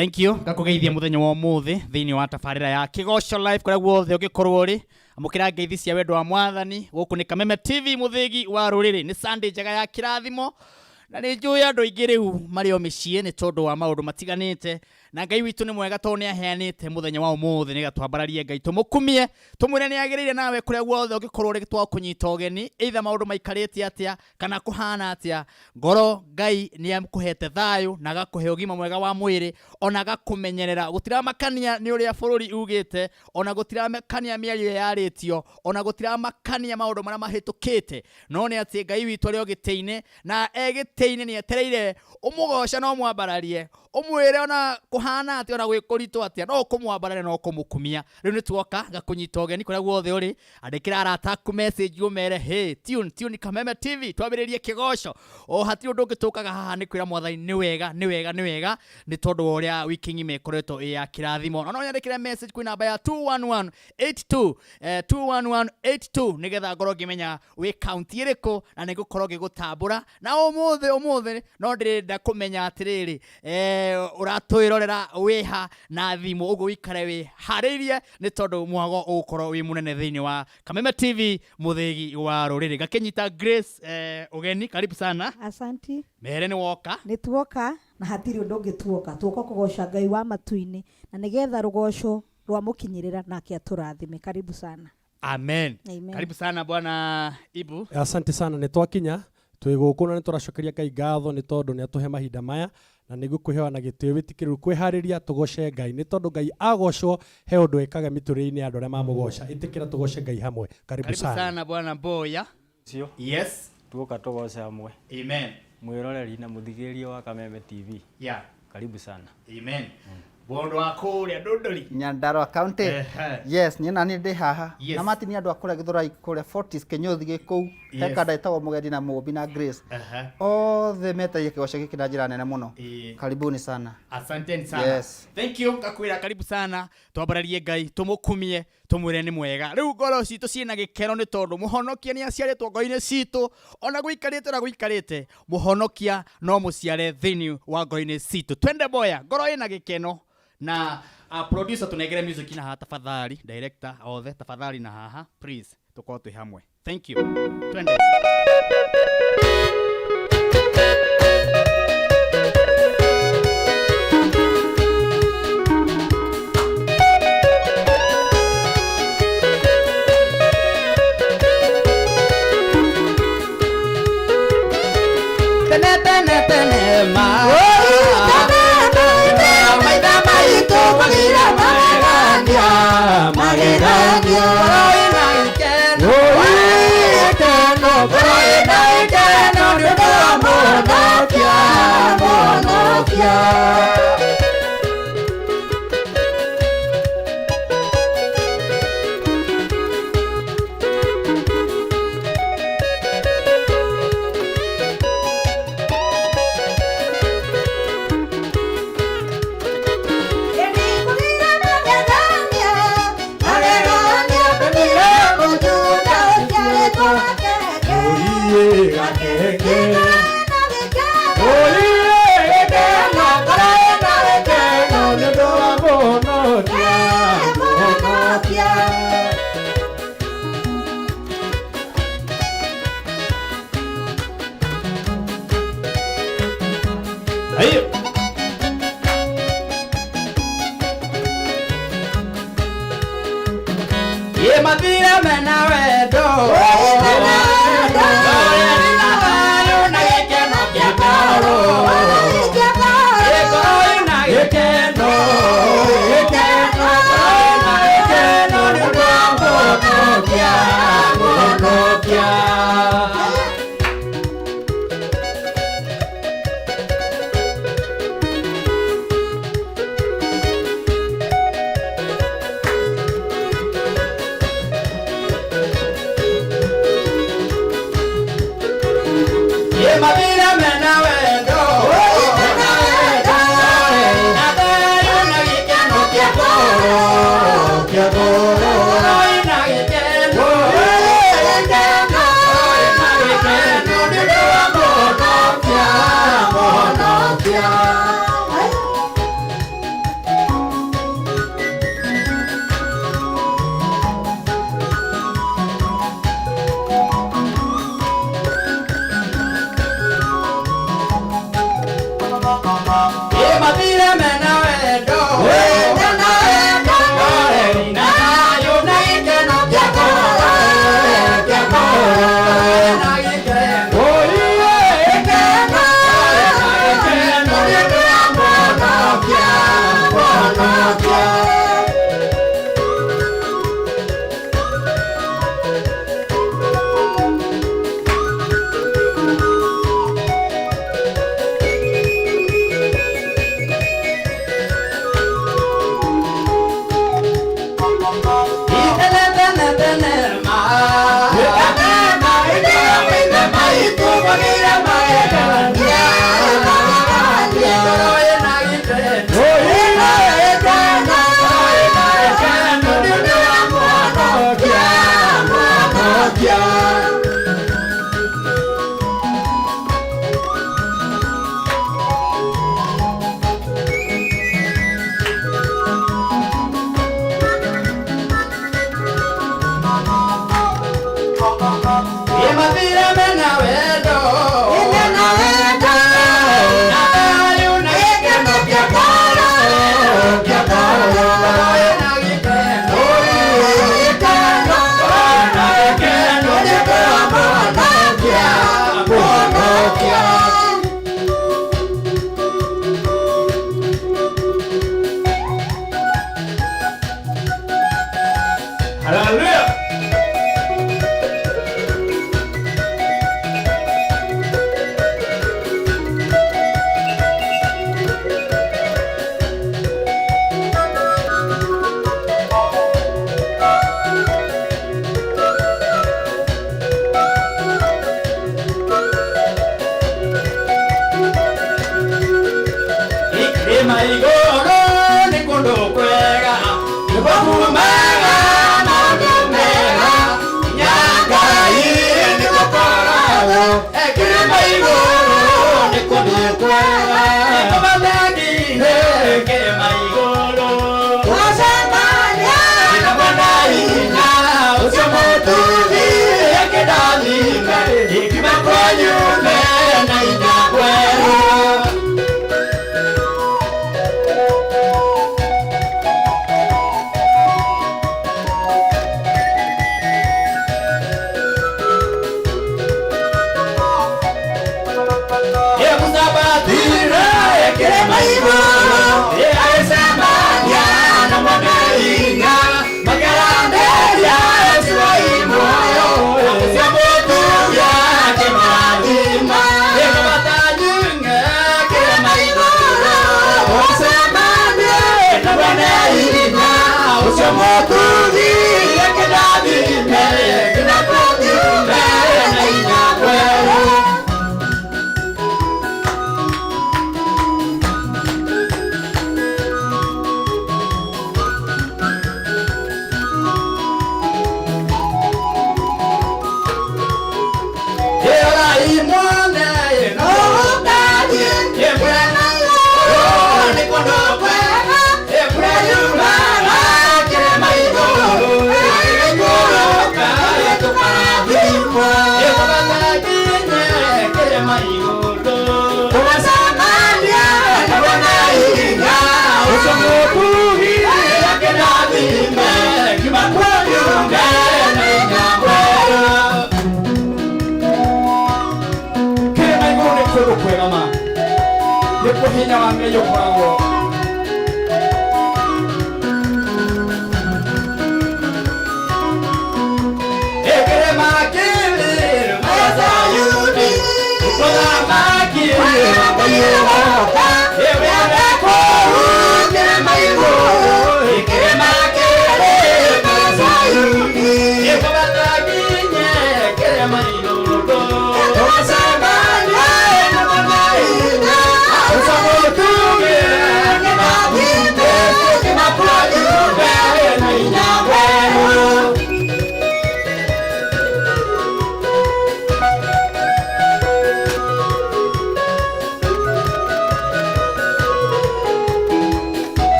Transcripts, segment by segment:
Thank you ngakũgeithia mũthenya wa ũmũthĩ thĩinĩ wa tabarĩra ya Kĩgoco Live kũrĩa guothe ũngĩkorwo ũrĩ. Amũkĩra ngeithi cia wendo wa Mwathani. Gũkũ nĩ Kameme TV, mũthĩgi wa rũrĩrĩ. Nĩ Sunday njega ya kĩrathimo na nĩ njũĩ andũ aingĩ rĩu marĩ o mĩciĩ nĩ tondũ wa maũndũ matiganĩte, na Ngai witũ nĩ mwega tondũ nĩ aheanĩte mũthenya wa ũmũthĩ nĩgetha twambararie Ngai, tũmũkumie, tũmwĩre nĩ agĩrĩire. Nawe kũrĩa guothe ũngĩkorwo ũrĩ twakũnyita ũgeni, either maũndũ maikarĩte atĩa kana kũhana atĩa, ngoro Ngai nĩ akũhete thayũ na agakũhe ũgima mwega wa mwĩrĩ, ona agakũmenyerera. Gũtiramakania nĩ ũrĩa bũrũri ugĩte, ona gũtiramakania mĩario yarĩtio, ona gũtiramakania maũndũ marĩa mahĩtũkĩte, no nĩ atĩ Ngai witũ arĩ o gĩtĩ-inĩ, na e gĩtĩ-inĩ nĩ etereire ũmũgoce na ũmwambararie, ũmwĩre ona kũhana atĩa, ona gwĩ kũritũ atĩa, no ũkũmwambararia na ũkũmũkumia. Rĩu nĩ tuoka ngakũnyita ũgeni kũrĩa guothe ũrĩ. Andĩkĩra arata aku message ũmere, hey, tune tune Kameme TV, twambĩrĩrie kĩgoco. O hatirĩ ũndũ ũngĩ tũkaga haha nĩ kwĩra Mwathani nĩ wega, nĩ wega, nĩ wega, nĩ tondũ wa ũrĩa wiki ng'ima ĩkoretwo ĩ ya kĩrathimo. Na no nyandĩkĩre message kwĩ namba ya 21182, 21182, nĩgetha ngorwo ngĩmenya wĩ kaunti ĩrĩkũ na nĩ ngũkorwo ngĩgũtambũra. Na ũmũthĩ no ndĩrenda kũmenya atĩrĩrĩ, ũratwĩrorera wĩha na thimũ, ũguo wĩikare wĩharĩirie nĩ tondũ mwago ũgũkorwo wĩ mũnene thĩinĩ wa Kameme TV, mũthĩgi wa rũrĩrĩ. Ngakĩnyita Grace ũgeni, karibu sana. Asanti. Mere nĩ woka. Nĩ tuoka na hatirĩ ũndũ ũngĩ tuoka, tuoka kũgoca Ngai wa matu-inĩ na nĩgetha rũgoco rwamũkinyĩrĩra nake atũrathime. Karibu sana. Amen. Amen. Karibu sana Bwana Ibu. Asante sana, nĩ twakinya twĩ gũkũ na nĩ tũracokeria Ngai ngatho nĩ tondũ nĩ atũhe mahinda maya, na nĩ ngũkwĩhoya na gĩtĩo wĩtĩkĩrĩru kwĩharĩria tũgoce Ngai, nĩ tondũ Ngai agocwo he ũndũ ekaga mĩtũrĩre-inĩ ya andũ arĩa mamũgoca. Ĩtĩkĩra tũgoce Ngai hamwe. Karibu Karibu sana. sana Bwana Mboya. Cio. Yes. Tuoka tũgoce hamwe. Amen. Mwĩroreri na mũthikĩrĩria wa Kameme TV. Yeah. Karibu sana. Amen. Mũndũ wa kũrĩa Ndũndũri. Nyandarua County. Ehe. Yes, niĩ nani ndĩ haha. Yes. Na mati nĩ andũ a kũrĩa Gĩthũrai, kũrĩa Fortis Kĩnyũthi gĩ kũu. He Yes. kanda ĩtagwo Mũgendi na Mũmbi na Grace. Ehe. Othe metagia kĩgoco gĩkĩ na njĩra nene mũno. Ĩĩ. Karibuni sana. Asanteni sana. Yes. Thank you. Ngakwĩra karibu sana. Twambararie Ngai, tũmũkumie, tũmwĩre nĩ mwega. Rĩu ngoro citũ ciĩna gĩkeno nĩ tondũ mũhonokia nĩ aciarĩtwo ngoro-inĩ citũ, ona gũikarĩte ũrĩa gũikarĩte, mũhonokia no mũciare thĩinĩ wa ngoro-inĩ citũ. Twende Boya, ngoro ĩna gĩkeno. Na producer tũnengere music na haha tafadhali, director othe tafadhali na haha please, tũkorwo twĩ hamwe. Thank you. Twende. Tene tene tene ma. Maitha maitũ magĩra magegania, magegania. Ngoro ĩna gĩkeno, gĩkeno, ngoro ĩna gĩkeno nĩ ũndũ wa Mũhonokia, Mũhonokia. Ayo. Ye mathira mena wendo. Na gĩkeno kĩa ngoro. Ngoro ĩna gĩkeno, gĩkeno, ngoro ĩna gĩkeno nĩ ũndũ wa Mũhonokia, Mũhonokia. Ye mathira mena wendo. Na thayũ na gĩkeno kĩa ngoro, kĩa ngoro. Ngoro ĩna gĩkeno, gĩkeno, ngoro ĩna gĩkeno nĩ ũndũ wa Mũhonokia, Mũhonokia. Kĩrĩma igũrũ nĩ kũndũ kwega ma nĩkuo hinya wa Ngai ũkoragwo.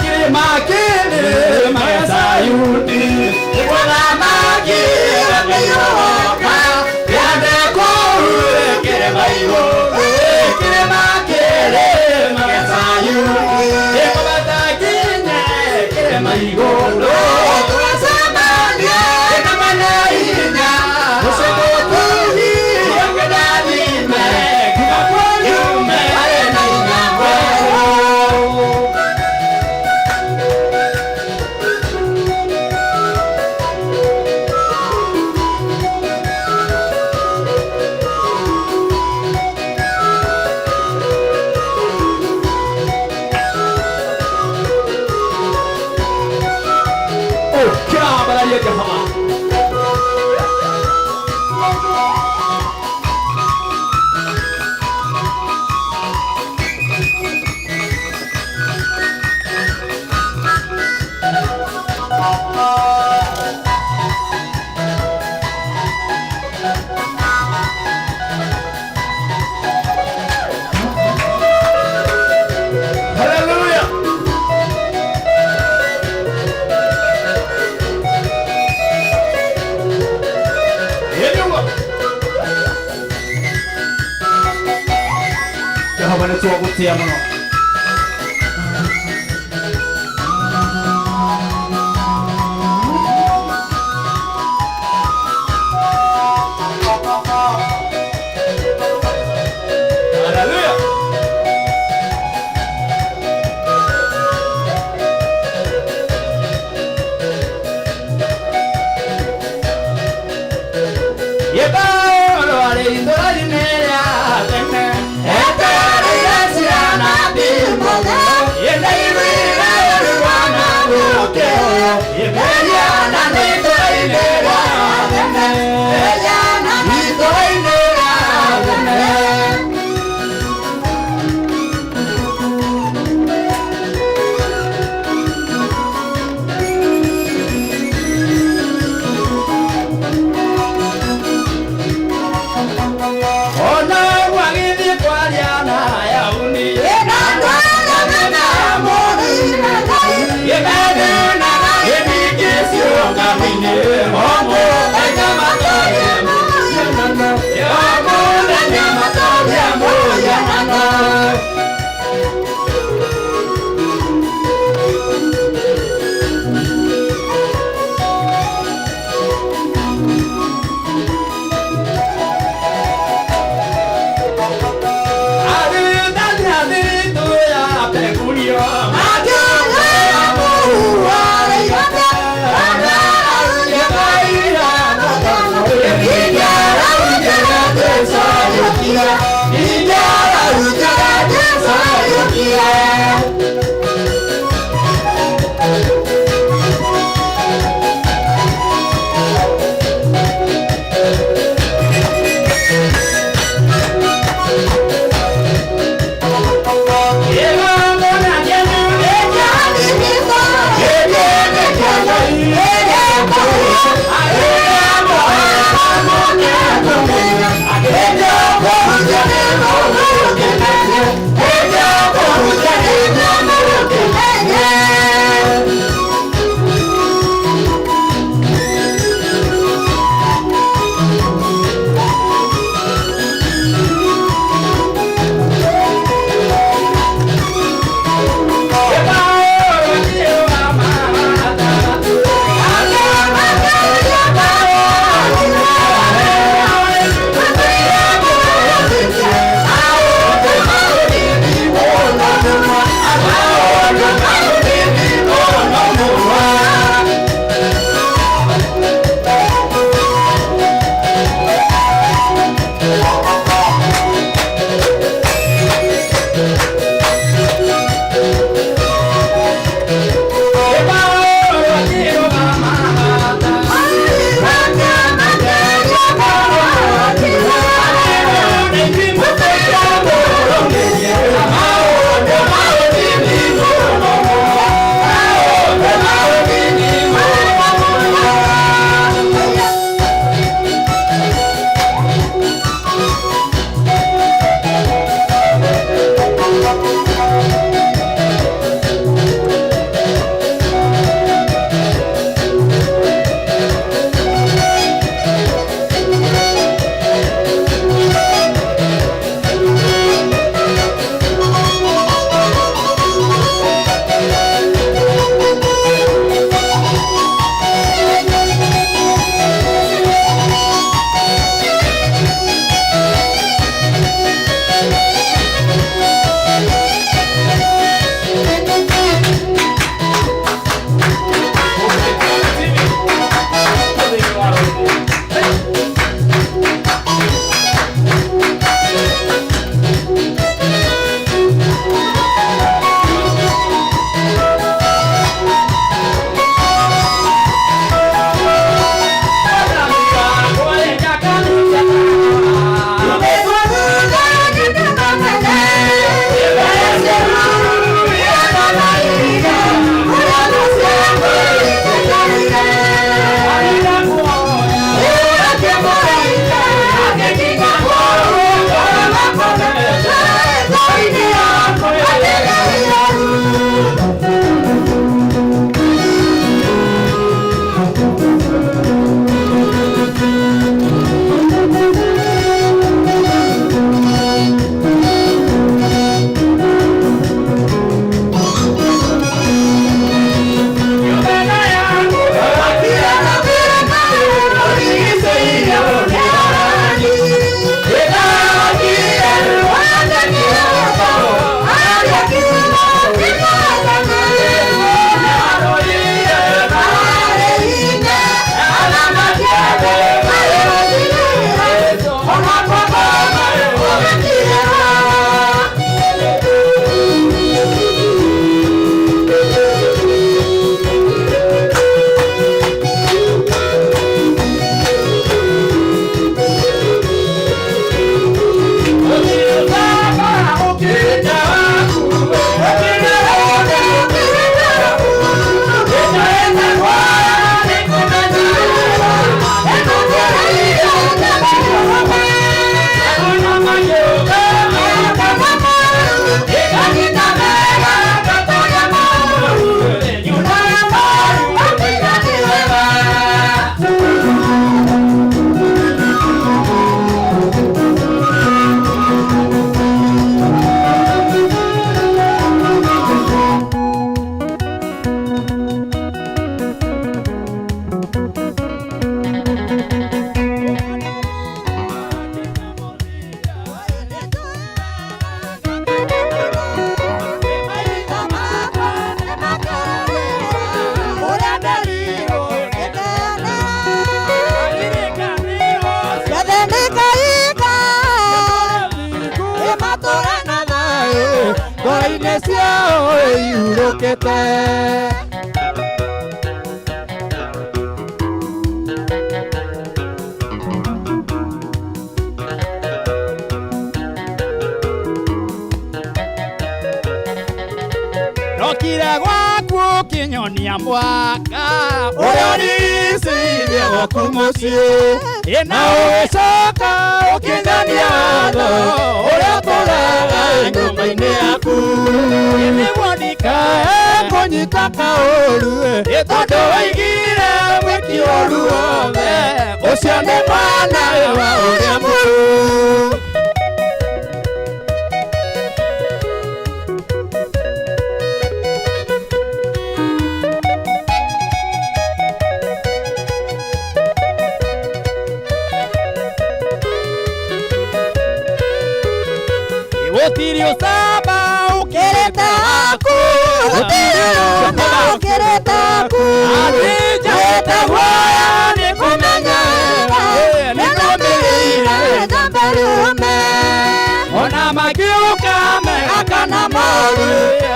Kĩrĩma kĩrĩma gĩa Zayuni, mũthamaki Ngai ũgoka, wĩra kũu kĩrĩma igũrũ, kĩrĩma kĩrĩma gĩa Zayuni, nĩkũbatakinye kĩrĩma igũrũ. Kĩrambararia Jehova. Hallelujah. Yenyuwa. Jehova nĩ twagũtĩa mũno. Hallelujah. Ye Paulo arĩ itũũra-inĩ rĩa tene, etereire ciana. Ciao ihurũkĩte. Ndokire gwaku ũkĩnyonia mwaka Ũrĩa ũricĩirie gwaku mũciĩ ĩna na ũgĩcoka ũkĩnyonia watho ũrĩa ũtũraga nyũmba-inĩ yaku. Nĩguo ndikae Kae kũnyita kaũru Ĩ tondũ waigire mwĩki ũru wothe ũcio nĩ mwana wa ũrĩa mũũru. Gũtirĩ ũcamba ũkĩrĩte waku. Gũtirĩ ũcamba ũkĩrĩte waku. Atĩ njagĩte guoya nĩ kũmenya nĩnũmĩrĩire Njamba rũme. Ona makiũka mega kana moru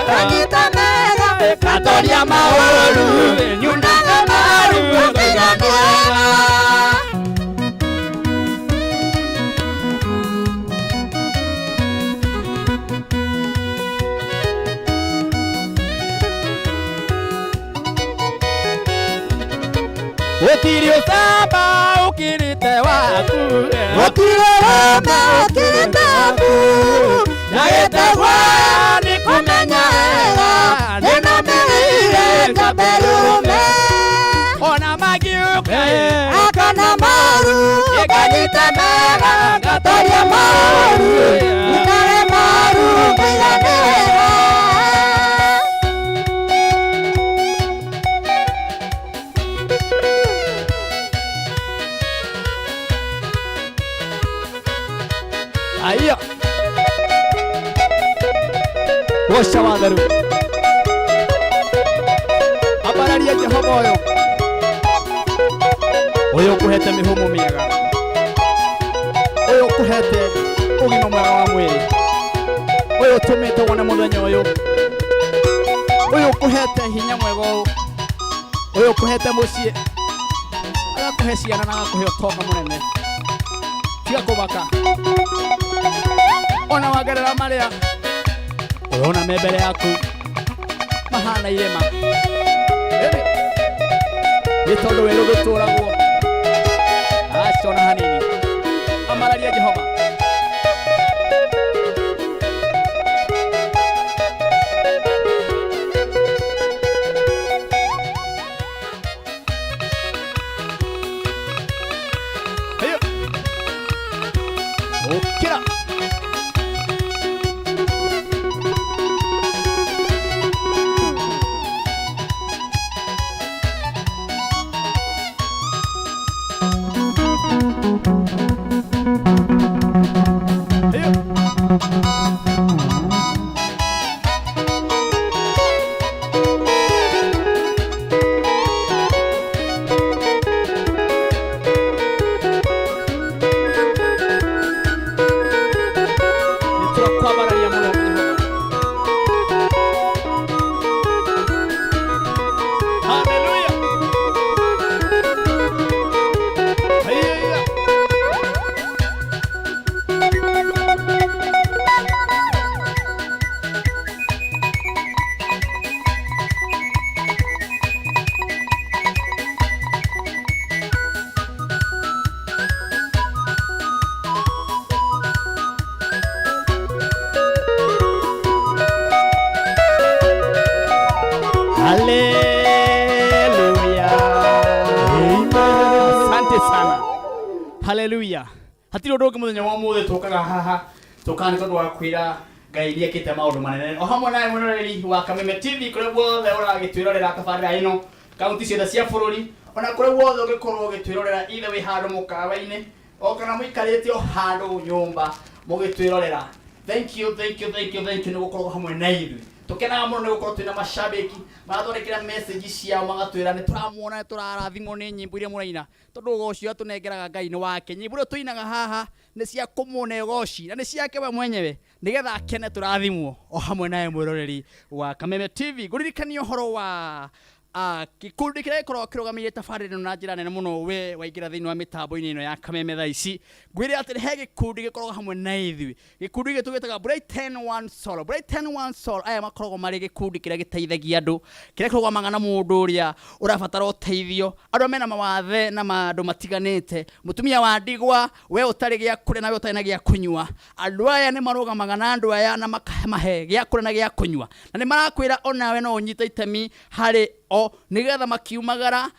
Kanyita mega. Ngatoria maũru nyunaga maru Ngaiga nĩ wega. Gũtirĩ ũcamba ũkĩrĩte waku. Gũtirĩ ũrũme ũkĩrĩte waku. Njagĩte guoya nĩ Kũmenya wega. Nĩnũmĩrĩire njamba rũme. Ona makiũka Akana maru. Nganyita mega Ngatoria maru. Nyunage maru. Ngaiga nĩ wega. Aiya. Goca watheru. Ambararia Jehova ũyũ. Ũyũ ũkũhete mĩhũmũ mĩega. Ũyũ ũkũhete ũgima mwega wa mwĩrĩ. Ũyũ ũtũmĩte wone mũthenya ũyũ. Ũyũ ũkũhete hinya mwega ũyũ. Ũyũ ũkũhete mũciĩ. Agakũhe ciana na agakũhe ũtonga mũnene. Tiga kũmaka. Ona wagerera marĩa ũrona me mbere yaku mahana irĩma. Ĩni, nĩ tondũ werũ ndũtũragwo. Aca ona hanini. Amararia Jehova. Heyo. Ũkĩra. Heyo. Nĩtũrakwambararia mũno Jehova. Hallelujah. Hallelujah. Hallelujah. Asante sana. Hallelujah. Hatirĩ ũndũ ũngĩ mũthenya wa ũmũthĩ tũkaga haha tũkaga nĩ tondũ wa kwĩra Ngai nĩ ekĩte maũndũ manene o hamwe nawe mwĩroreri wa Kameme TV kũrĩa guothe ũragĩtwĩrorera tabarĩra ĩno kaunti ciothe cia bũrũri ona kũrĩa guothe ũngĩkorwo ũgĩtwĩrorera either wĩ handũ mũkawa-inĩ o kana mũikarĩte o handũ nyũmba mũgĩtwĩrorera. Thank you, thank you, thank you, thank you nĩ gũkorwo hamwe na ithuĩ. Tukenaga muno ni gukorwo twina mashabiki maratwandikira message ciao magatwira ni turamuona ni turarathimwo ni nyimbo iria muraina tondu ugoci uria tunengeraga Ngai ni wake. Nyimbo iria tuinaga haha ni cia kumune ugoci na ni ciake we mwenyewe nigetha akene turathimwo o hamwe nawe mwiroreri wa Kameme TV. Nguririkania uhoro wa gikundi kiria gikoragwo kirugamĩrĩire tabarĩra ĩno na njĩra nene mũno we waingĩra thĩinĩ wa mĩtambo-inĩ ĩno ya Kameme thaa ici, ngwĩre atĩ he gĩkundi gĩkoragwo hamwe na ithuĩ. Gĩkundi gĩkĩ tũgĩtaga Brighten One Soul. Brighten One Soul aya makoragwo marĩ gĩkundi kĩrĩa gĩteithagia andũ, kĩrĩa kĩrũgamaga na mũndũ ũrĩa ũrabatara ũteithio, andũ mena mawathe na maũndũ matiganĩte, mũtumia wa ndigwa, we ũtarĩ gĩa kũrĩa na we ũtarĩ na gĩa kũnyua. Andũ aya nĩ marũgamaga na andũ aya na makamahe gĩa kũrĩa na gĩa kũnyua, na nĩ marakwĩra onawe no ũnyite itemi harĩ o nigetha makiumagara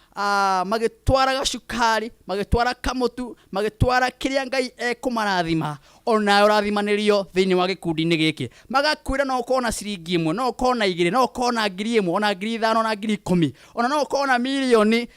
magĩtwara gacukari, magĩtwara kamũtu, magĩtwara kĩrĩa Ngai ekũmarathima, onawe ũrathimanĩrio thĩinĩ wa gĩkundi-inĩ gĩkĩ. Magakwĩra no ũkorwo na ciringi ĩmwe, no ũkorwo na igĩrĩ, no ũkorwo na 1000, ona 5000, ona 10,000, ona no ũkorwo na mirioni.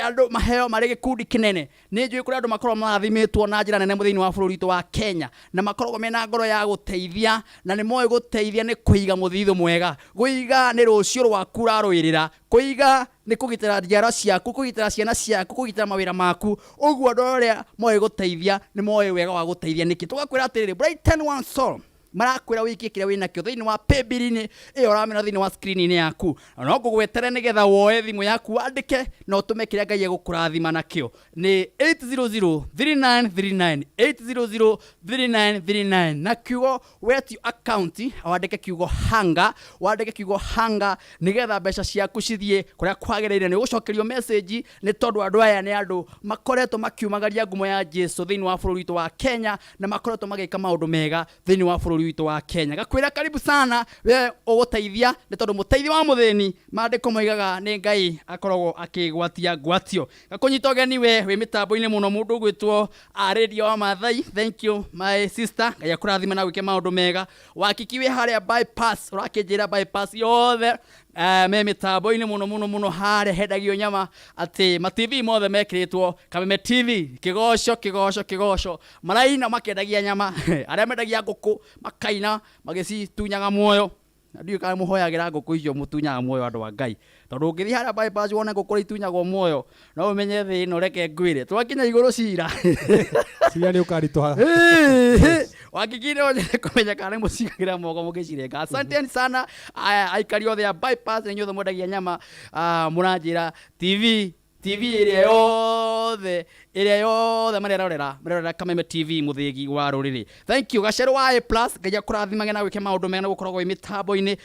Andũ maheo marĩ gĩkundi kĩnene. Nĩ njũĩ kũrĩ andũ makoragwo marathimĩtwo na njĩra nene thĩinĩ wa bũrũri witũ wa Kenya, na makoragwo mena ngoro ya gũteithia, na nĩ moĩ gũteithia nĩ kũiga mũthithũ mwega. Kũiga nĩ rũciũ rwaku ũrarũĩrĩra, kũiga nĩ kũgitĩra njiarwa ciaku, kũgitĩra ciana ciaku, kũgitĩra mawĩra maku. Ũguo andũ arĩa moĩ gũteithia nĩ moĩ wega wa gũteithia nĩkĩ. Tũgakwĩra atĩrĩrĩ, Brighten One Soul marakwĩra wĩikie kĩrĩa wĩnakĩo thĩinĩ wa paybill-inĩ ĩyo ũramĩona thĩinĩ wa screen-inĩ yaku. Na no ngũgwetere nĩgetha woe thimũ yaku wandĩke na ũtũme kĩrĩa Ngai egũkũrathima nakĩo. Nĩ 8003939, 8003939, na kiugo wetio account wandĩke kiugo hanga, wandĩke kiugo hanga nĩgetha mbeca ciaku cithiĩ kũrĩa kwagĩrĩire. Nĩ ũgũcokerio message nĩ tondũ andũ aya nĩ andũ makoretwo makiumagaria ngumo ya Jesu thĩinĩ wa bũrũri witũ wa Kenya, na makoretwo magĩka maũndũ mega thĩinĩ wa bũrũri witũ wa Kenya. Gakwĩra karibu sana we ũgũteithia, nĩ tondũ mũteithia wa mũthĩni maandĩko moigaga nĩ Ngai akoragwo akĩgwatia ngwatio. Gakũnyita ũgeni we wĩ mĩtambo-inĩ mũno mũndũ ũgwĩtwo Radio wa Maathai. Thank you my sister, Ngai akũrathime na gwĩke maũndũ mega. Wakiki wĩ harĩa bypass, ũrakĩnjĩra bypass yothe me mĩtambo-inĩ mũno mũno mũno harĩa hendagio nyama, atĩ ma TV mothe mekĩrĩtwo Kameme TV, kĩgoco kĩgoco kĩgoco, maraina makĩendagia nyama arĩa mendagia ngũkũ makaina magĩcitunyaga muoyo. Na ndiũĩ kana mũhoyagĩra ngũkũ icio mũtunyaga muoyo andũ a Ngai, tondũ ũngĩthiĩ harĩa bypass wone ngũkũ ũrĩa itunyagwo muoyo no ũmenye thĩ ĩno, reke ngwĩre twakinya igũrũ cira Cira nĩ ũkaritũha. Wakiki no nyende kũmenya kana nĩ mũcigagĩra moko mũgĩcirenga. Asanteni sana aikari othe a bypass, na inyuothe mwendagia nyama, mũranjĩra TV TV ĩrĩa yothe ĩrĩa yothe marerorera marerorera Kameme TV mũthĩgi wa rũrĩrĩ. Thank you Gacerũ wa A plus, Ngai akũrathimage na gwĩke maũndũ mega na gũkoragwo wĩ mĩtambo-inĩ.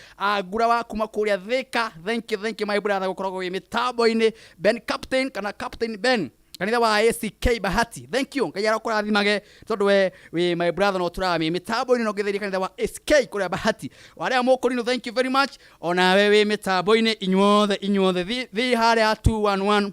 Ngura wa kuma kũrĩa Thika, thank you, thank you my brother gũkoragwo wĩ mĩtambo-inĩ. Ben Captain kana Captain Ben kanitha wa ACK Bahati, thank you, Ngai arokũrathimage tondũ we wĩ my brother no tũraga wĩ mĩtambo-inĩ no ngĩthĩria kanitha wa ACK kũrĩa Bahati. Warĩa mũkũrinũ, thank you very much, onawe wĩ mĩtambo-inĩ. Inyuothe inyuothe thiĩ harĩa 21182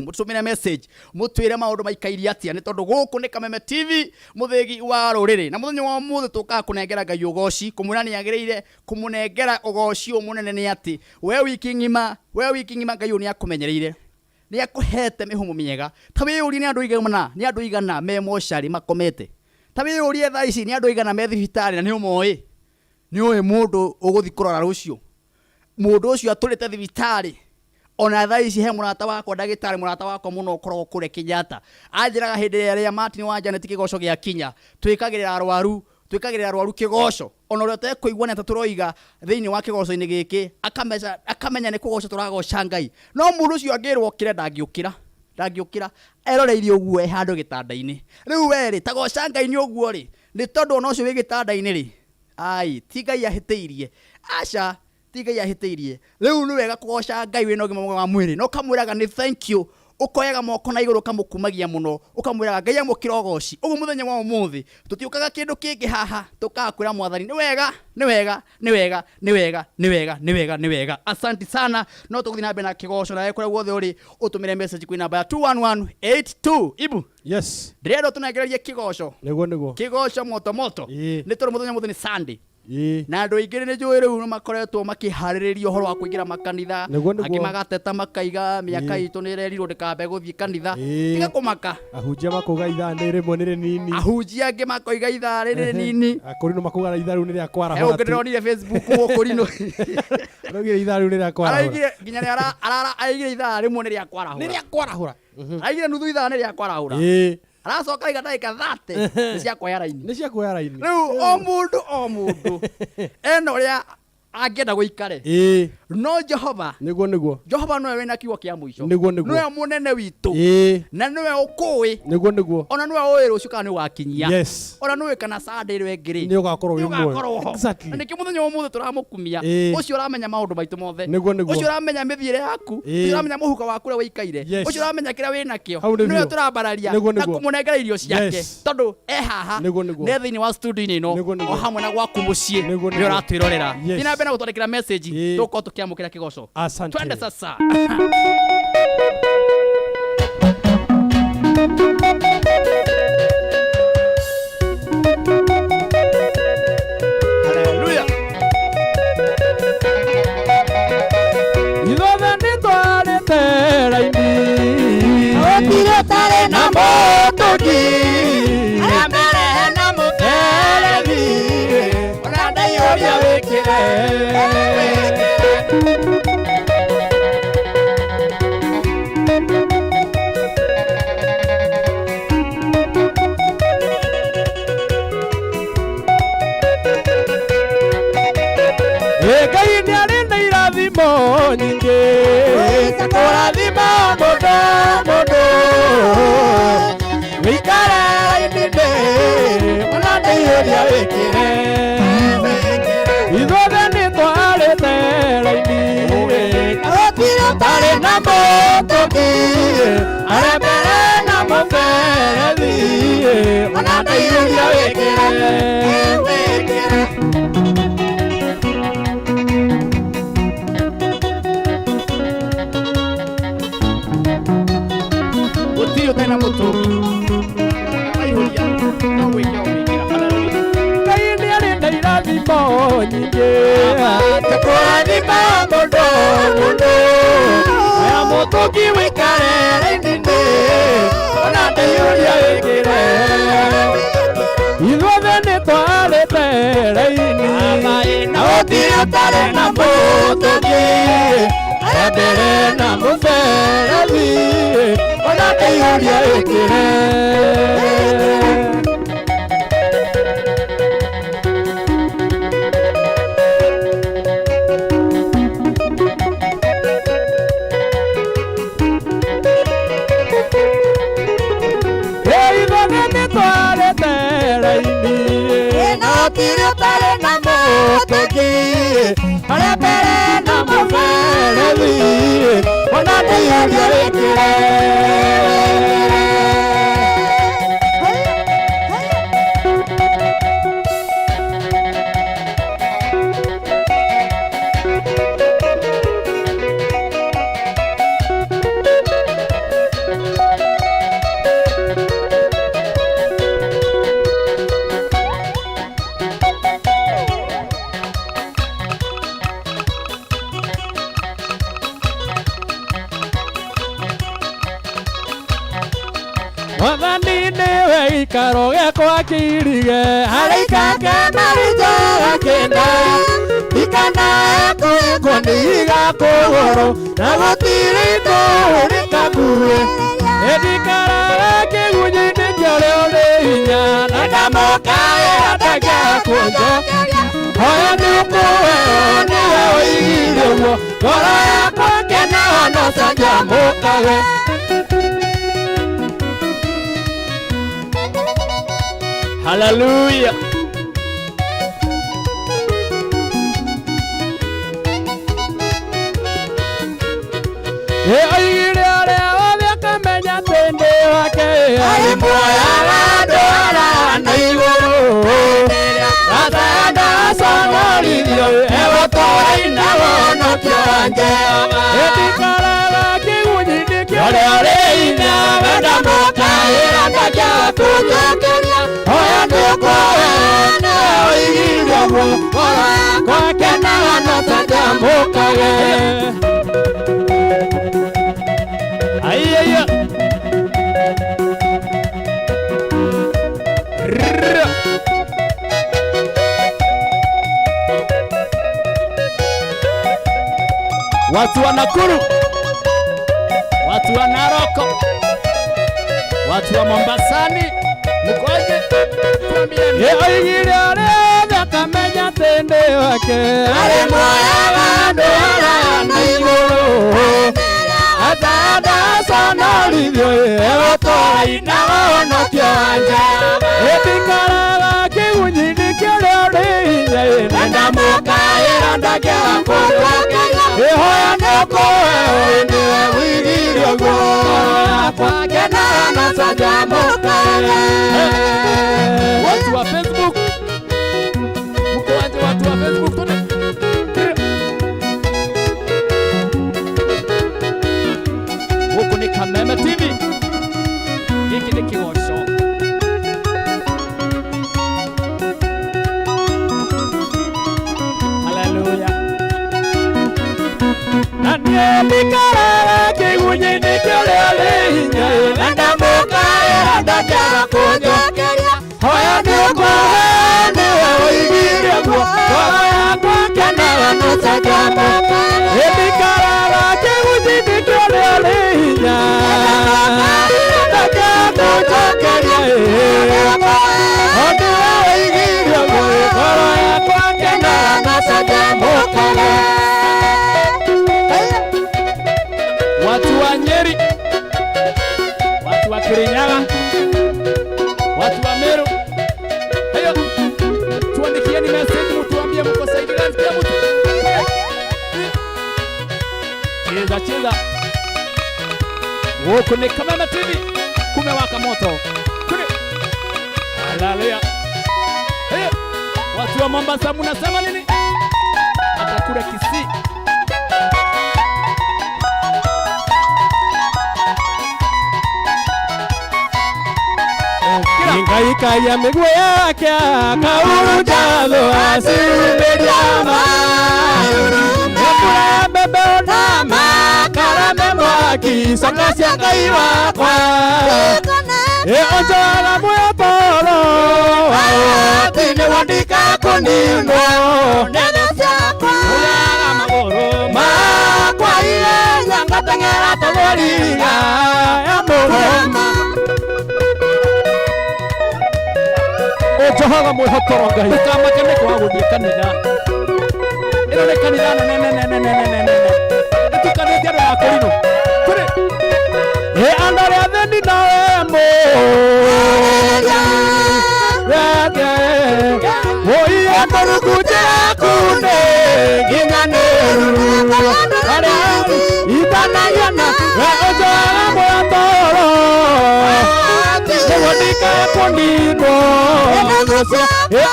mũtũtũmĩre message mũtwĩre maũndũ maikairie atĩa, nĩ tondũ gũkũ nĩ Kameme TV mũthĩgi wa rũrĩrĩ, na mũthenya wa ũmũthĩ tũkaga kũnengera Ngai ũgoci, kũmwĩra nĩ agĩrĩire kũmũnengera ũgoci ũyũ mũnene, nĩ atĩ we wiki ng'ima, we wiki ng'ima Ngai ũyũ nĩ akũmenyereire, nĩ akũhete mĩhũmũ mĩega. Ta wĩyũrie nĩ andũ igana, nĩ andũ igana me mocarĩ makomete. Ta wĩyũrie thaa ici nĩ andũ igana me thibitarĩ na nĩ ũmoĩ, nĩ ũĩ mũndũ ũgũthiĩ kũrora rũciũ, mũndũ ũcio atũrĩte thibitarĩ ona thaa ici. He mũrata wakwa ndagĩtarĩ, mũrata wakwa mũno ũkoragwo kũrĩa Kenyatta, anjĩraga hĩndĩ ĩrĩa Martin wa Janet kĩgoco gĩa kinya twĩkagĩrĩra arwaru, twĩkagĩrĩra arwaru kĩgoco, ona ũrĩa ũtekũigua nĩ atĩ tũroiga thĩinĩ wa kĩgoco-inĩ gĩkĩ akamenya nĩ kũgoca tũragoca Ngai. No mũndũ ũcio angĩrwo okĩre ndangĩũkĩra, ndangĩũkĩra, eroreirie ũguo e handũ gĩtanda-inĩ. Rĩu we rĩ, ta goca Ngai nĩ ũguo rĩ, nĩ tondũ ona ũcio wĩ gĩtanda-inĩ rĩ, ai ti Ngai ahĩtĩirie, aca ti Ngai ahĩtĩirie. Rĩu nĩ wega kũgoca Ngai wĩna ũgima mwega wa mwĩrĩ, na ũkamwĩraga nĩ thank you, ũkoyaga moko na igũrũ ũkamũkumagia mũno, ũkamwĩraga Ngai amũkĩra ũgoci. Ũguo mũthenya wa ũmũthĩ tũtiũkaga kĩndũ kĩngĩ haha, tũkaga kwĩra mwathani nĩ wega, nĩ wega, nĩ wega, nĩ wega, nĩ wega, nĩ wega, nĩ wega. Asanti sana. No tũgũthiĩ na mbere na kĩgoco, nawe kũrĩa guothe ũrĩ ũtũmĩre message kwĩ namba ya 21182. Ibu, Yes. ndĩrenda ũtũnengererie kĩgoco. Nĩguo nĩguo. Kĩgoco moto moto. Ĩĩ. Nĩ tondũ mũthenya mũthĩ nĩ Sunday. Ĩĩ. Na andũ aingĩ nĩ njũĩ rĩu nĩ makoretwo makĩharĩrĩria ũhoro wa kũingĩra makanitha. Nĩguo, nĩguo. Angĩ magateta makaiga mĩaka Ĩĩ. itũ nĩ ĩrerirwo ndĩkambe gũthiĩ kanitha. Ĩĩ. Tiga kũmaka. Ahunjia makauga ithaa nĩ rĩmwe nĩ rĩnini. Ahunjia angĩ makoiga ithaa rĩrĩ rĩnini. Akũrinũ makauga ithaa rĩu nĩ rĩa He kwarahũra ũngĩ tu. ndĩronire Facebook gũkũrinũ. Araugire ithaa rĩu nĩ rĩa kwarahũra. Araigire nginya nĩ araigire ithaa rĩmwe nĩ rĩa kwarahũra. Nĩ rĩa kwarahũra. Araigire nuthu ithaa nĩ rĩa kwarahũra. Ĩĩ. Aracoka aiga ndagĩka 30 nĩ cia kuoya raini. Nĩ cia kuoya raini. Rĩu o mũndũ o mũndũ ena ũrĩa angĩenda gũikare. Ĩĩ. No Jehova, Nĩguo nĩguo. Jehova nĩwe wĩna kiugo kĩa mũico. Nĩguo, nĩguo. Nĩwe mũnene witũ. Ĩĩ. Na nĩwe ũkũĩ. Nĩguo nĩguo. Ona nĩwe ũĩ rũciũ kana nĩ ũgakinyia. Yes. Ona nĩũĩ kana Sunday ĩrĩa ĩngĩ rĩ. Nĩ ũgakorwo wĩ Nĩ muoyo. ũgakorwo ho. Exactly. Na nĩkĩo mũthenya wa ũmũthĩ tũramũkumia. Ĩĩ. Ũcio ũramenya maũndũ maitũ mothe. Nĩguo, nĩguo. Ũcio ũramenya mĩthiĩre yaku. Ĩĩ. Ũcio ũramenya mũhuko waku ũrĩa wĩikaire. Yes. Ũcio ũramenya kĩrĩa wĩnakĩo. Hau nĩ Nĩwe biũ. tũrambararia Nĩguo, na nĩguo. kũmũnengera irio ciake. Yes. Tondũ e haha. Nĩguo, nĩguo. Nĩ thĩinĩ wa studio-inĩ ĩno. Nĩguo, nĩguo. O hamwe na gwaku mũciĩ. Nĩguo, Nĩ nĩguo. ũratwĩrorera. Yes. Thiĩ na mbere na gũtwandĩkĩra message. Ĩĩ. Tũgũkorwo tũkĩamũkĩra kĩgoco. Asante. Twende sasa. Hallelujah. Ithuothe nĩ twarĩte raini. Gũtirĩ ũtarĩ na mũtũngi. Arĩa mbere na Mũberethi. Ona ndaiyũria wĩkĩre. Ĩ Ngai nĩ arĩ na irathimo nyingĩ. Kũrathima mũndũ mũndũ. Wĩikare raini-inĩ, ona ndaiyũria wĩkĩre. Ithuothe nĩ twarĩte raini. Gũtirĩ Tarĩ na mũtũngi, arĩa mbere na mũberethi, ona ndaiyũria wĩkĩre. Gũtirĩ ũtarĩ na mũtũngi. Waihũria, no gwĩkĩra ũgwĩkĩra. Hallelujah. Ngai nĩ arĩ na irathimo nyingĩ. Kũrathima mũndũ mũndũ. Aya mũtũngi wĩikare raini-inĩ, ona ndaiyũria wĩkĩre. Ithuothe nĩ twarĩte raini. Na gũtirĩ ũtarĩ na mũtũngi. Arĩa mbere na mũberethi, ona ndaiyũria wĩkĩre. Ithuothe nĩ twarĩte raini. Gũtirĩ ũtarĩ na Mũtũngi, arĩa mbere na mũberethi, ona ndaiyũria wĩkĩre. Mwathani nĩwe gĩikaro gĩakwa kĩirige araikake marĩte gakĩnda ikanae kũhĩngwo nĩ ihiga kũgũrũ na gũtirĩ itũũ rĩkakuĩ ĩndikaraga kĩgunyĩ-inĩ kĩa ũrĩa ũrĩ hinya na ndamũkaĩra ndangĩakũnjokeria hoya nĩ ũkũheo nĩwe ũigire ũguo ngoro yakwa kenaga na canjamũkage. Hallelujah. Ĩ oigire ũrĩa wothe akamenya atĩ ndĩ wake arĩ muoyo wa ndwara na igũrũ Atenda conorithio egũtũũra ina wonokio wa Jehova ĩndikaraga kĩgunyĩ-inĩ kĩa ũrĩa ũrĩ hinya wenda mũkaĩra ndangĩakũnjokeria hoya nĩũkũhena ũigire ũguo ngoro yakwa kenaga na canjamũkage. Aiya. Rrrr. Watu wa Nakuru, watu wa Naroko, watu wa Mombasani, mkoaje? Tuambieni. Oigire ũrĩa othe akamenya atĩ ndĩ wake arĩ muoyaga andũ araya na igũrũ atandaconorithio egũtũũra inaga ũhonokio wa Jehova ĩndikaraga kĩgunyĩ-inĩ kĩrĩa ũrĩ hinya na ndamũkaĩra ndakĩaga kũnjokeria ĩhoya nĩũkũheo nĩwe ũigire ũguo ngoro yakwa kenaga na canjamũkage. Watu wa Facebook, mkoaje? Watu wa Facebook, tuone. Huku ni Kameme TV, hiki ni Kigosho. Haleluya. Na niĩ ndikaraga kĩgunyĩ-inĩ kĩrĩa ũrĩ hinya na ndamũkaĩra ndakĩaga kũnjokeria hoya nĩũkũhe nĩwe ũigire ũguo ngoro yakwa kenaga na canjamũkage ĩndikaraga kĩgunyĩ-inĩ kĩrĩa ũrĩ hinya ndakĩaga kũnjokeria o nĩwe ũigire ũguo ngoro yakwa kenaga na canjamũkage. Watu wa Nyeri, watu wa Kirinyaga, watu wa Meru. Hayo, tuandikieni message mtuambie mko saidi gani kila mtu. Cheza cheza. Huku ni Kameme TV, kumewaka moto. Kule. Haleluya. Hayo, watu wa Mombasa mnasema nini? Hata kule Kisii. Kila Ngaikaia mĩguĩ yake akahurunja thũ acirumĩria Mbura mbembe ona makara me mwaki coka cia Ngai wakwa Ĩonjoraga mwĩtoro atĩ nĩguo ndikakũninwo Oyaga magũrũ makwa ihenya ngateng'era ta thwariga ya mũrũma ũnjohaga mwĩhotoro Ngai Ndũkamake nĩ kwaga gũthiĩ kanitha. Ĩno nĩ kanitha nene nene nene nene nene. Ĩtukanĩtie andũ na kũrinũ. Kũrĩ. Ĩ andũ arĩa athĩni nawe mũyake ũiye mũrungu njĩra kunĩ nginyanĩru arĩa itanagia na we ũnjohaga mwĩtoro nĩguo ndikae kũninwo ĩ oya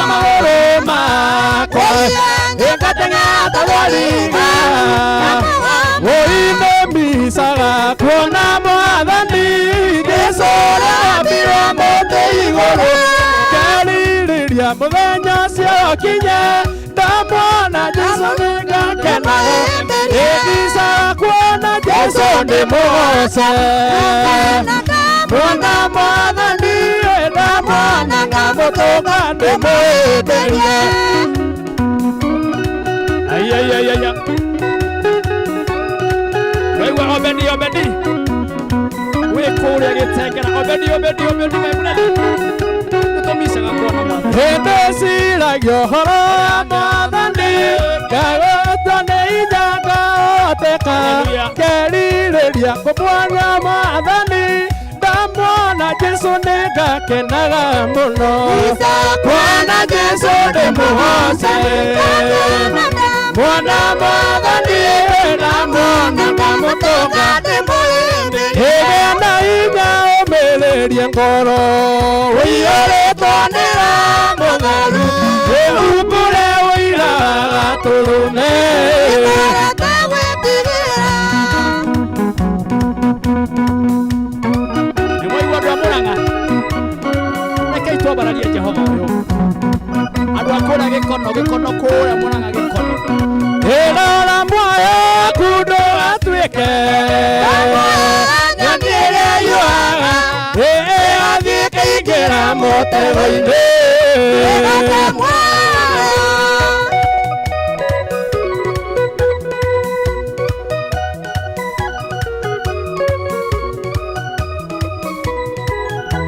magũrũ makwa ĩngateng'era ta thwariga Oine misaga kuona mwathani ngĩcũrambirwo mũtĩ igũrũ ngerirĩria mũthenya ũcio ũkinye ndamwona Jesũ nĩngakena ĩndicaga kuona Jesũ ndĩmũgoce kuona mwathani ndamwona ndamũtũnga ndĩmwĩtĩrie. Ai, ai, ai, ai, ai. Waigua Obedi, Obedi. Wĩ kũrĩa gĩtengera. Obedi, Obedi, Obedi, my brother. Nĩtũmicaga kuona mwathani. Hĩndĩ ciragia ũhoro wa mwathani ngagwatwo nĩ hinya ngahoteka Hallelujah. ngerirĩria kũmuona mwathani ndamwona Jesũ nĩngakenaga mũno kuona Jesũ ndĩmũgoce mwana mwathani ndamwona ndamũtũnga ĩgĩa na hinya ũmĩrĩrie ngoro ũiyũrĩtwo nĩ Roho Mũtheru ĩhumbũre ũira wa gatũrũme. Nĩmwaigua andũ a Mũrang'a? Rekei twambarare. waku ndũgatuĩke nyoni ĩrĩa yuaga ĩgathiĩ ĩkaingĩra mũtego-inĩ.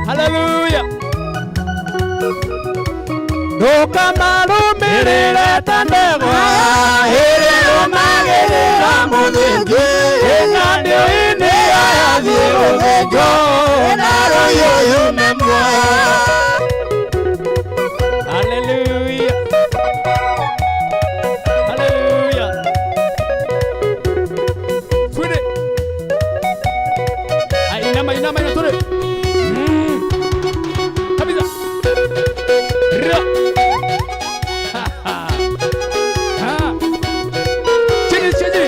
Hallelujah. Ndũkamarũmĩrĩre ta ndegwa ĩrĩa ĩrũmagĩrĩra mũthĩnji, ĩna ndĩũ-inĩ yathiĩ gũthĩnjwo, ĩna rũhiũ yume muoyo. Hallelujah. Hallelujah. Twende. Ai, inama, inama, inama, twende. Kabisa. Ra. Ha, ha. Ha. Chini, chini.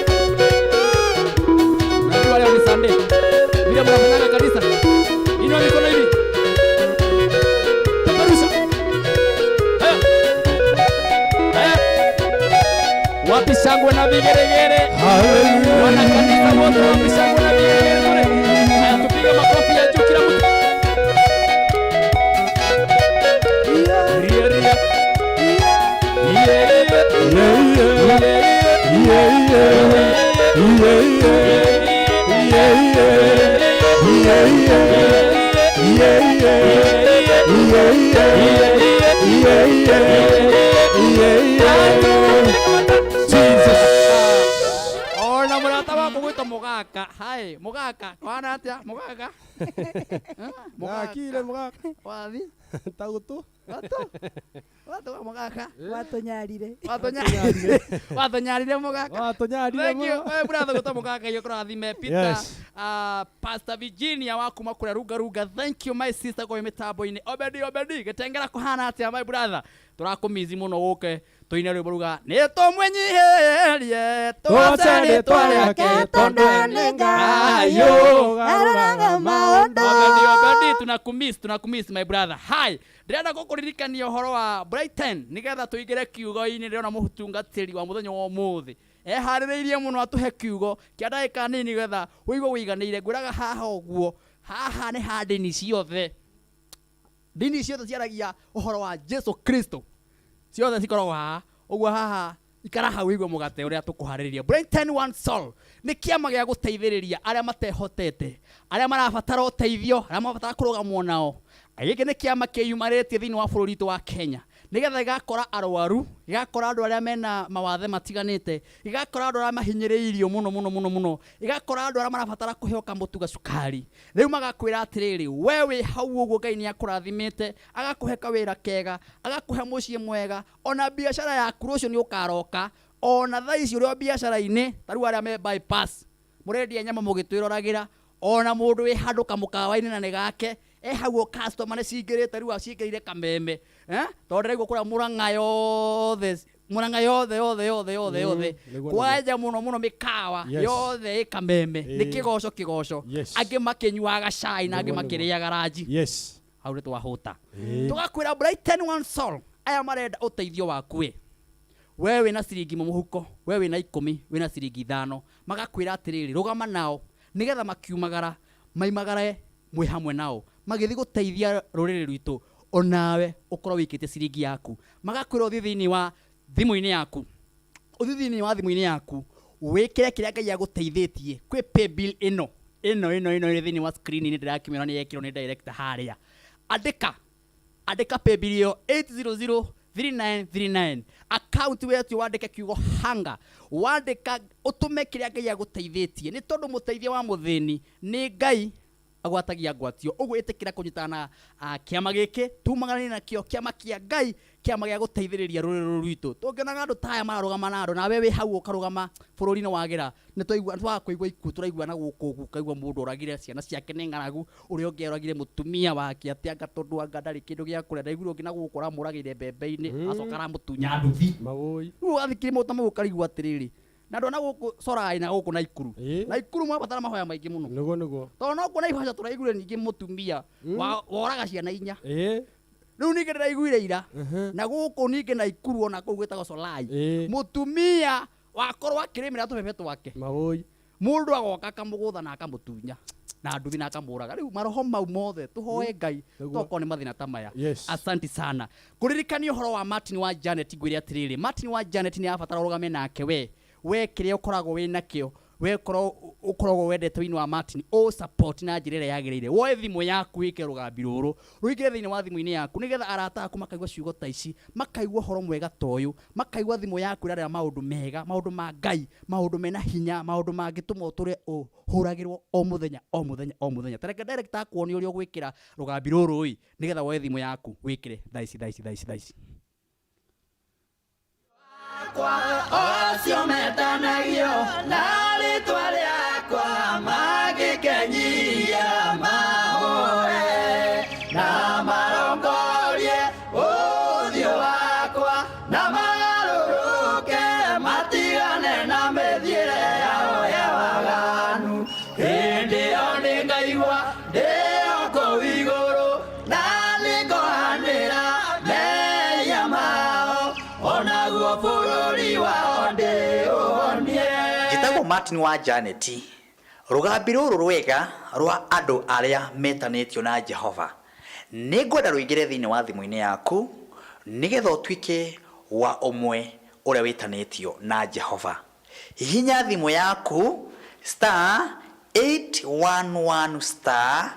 Unajua leo ni Sunday. Vile mnafanyaga kanisa. Inua mikono hivi. Peperusha. Haya. Haya. Wapi shangwe na vigeregere? Wana kanisa wote wapi shangwe na vigeregere kule? Haya, tupige makofi ya juu kila mtu. Ria, ria. Ye, ye. Ye, ye. Ye, ye. Jesus. Ona mũrata wakwa gwĩtwo Mũgaka. Hi, Mũgaka. Kwana atĩa? Mũgaka. Ngakire mũgaka. Wathi. Tagũtũ. Watu. Watu wa Mũgaka. Watũnyarire. Watũnyarire. Watũnyarire Mũgaka. Watũnyarire Thank you. mũno. We brother gwĩtwo Mũgaka iyo kũrathime Peter. Yes. Pastor Virginia wa kuma kũrĩa Runga Runga. Thank you my sister kwa mĩtambo-inĩ. Obedi Obedi gĩtengera kũhana atĩa my brother? Tũrakũmizi mũno gũke tũine rwĩmbo ruga nĩ tũmwĩnyihirie Tũgoce rĩĩtwa rĩake tondũ nĩ Ngai Ayo. aroraga maũndũ. Obedi Obedi tunakumiss tunakumiss my brother. Hi, ndĩrenda gũkũririkania ũhoro wa Brighton nĩgetha tũingĩre kiugo-inĩ. Ndĩrona mũtungatĩri wa mũthenya wa ũmũthĩ eharĩrĩirie mũno atũhe kiugo kĩa ndagĩka nini nĩgetha ũigue wĩiganĩire. Ngwĩraga haha ũguo, haha nĩ ha ndini ciothe, ndini ciothe ciaragia ũhoro wa Jesu Kristo, ciothe cikoragwo haha ũguo. Haha ikara hau ũigue mũgate ũrĩa tũkũharĩrĩria. Brighton One Soul nĩ kĩama gĩa gũteithĩrĩria arĩa matehotete, arĩa marabatara ũteithio, arĩa marabatara kũrũgamwo nao. Gĩkĩ nĩ kĩama kĩyumarĩtie thĩinĩ wa bũrũri witũ wa Kenya nĩgetha gĩgakora arwaru, gĩgakora andũ arĩa mena mawathe matiganĩte, gĩgakora andũ arĩa mahinyĩrĩirio mũno mũno mũno mũno, gĩgakora andũ arĩa marabatara kũheo kamũtu gacukari. Rĩu magakwĩra atĩrĩrĩ, we wĩ hau ũguo Ngai nĩ akũrathimĩte, agakũhe kawĩra kega, agakũhe mũciĩ mwega, ona biacara yaku rũciũ nĩ ũkaroka. Ona thaa ici ũrĩ o biacara-inĩ, ta rĩu arĩa me bypass mũrendia nyama mũgĩtwĩroragĩra, ona mũndũ wĩ handũ kamũkawa-inĩ na nĩ gake e hau, customer nĩ cingĩrĩte rĩu acingĩrĩire kameme, eh, tondũ ndĩraigua kũrĩa Mũrang'a yothe, Mũrang'a yothe yothe yothe yothe yothe, Nĩguo. Kwanja mũno mũno mĩkawa yothe ĩ kameme nĩ kĩgoco kĩgoco, angĩ makĩnyuaga cai na angĩ Nĩguo, nĩguo. makĩrĩaga ranji. Hau nĩ twahũta. Tũgakwĩra Brighton One Soul aya marenda ũteithio waku. Ĩ we wĩna ciringi mũhuko, we wĩna 10, wĩna ciringi 5, magakwĩra atĩrĩrĩ, rũgama nao nĩgetha makiumagara maimagare mwĩ hamwe nao magĩthiĩ gũteithia rũrĩrĩ rwitũ, onawe ũkorwo wĩikĩtie ciringi yaku. Magakwĩra ũthiĩ thĩinĩ wa thimũ-inĩ yaku, ũthiĩ thĩinĩ wa thimũ-inĩ yaku wĩkĩre kĩrĩa Ngai agũteithĩtie kwĩ paybill ĩno ĩno ĩno ĩno ĩrĩ thĩinĩ wa screen-inĩ, ndĩrakĩmĩona nĩ yekĩrwo nĩ director harĩa. Andĩka, andĩka paybill ĩyo 8003939, account wetio wandĩke kiugo hanga, wandĩka ũtũme kĩrĩa Ngai agũteithĩtie, nĩ tondũ mũteithia wa mũthĩni nĩ Ngai agwatagia ngwatio. Ũguo ĩtĩkĩra kũnyitana na kĩama gĩkĩ tumaganĩre nakĩo, kĩama kĩa Ngai, kĩama gĩa gũteithĩrĩria rũrĩrĩ rũrũ rwitũ. Tũngĩonaga andũ ta aya mararũgama na andũ, nawe wĩ hau ũkarũgama, bũrũri nĩ wagĩra. Nĩ twaigua twaga kũigua ikuũ tũraigua na gũkũ ũguo, ũkaigua mũndũ oragire ciana ciake nĩ ng'aragu, ũrĩa ũngĩ oragire mũtumia wake atĩ anga tondũ anga ndarĩ kĩndũ gĩa kũrĩa. Ndaiguire ũngĩ na gũkũ aramũragĩire mbembe-inĩ, acoka aramũtunya nduthi. Mawũi. Rĩu ũgathikĩrĩria maũndũ ta mau ũkarigwo atĩrĩrĩ, na andũ a na gũkũ Sorai na gũkũ Naikuru, Naikuru mwabatara mahoya maingĩ mũno, Nĩguo nĩguo. Tondũ no kuo Naivasha tũraiguire ningĩ mũtumia woraga ciana 4. Rĩu ningĩ ndĩraiguire ira na gũkũ ningĩ Naikuru ona kũu gwĩtagwo Solai, mũtumia Wakorwo akĩrĩmĩra tũbebe twake. Mawoi. Mũndũ agoka akamũgũtha na akamũtunya na nduthi na akamũraga. Rĩu maroho mau mothe tũhoe Ngai Nĩguo. tokorwo nĩ mathĩna ta maya. Yes. Asanti sana kũririkania ũhoro wa Martin wa Janet. Ngwĩre atĩrĩrĩ, Martin wa Janet nĩ abatara ũrũgame nake. We kĩrĩa ũkoragwo wĩ nakĩo, we ũkoragwo wendete wĩini wa Martin, ũ support na njĩra ĩrĩa yagĩrĩire. Woe thimũ yaku, wĩke rũgambi rũrũ rũingĩre thĩinĩ wa thimũ-inĩ yaku, nĩgetha arata aku makaigua ciugo ta ici, makaigua ũhoro mwega ta ũyũ, makaigua thimũ yaku ĩrarĩa maũndũ mega, maũndũ ma Ngai, maũndũ mena hinya, maũndũ mangĩtũma ũtũre ũhũragĩrwo o mũthenya, o mũthenya, o mũthenya. Tareke director akuonie ũrĩa ũgwĩkĩra rũgambi rũrũ ĩ, nĩgetha woe thimũ yaku wĩkĩre thaa ici, thaa ici, thaa ici, thaa ici. Ocio metanagio na rĩtwa rĩakwa mangĩkenyia mahũre na marongorie ũthiũ wakwa na magarũrũke matigane na mĩthiĩre yao ya waganu, hĩndĩ ĩyo nĩngaigua ndĩ o kũu igũrũ na nĩngohanĩra mehia mao onaguo bũrũri wao ndĩũhonie. Njĩtagwo Martin wa Janet. Rũgambi rũrũ rwega rwa andũ arĩa metanĩtio na Jehova nĩ ngwenda rũingĩre thĩinĩ wa thimũ-inĩ yaku, nĩgetha ũtuĩke wa ũmwe ũrĩa wĩtanĩtio na Jehova. Hihinya thimũ yaku star 811 star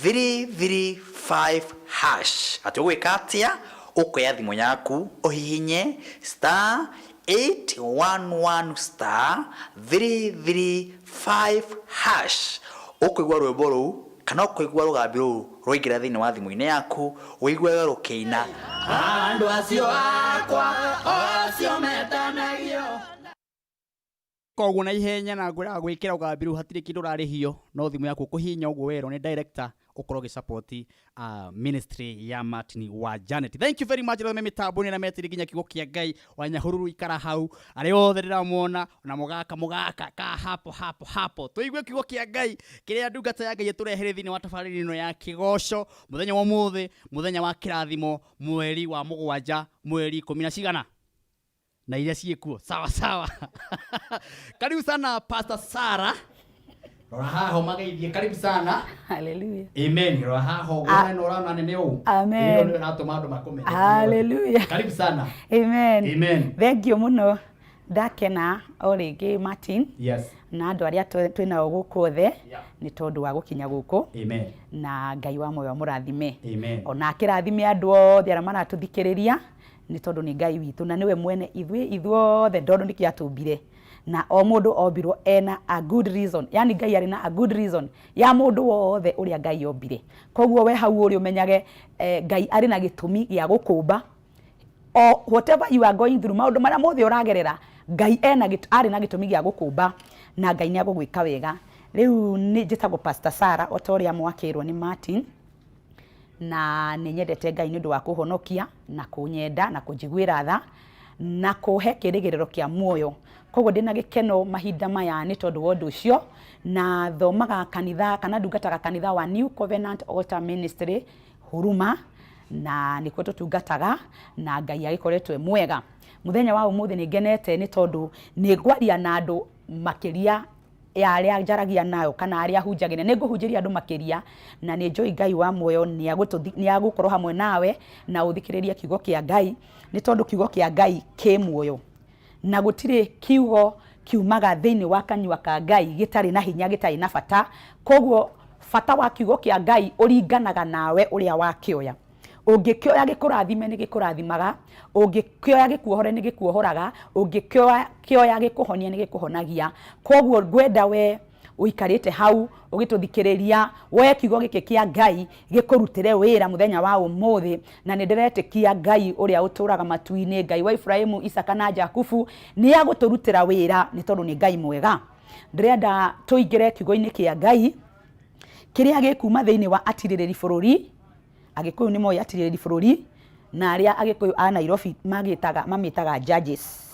335 hash. Atĩ ũgwĩka atĩa? Ũkoya thimũ yaku ũhihinye star 811 star 335 hash, ũkũigua rwĩmbo rũu kana ũkũigua rũgambi rũu rwaingĩra thĩinĩ wa thimũ-inĩ yaku, ũiguage rũkĩina. Andũ acio akwa ocio metanagio. Koguo na ihenya na ngwĩraga gwĩkĩra ũgambi rũu hatirĩ kĩndũ ũrarĩhio, no thimũ yaku ũkũhihinya ũguo werwo nĩ director, ũkorwo ũgĩsupport ministry ya Martin wa Janet. Thank you very much rĩothe me mĩtambo-inĩ na metĩri nginya kiugo kĩa Ngai wa Nyahururu, ikara hau, arĩa othe ndĩramona na mũgaka mũgaka ka hapo hapo hapo, tũigue kiugo kĩa Ngai kĩrĩa ndungata ya Ngai ĩtũrehere thĩinĩ wa tabarĩra ĩno ya kĩgoco mũthenya wa ũmũthĩ, mũthenya wa kĩrathimo, mweri wa 7, mweri 10 na cigana na iria ciĩkuo. Sawa sawa, karibu sana Pastor Sara, rora haha ũmageithie. Karibu sana. Hallelujah. Amen. Rora haha ũguo na ũrona nene ũũ. Amen. Ĩyo nĩyo ĩratũma andũ makũmenye. Hallelujah. Karibu sana. Amen. Amen. Thank you muno. Ndakena o rĩngĩ, Martin, na andũ arĩa twĩ nao gũkũ othe nĩ tondũ wa gũkinya gũkũ Amen. na Ngai wa muoyo amũrathime. Amen. Ona akĩrathime andũ othe arĩa maratũthikĩrĩria, nĩ tondũ nĩ Ngai witũ na nĩwe mwene ithuĩ ithuothe, tondũ nĩkĩo atũmbire na o mũndũ ombirwo ena a good reason, yani Ngai arĩ na a good reason ya mũndũ wothe ũrĩa Ngai ombire. Koguo we hau ũrĩ ũmenyage Ngai arĩ na gĩtũmi gĩa gũkũmba. O whatever you are going through, maũndũ marĩa mothe ũragerera, Ngai ena arĩ na gĩtũmi gĩa gũkũmba na Ngai nĩ agũgwĩka wega. Rĩu nĩ njĩtagwo Pastor Sarah, o ta ũrĩa mwakĩrwo nĩ Martin, na nĩ nyendete Ngai nĩ ũndũ wa kũhonokia na kũnyenda na kũnjiguĩra tha na kũhe kĩrĩgĩrĩro kĩa muoyo. Koguo ndĩna gĩkeno mahinda maya nĩ tondũ wa ũndũ ũcio, na thomaga kanitha kana ndungataga kanitha wa New Covenant Altar Ministry Huruma, na nĩkuo tũtungataga na Ngai agĩkoretwo e mwega. Mũthenya wa ũmũthĩ nĩ ngenete nĩ tondũ nĩ ngwaria na andũ makĩria ya arĩa njaragia nayo kana arĩa hunjagĩria. Nĩ ngũhunjĩria andũ makĩria na nĩ njũĩ Ngai wa muoyo nĩ agũkorwo hamwe nawe na ũthikĩrĩrie kiugo kĩa Ngai, nĩ tondũ kiugo kĩa Ngai kĩ muoyo na gũtirĩ kiugo kiumaga thĩinĩ wa kanyua ka Ngai gĩtarĩ na hinya, gĩtarĩ na bata. Koguo bata wa kiugo kĩa Ngai ũringanaga nawe ũrĩa wakĩoya. Ũngĩkĩoya gĩkũrathime, nĩ gĩkũrathimaga. Ũngĩkĩoya gĩkuohore, nĩ gĩkuohoraga. Ũngĩkĩoya kĩoya gĩkũhonia, nĩ gĩkũhonagia. Koguo ngwenda we ũikarĩte hau ũgĩtũthikĩrĩria, woe kiugo gĩkĩ kĩa Ngai gĩkũrutĩre wĩra mũthenya wa ũmũthĩ, na nĩ ndĩretĩkia Ngai ũrĩa ũtũraga matu-inĩ, Ngai wa Ibrahimu, Isaka na Jakubu, nĩ agũtũrutĩra wĩra nĩ tondũ nĩ Ngai mwega. Ndĩrenda tũingĩre kiugo-inĩ kĩa Ngai kĩrĩa gĩkuma thĩinĩ wa Atirĩrĩri Bũrũri. Agĩkũyũ nĩ moĩ Atirĩrĩri Bũrũri, na arĩa Agĩkũyũ a Nairobi magĩtaga mamĩtaga Judges,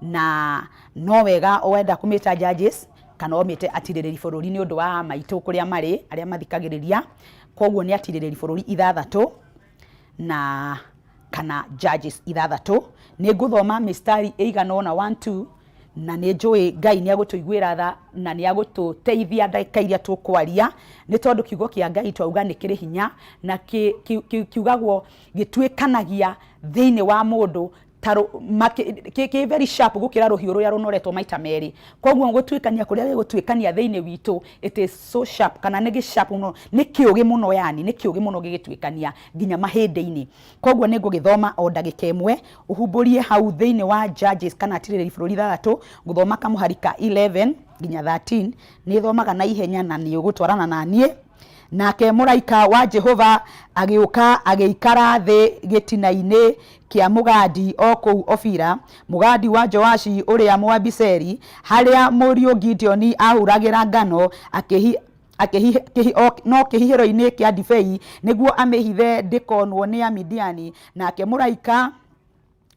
na no wega wenda kũmĩta Judges kana ũmĩte Atirĩrĩri Bũrũri nĩ ũndũ wa maitũ kũrĩa marĩ arĩa mathikagĩrĩria. Koguo nĩ Atirĩrĩri Bũrũri 6 na kana Judges 6. Nĩ ngũthoma mĩstari ĩigana ũna 1 2. Na nĩ njũĩ Ngai nĩ agũtũiguĩra tha na nĩ agũtũteithia ndagĩka iria tũkwaria, nĩ tondũ kiugo kĩa Ngai twauga nĩ kĩrĩ hinya na kiugagwo gĩtuĩkanagia thĩinĩ wa mũndũ ta kĩ very sharp gũkĩra rũhiũ rũrĩa rũnoretwo maita merĩ. Koguo gũtuĩkania kũrĩa gĩgũtuĩkania thĩinĩ witũ, it is so sharp, kana nĩ gĩ sharp mũno, nĩ kĩũgĩ mũno, yani nĩ kĩũgĩ mũno gĩgĩtuĩkania nginya mahĩndĩ-inĩ. Koguo nĩ ngũgĩthoma o ndagĩka ĩmwe, ũhumbũrie hau thĩinĩ wa Judges kana Atirĩrĩri Bũrũri 6, ngũthoma kamũhari ka 11 nginya 13, nĩ thomaga na ihenya na nĩ ũgũtwarana na niĩ. Nake mũraika wa Jehova agĩũka agĩikara thĩ gĩtina-inĩ kĩa mũgandi o kũu Ofira, mũgandi wa Joashi ũrĩa Mũabiseri, harĩa mũriũ Gideoni aahuragĩra ngano no kĩhihĩro-inĩ kĩa ndibei, nĩguo amĩhithe ndĩkonwo nĩ Amidiani. Nake mũraika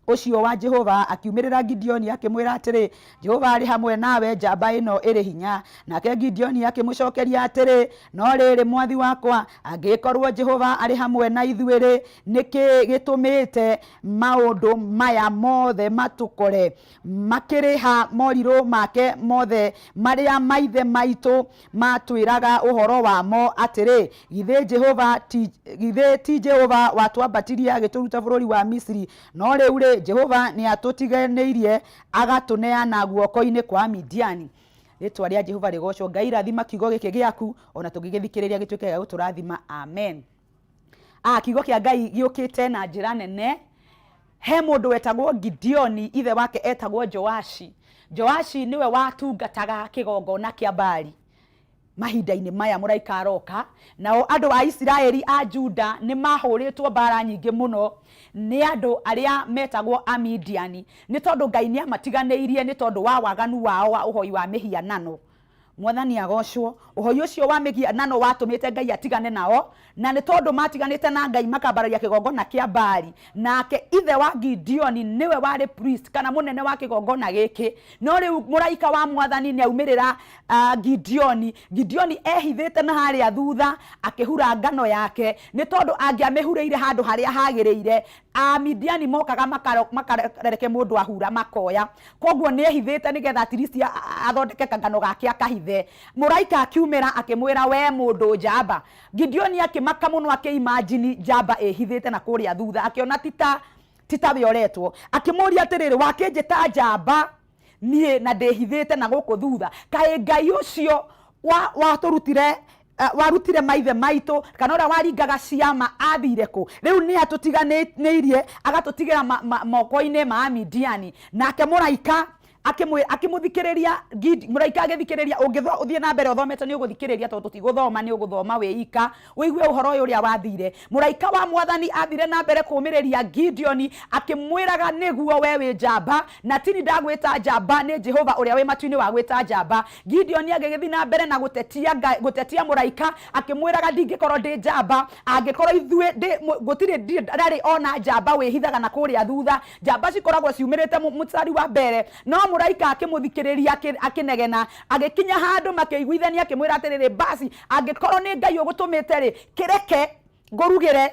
ũcio wa Jehova akiumĩrĩra Gideoni akĩmwĩra atĩrĩ, Jehova arĩ hamwe nawe, njamba ĩno ĩrĩ hinya. Nake Gideoni akĩmũcokeria atĩrĩ, No rĩrĩ, mwathi wakwa, angĩkorwo Jehova arĩ hamwe na ithuĩ-rĩ, nĩ kĩĩ gĩtũmĩte maũndũ maya mothe matũkore? Makĩrĩ ha morirũ make mothe marĩa maithe maitũ maatwĩraga ũhoro wamo atĩrĩ, Githĩ Jehova ti, githĩ ti Jehova watwambatirie agĩtũruta bũrũri wa Misiri? No rĩu-rĩ, Jehova nĩatũtiganĩirie agatũneana guoko-inĩ kwa Midiani. Rĩtwa rĩa Jehova rĩgoocwo. Ngai rathima kiugo gĩkĩ gĩaku, o na tũngĩgĩthikĩrĩria gĩtuĩke gĩa gũtũrathima. Amen. Ah, kiugo kĩa Ngai gĩũkĩte na njĩra nene. He mũndũ wetagwo Gideoni, ithe wake etagwo Joashi. Joashi nĩwe watungataga kĩgongona kĩa Baali. Mahinda-inĩ maya mũraika aroka, nao andũ a Isiraeli a Juda nĩ mahũrĩtwo mbaara nyingĩ mũno nĩ andũ arĩa metagwo Amidiani, nĩ tondũ Ngai nĩ amatiganĩirie nĩ tondũ wa waganu wao wa ũhoi wa mĩhianano. Mwathani agocwo. Ũhoi ũcio wa mĩhianano watũmĩte Ngai atigane nao, na nĩ tondũ matiganĩte na Ngai makambararia kĩgongona kĩa Baali. Nake ithe wa Gideoni nĩwe warĩ priest kana mũnene wa kĩgongona gĩkĩ. No rĩu mũraika wa Mwathani nĩ aumĩrĩra Gideoni. Gideoni ehithĩte na harĩa thutha akĩhura ngano yake, nĩ tondũ angĩamĩhurĩire handũ harĩa hagĩrĩire, Amidiani mokaga makareke mũndũ ahura makoya. Koguo nĩ ehithĩte nĩgetha at least athondeke kangano gake akahithe. Mũraika akiumĩra akĩmwĩra, we mũndũ njamba. Gideoni akĩmaka mũno akĩimagine njamba ĩhithĩte na kũrĩa thutha, akĩona ti ta we ũretwo. Akĩmũria atĩrĩrĩ, wakĩnjĩta njamba niĩ na ndĩhithĩte na gũkũ thutha? Kaĩ Ngai ũcio watũrutire warutire maithe maitũ kana ũrĩa waringaga ciama athire kũ? Rĩu nĩ atũtiganĩirie agatũtigĩra moko-inĩ ma Amidiani. Nake mũraika akĩmũthikĩrĩria. Mũraika agĩthikĩrĩria. Ũngĩthoma ũthiĩ na mbere ũthomete nĩ ũgũthikĩrĩria, tondũ tũtigũthoma, nĩ ũgũthoma wĩ ika ũigue ũhoro ũyũ ũrĩa wathire. Mũraika wa Mwathani athire na mbere kũũmĩrĩria Gideoni akĩmwĩraga, nĩguo we wĩ njamba, na tini ndagwĩta njamba, nĩ Jehova ũrĩa wĩ matu-inĩ wagwĩta njamba. Gideoni agĩgĩthiĩ na mbere na gũtetia mũraika akĩmwĩraga, ndingĩkorwo ndĩ njamba angĩkorwo ithuĩ gũtirĩ ndarĩ ona njamba wĩhithaga na kũrĩa thutha, njamba cikoragwo ciumĩrĩte mũstari wa mbere. No mũraika akĩmũthikĩrĩria akĩnegena, agĩkinya handũ makĩiguithania, akĩmwĩra atĩrĩrĩ, basi angĩkorwo nĩ Ngai ũgũtũmĩte rĩ, kĩreke ngũrugĩre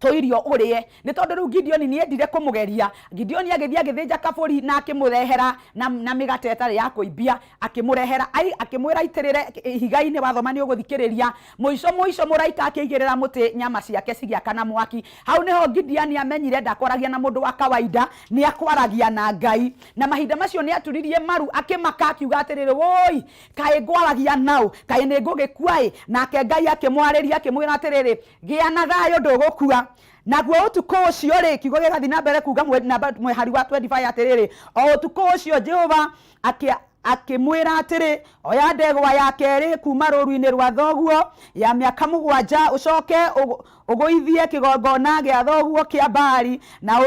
tũirio ũrĩe. Nĩ tondũ rĩu Gideoni nĩ endire kũmũgeria, Gideoni agĩthiĩ agĩthĩnja kabũri na akĩmũrehera na mĩgate ĩtarĩ ya kũimbia, akĩmũrehera, akĩmwĩra aitĩrĩre ihiga-inĩ. Wathoma nĩ ũgũthikĩrĩria. Mũico mũico mũraika akĩigĩrĩra mũtĩ, nyama ciake cigĩakana mwaki. Hau nĩho Gideoni amenyire ndakwaragia na mũndũ wa kawaida, nĩ akwaragia na Ngai. Na mahinda macio nĩ aturirie maru akĩmaka, akiuga atĩrĩrĩ, woi, kaĩ ngwaragia naũ? Kaĩ nĩ ngũgĩkua ĩ? Nake Ngai akĩmwarĩria akĩmwĩra atĩrĩrĩ, gĩa na thayũ, ndũgũkua. Naguo ũtukũ ũcio rĩ, kiugo gĩgathiĩ na mbere kuga mũhari wa 25 atĩrĩrĩ, o ũtukũ ũcio Jehova akĩmwĩra atĩrĩ, oya ndegwa ya kerĩ kuma rũru-inĩ rwa thoguo ya mĩaka 7, ũcoke ũgũithie kĩgongona gĩa thoguo kĩa Baali, na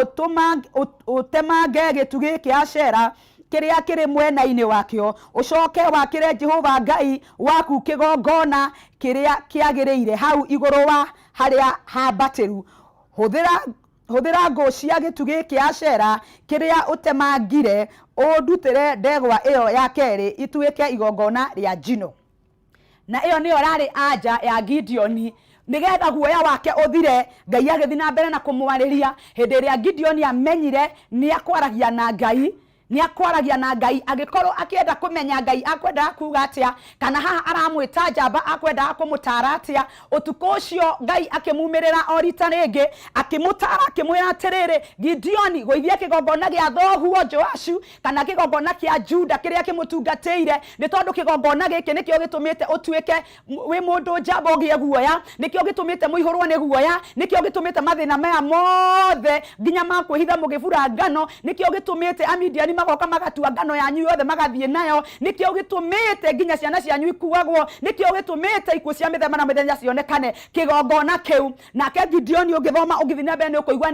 ũtemange gĩtugĩ kĩa Ashera kĩrĩa kĩrĩ mwena-inĩ wakĩo, ũcoke wakĩre Jehova Ngai waku kĩgongona kĩrĩa kĩagĩrĩire hau igũrũ wa harĩa hambatĩru. Hũthĩra ngũ cia gĩtugĩ kĩa Ashera kĩrĩa ũtemangire ũndutĩre ndegwa ĩyo ya kerĩ ituĩke igongona rĩa njino. Na ĩyo nĩyo yarĩ anja ya Gideoni nĩgetha guoya wake ũthire. Ngai agĩthiĩ na mbere na kũmwarĩria. Hĩndĩ ĩrĩa Gideoni amenyire nĩ akwaragia na Ngai. Nĩ akwaragia na Ngai agĩkorwo akĩenda kũmenya Ngai akwendaga kuga atĩa, kana haha aramwĩta njamba akwendaga kũmũtara atĩa. Ũtukũ ũcio Ngai akĩmumĩrĩra o rita rĩngĩ, akĩmũtara akĩmwĩra atĩrĩrĩ, Gideoni, gũithia kĩgongona gĩa thoguo Joashu kana kĩgongona kĩa Juda kĩrĩa kĩmũtungatĩire, nĩ tondũ kĩgongona gĩkĩ nĩkĩo gĩtũmĩte ũtuĩke wĩ mũndũ njamba ũgĩe guoya, nĩkĩo gĩtũmĩte mũihũrwo nĩ guoya, nĩkĩo gĩtũmĩte mathĩna maya mothe nginya ma kwĩhitha mũgĩbura ngano, nĩkĩo gĩtũmĩte Amidiani magoka magatua ngano yanyu yothe magathiĩ nayo, nĩkĩo gĩtũmĩte nginya ciana cianyu ikuagwo, nĩkĩo gĩtũmĩte ikuũ cia mĩthemba na mĩthenya cionekane. Kĩgongona kĩu. Nake Gideoni ũngĩthoma ũngĩthiĩ na mbere nĩ ũkũigua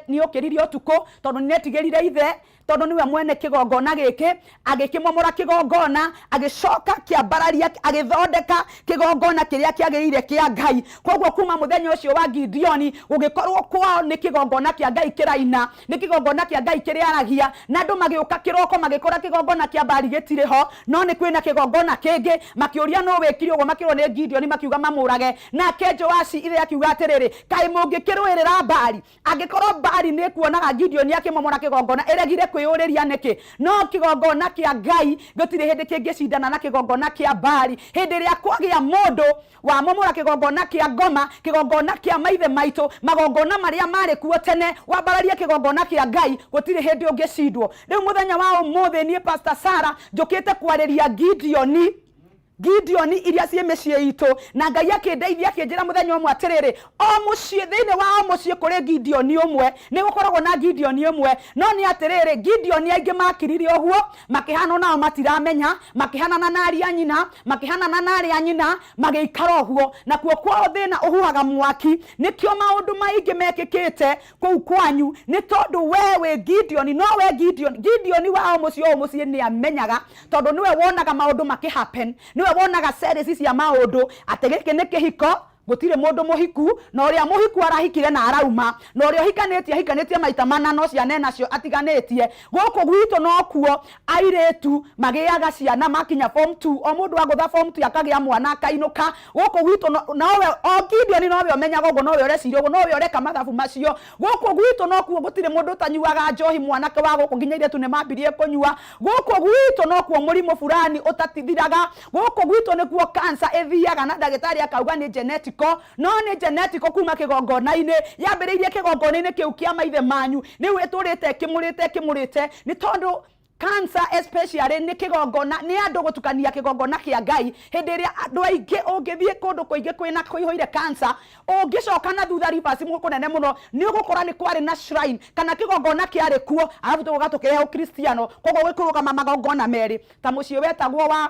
nĩ okĩrire ũtukũ tondũ nĩ etigĩrire ithe, tondũ nĩwe mwene kĩgongona gĩkĩ, agĩkĩmomora kĩgongona, agĩcoka kĩambararia, agĩthondeka kĩgongona kĩrĩa kĩagĩrĩire kĩa Ngai. Koguo kuma mũthenya ũcio wa Gideoni gũgĩkorwo kwao nĩ kĩgongona kĩa Ngai kĩraina, nĩ kĩgongona kĩa Ngai kĩrĩaragia, na andũ magĩũka kĩroko magĩkora kĩgongona kĩa Baali gĩtirĩ ho, no nĩ kwĩna kĩgongona kĩngĩ. Makĩũria nũ wĩkire ũguo, makĩrwo nĩ Gideoni, makiuga mamũrage. Nake Joashi ithe akiuga atĩrĩrĩ, kaĩ mũngĩkĩrũĩrĩra Baali? Angĩkorwo Baali nĩ ĩkuonaga Gideoni akĩmomora kĩgongona, ĩregire kwĩyũrĩria nĩkĩ? No kĩgongona kĩa Ngai gũtirĩ hĩndĩ kĩngĩcindana na kĩgongona kĩa Baali. Hĩndĩ ĩrĩa kwagĩa mũndũ wamomora kĩgongona kĩa ngoma, kĩgongona kĩa maithe maitũ, magongona marĩa marĩ kuo tene, wambararie kĩgongona kĩa Ngai, gũtirĩ hĩndĩ ũngĩcindwo. Rĩu mũthenya wa ũmũthĩ niĩ Pastor Sarah njũkĩte kwarĩria Gideoni, Gideoni iria ciĩ mĩciĩ itũ, na Ngai akĩndeithia akĩnjĩra mũthenya ũmwe atĩrĩrĩ, o mũciĩ, thĩinĩ wa o mũciĩ kũrĩ Gideoni ũmwe, nĩ gũkoragwo na Gideoni ũmwe. No nĩ atĩrĩrĩ, Gideoni aingĩ makirire ũguo, makĩhana nao matiramenya, makĩhanana na aria nyina, makĩhanana na arĩa nyina, magĩikara ũguo. Nakuo kwao thĩna ũhuhaga mwaki, nĩkĩo maũndũ maingĩ mekĩkĩte kũu kwanyu, nĩ tondũ we wĩ Gideoni, no we Gideoni, Gideoni wa o mũciĩ o mũciĩ nĩ amenyaga, tondũ nĩwe wonaga maũndũ makĩ happen, nĩwe wonaga series cia maũndũ, atĩ gĩkĩ nĩ kĩhiko, gũtirĩ mũndũ mũhiku, na ũrĩa mũhiku arahikire na arauma, na ũrĩa ũhikanĩtie ahikanĩtie maita mana, no ciana enacio atiganĩtie. Gũkũ gwitũ nokuo airĩtu magĩaga ciana makinya form 2, o mũndũ agũtha form 2 akagĩa mwana akainũka. Gũkũ gwitũ nowe o Gideoni nowe ũmenyaga ũguo, nowe ũreciria ũguo, nowe ũreka mathabu macio. Gũkũ gwitũ nokuo gũtirĩ mũndũ ũtanyuaga njohi, mwanake wa gũkũ nginya airĩtu nĩ mambirie kũnyua. Gũkũ gwitũ nokuo mũrimũ fulani ũtatithiraga. Gũkũ gwitũ nĩkuo cancer ĩthiaga na ndagĩtarĩ akauga nĩ genetical, no nĩ genetical kuma kĩgongona-inĩ, yambĩrĩirie kĩgongona-inĩ kĩu kĩa maithe manyu, rĩu ĩtũrĩte ĩkĩmũrĩte ĩkĩmũrĩte, nĩ tondũ cancer especially nĩ kĩgongona, nĩ andũ gũtukania kĩgongona kĩa Ngai. Hĩndĩ ĩrĩa andũ aingĩ ũngĩthiĩ kũndũ kũingĩ kwĩna kũihũire cancer, ũngĩcoka na thutha reverse kũnene mũno, nĩ ũgũkora nĩ kwarĩ na shrine kana kĩgongona kĩarĩ kuo, arabu tũgoka tũkĩrehe ũkristiano, koguo gũkĩrũgama magongona merĩ, ta mũciĩ wetagwo wa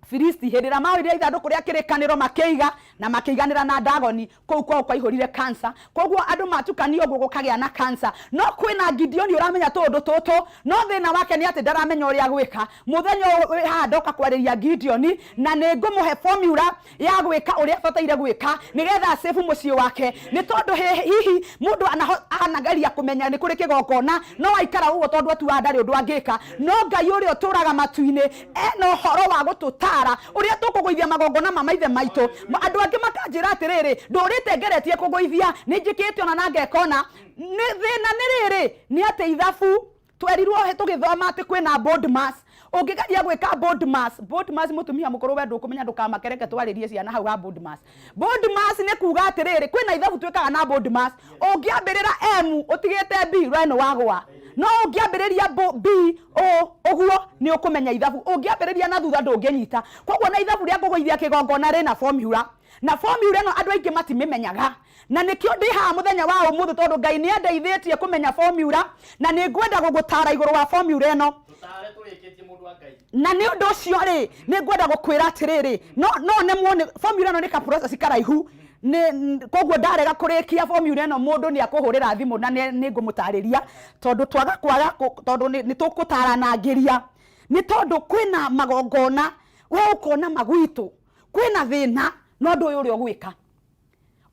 Filisti, hĩndĩ ĩrĩa maoire ithandũkũ rĩa kĩrĩkanĩro makĩiga na makĩiganĩra na Dagoni, kũu kwao kwaihũrire cancer. Koguo andũ matukanio ũguo gũkagĩa na cancer. No kwĩna Gideoni ũramenya tũũndũ tũtũ, no thĩna wake nĩ atĩ ndaramenya ũrĩa gwĩka. Mũthenya ũyũ wĩ haha ndoka kwarĩria Gideoni, na nĩ ngũmũhe formula ya gwĩka ũrĩa abataire gwĩka nĩgetha save mũciĩ wake, nĩ tondũ hihi mũndũ anageria kũmenya nĩ kũrĩ kĩgongona, no aikara ũguo tondũ atuaga ndarĩ ũndũ angĩka. No Ngai ũrĩa ũtũraga matu-inĩ ena ũhoro wa gũtũtara ũrĩa tũkũgũithia magongona ma maithe maitũ. Andũ angĩ makanjĩra atĩrĩrĩ, ndũrĩte ngeretie kũgũithia, nĩ njĩkĩte ona na ngeka ona. Nĩ thĩna nĩ rĩrĩ, nĩ atĩ ithabu twerirwo tũgĩthoma atĩ kwĩna BODMAS. Ũngĩgeria gwĩka BODMAS, BODMAS mũtumia mũkũrũ we ndũkũmenya, ndũkamake, reke twarĩrie ciana hau ha BODMAS. BODMAS nĩ kuga atĩrĩrĩ, kwĩna ithabu twĩkaga na BODMAS. Ũngĩambĩrĩra M ũtigĩte B, we nĩ wagwa. No ũngĩambĩrĩria B O ũguo nĩ ũkũmenya ithabu. Ũngĩambĩrĩria na thutha ndũngĩnyita. Koguo na ithabu rĩa kũgũithia kĩgongona rĩna formula. Na formula ĩno andũ aingĩ matimĩmenyaga. Na nĩkĩo ndĩ haha mũthenya wa ũmũthĩ, tondũ Ngai nĩ andeithĩtie kũmenya formula, na nĩ ngwenda gũgũtara igũrũ wa formula ĩno. Na nĩ ũndũ ũcio rĩ, nĩ ngwenda gũkwĩra atĩrĩrĩ, no nemwo nĩ formula ĩno, nĩ ka process karaihu, nĩ koguo ndarega kũrĩkia formula ĩno mũndũ nĩ akũhũrĩra thimũ na nĩ ngũmũtarĩria, tondũ twaga kwaga tondũ nĩ tũkũtaranangĩria, nĩ tondũ kwĩna magongona we ũkona magwitũ kwĩna thĩna, no ndũĩ ũrĩa ũgwĩka.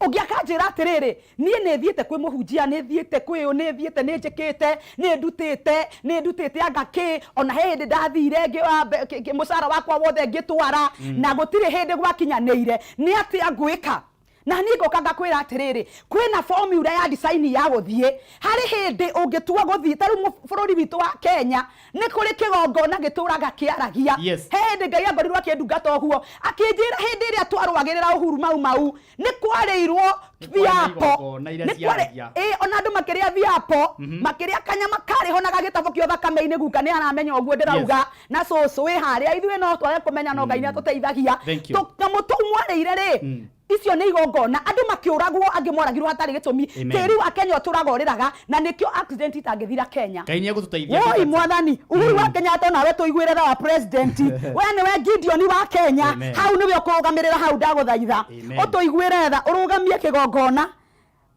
Ũngĩ akanjĩra atĩrĩrĩ, niĩ nĩ thiĩte kwĩ mũhunjia, nĩ thiĩte kwĩ ũ, nĩ thiĩte, nĩ njĩkĩte, nĩ ndutĩte, nĩ ndutĩte anga kĩ, ona he hĩndĩ ndathire mũcara wakwa wothe ngĩtwara, na gũtirĩ hĩndĩ gwakinyanĩire, nĩ atĩa ngwĩka? Na niĩ ngoka ngakwĩra atĩrĩrĩ, kwĩna formula ya design ya gũthiĩ. Harĩ hĩndĩ ũngĩtua gũthiĩ, ta rĩu bũrũri witũ wa Kenya nĩ kũrĩ kĩgongona gĩtũraga kĩaragia. Yes. He hĩndĩ Ngai angorirwo akĩndungata ũguo, akĩnjĩra hĩndĩ ĩrĩa twarũagĩrĩra ũhuru Mau Mau nĩ kwarĩirwo Nĩ kwarĩ na viapo. igongona iria Nĩ kwarĩ- ciaragia. Ĩ, ona andũ makĩrĩa viapo, makĩrĩa kanyama karĩ ho na gagĩtabũkio thakame-inĩ, guka nĩ aramenya ũguo ndĩrauga. Na cũcũ wĩ harĩa, ithuĩ no twage kũmenya, no Ngai nĩ atũteithagia. Thank you. Tũnyamũ tũu mwarĩire rĩ, icio nĩ igongona, andũ makĩũragwo, angĩ moragirwo hatarĩ gĩtũmi. Amen. Tĩri wa Kenya ũtũraga ũrĩraga, na nĩkĩo accident itangĩthira Kenya. Ngai nĩ egũtũteithia. Woi mwathani Uhuru wa Kenyatta, nawe tũiguĩre tha wa president. We nĩwe Gideon wa Kenya. Amen. Hau nĩwe ũkũrũgamĩrĩra hau, ndagũthaitha Amen. ũtũiguĩre tha, ũrũgamie kĩgongona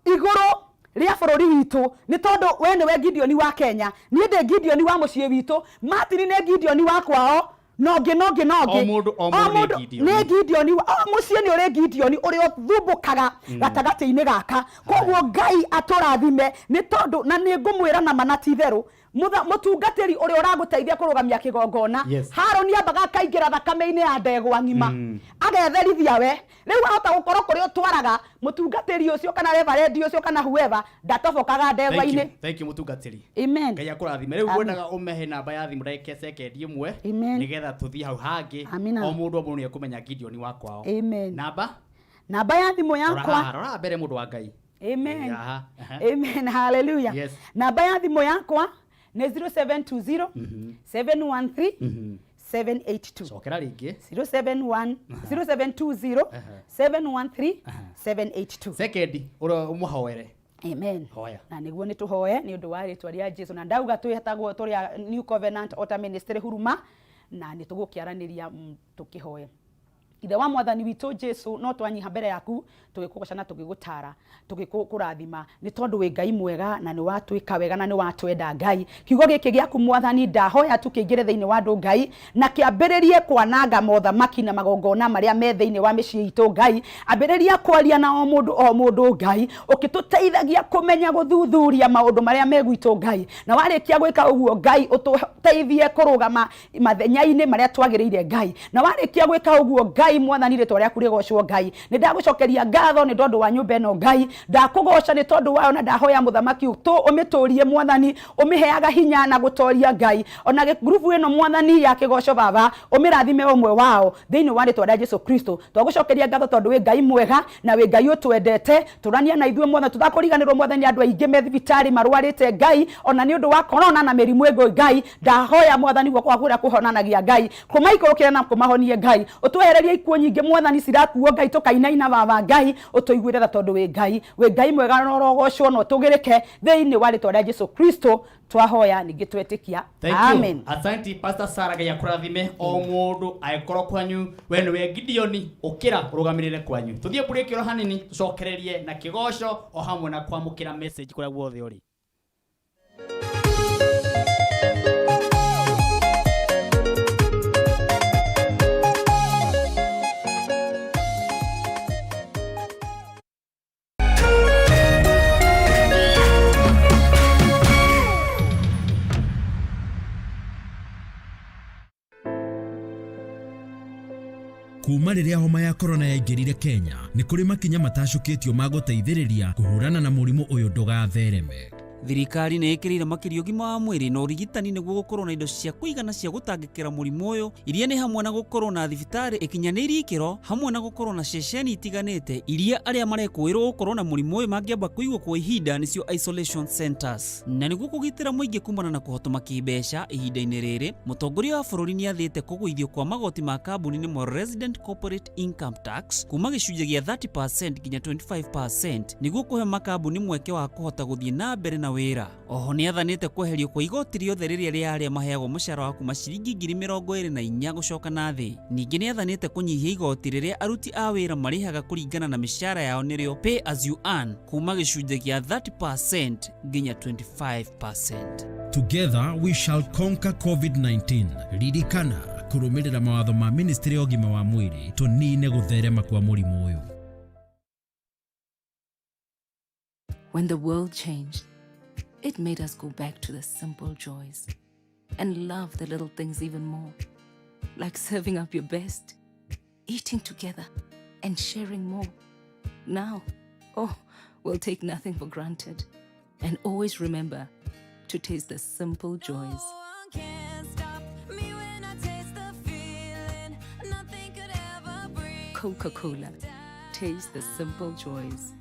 igũrũ rĩa bũrũri witũ, nĩ tondũ we nĩwe Gideon wa Kenya. Niĩ ndĩ Gideon wa mũciĩ witũ, Martin nĩ Gideon wa kwao, nongĩ nongĩ nongĩ. O mũndũ- o mũndũ nĩ Gideon. Nĩ Gideon o mũciĩ nĩ ũrĩ Gideon ũrĩa ũthumbũkaga gatagatĩ-inĩ gaka. Koguo Ngai atũrathime, nĩ tondũ na nĩ ngũmwĩra na mana ti itherũ, mũtungatĩri ũrĩa ũragũteithia kũrũgamia kĩgongona, Yes. Harũni ambaga akaingĩra thakame-inĩ ya ndegwa ng'ima, agetherithia we. Rĩu ahota gũkorwo kũrĩa ũtwaraga mũtungatĩri ũcio kana reverend ũcio kana whoever ndatobokaga Thank you. ndegwa-inĩ. Thank you, mũtungatĩri. Amen. Ngai akũrathime. Rĩu Amen. ngwendaga ũmehe namba ya thimũ ndagĩka sekendi ĩmwe, Amen. nĩgetha tũthiĩ hau hangĩ. Amina. O mũndũ o mũndũ nĩ ekũmenya Gideon wa kwao. Amen. Namba. Namba ya thimũ Rora yakwa. haha, rora mbere, mũndũ wa Ngai. Amen. Haha, aha. Amen. Hallelujah. Yes. Namba ya thimũ yakwa nĩ 0720 713 782. Cokera rĩngĩ. 071 0720 713 782. Sekendi ũrĩa ũmũhoere. Amen. Hoya. Na nĩguo nĩ tũhoe nĩ ũndũ wa rĩtwa rĩa Jesu. Na ndauga twĩtagwo tũrĩ a New Covenant Altar Ministry Huruma, na nĩ tũgũkĩaranĩria tũkĩhoe. Ithe wa mwathani witũ Jesu, no twanyiha mbere yaku tũgĩkũgoca na tũgĩgũtara, tũgĩkũrathima, nĩ tondũ wĩ Ngai mwega na nĩ watwĩka wega na nĩ watwenda. Ngai, kiugo gĩkĩ gĩaku mwathani, ndahoya tukĩingĩre thĩinĩ wa andũ, Ngai, na kĩambĩrĩrie kwananga mothamaki na magongona marĩa me thĩinĩ wa mĩciĩ itũ. Ngai, ambĩrĩria kwaria na o mũndũ o mũndũ, Ngai, ũkĩtũteithagia kũmenya gũthuthuria maũndũ marĩa me gwitũ. Ngai, na warĩkia gwĩka ũguo, Ngai, ũtũteithie kũrũgama mathenya-inĩ marĩa twagĩrĩire. Ngai, na warĩkia gwĩka ũguo, Ngai mwathani, rĩtwa rĩaku rĩgocwo. Ngai, nĩ ndagũcokeria ngatho nĩ tondũ wa nyũmba ĩno. Ngai, ndakũgoca nĩ tondũ wayo, na ndahoya mũthamaki ũmĩtũrie mwathani, ũmĩheaga hinya na gũtoria. Ngai, ona ngurubu ĩno mwathani ya kĩgoco, baba, ũmĩrathime ũmwe wao thĩinĩ wa rĩtwa rĩa Jesu Kristo. Twagũcokeria ngatho tondũ wĩ Ngai mwega na wĩ Ngai ũtwendete. Tũrania na ithuĩ mwathani, tũtakũriganĩrwo mwathani, andũ aingĩ me thibitarĩ marwarĩte, Ngai, ona nĩ ũndũ wa corona na mĩrimũ ĩngĩ. Ngai, ndahoya mwathani, guoko gwaku kũrĩa kũhonanagia, Ngai, kũmaikũrũkĩra na kũmahonie. Ngai, ũtwehererie ikuũ nyingĩ mwathani cirakuo, Ngai, tũkainaina. Baba Ngai, ũtũiguĩre tha tondũ wĩ Ngai, wĩ Ngai mwega, na ũrogocwo na ũtũgĩrĩke thĩinĩ wa rĩtwa rĩa Jesu Kristo twahoya ningĩ twetĩkia. Thank Amen. you. Asante, Pastor Sarah. Ngai akũrathime o mũndũ. Angĩkorwo kwanyu we nĩwe Gideoni, ũkĩra ũrũgamĩrĩre kwanyu. Tũthiĩ break oro hanini, tũcokererie na kĩgoco o hamwe na kwamũkĩra message kũrĩa guothe ũrĩ. Kuma rĩrĩa homa ya korona yaingĩrire Kenya, nĩ kũrĩ makinya matacũkĩtio ma gũteithĩrĩria kũhũrana na mũrimũ ũyũ ndũgathereme. Thirikari nĩ ĩkĩrĩire makĩria ũgima wa mwĩrĩ na ũrigitani nĩguo gũkorwo na indo cia kũigana cia gũtangĩkĩra mũrimũ ũyũ, iria nĩ hamwe na gũkorwo na thibitarĩ ĩkinyanĩirie ikĩro, hamwe na gũkorwo na ceceni itiganĩte iria arĩa marekũĩrwo gũkorwo na mũrimũ ũyũ mangĩamba kũigwo kwa ihinda, nĩcio isolation centers. Na nĩguo kũgitĩra mũingĩ kumana na kũhotoma kĩmbeca ihinda-inĩ rĩrĩ, mũtongoria wa bũrũri nĩ athĩte kũgũithio kwa magoti ma kambuni, nĩmo resident corporate income tax, kuma gĩcunjĩ gĩa 30% nginya 25%, nĩguo kũhe makambuni mweke wa kũhota gũthiĩ na mbere na wĩra. Oho nĩ athanĩte kweherio kwa igoti rĩothe rĩrĩa rĩa arĩa maheagwo mũcara wa kuma ciringi 24,000 gũcoka na thĩ. Ningĩ nĩ athanĩte kũnyihia igoti rĩrĩa aruti a wĩra marĩhaga kũringana na mĩcara yao, nĩrĩo pay as you earn, kuma gĩcunjĩ gĩa 30% nginya 25%. Together we shall conquer COVID-19. Ririkana kũrũmĩrĩra mawatho ma ministry ya ũgima wa mwĩrĩ tũnine gũtherema kwa mũrimũ ũyũ. When the world changed, it made us go back to the simple joys and love the little things even more, like serving up your best, eating together, and sharing more. Now, oh, we'll take nothing for granted. And always remember to taste the simple joys. Coca Cola. Taste the simple joys.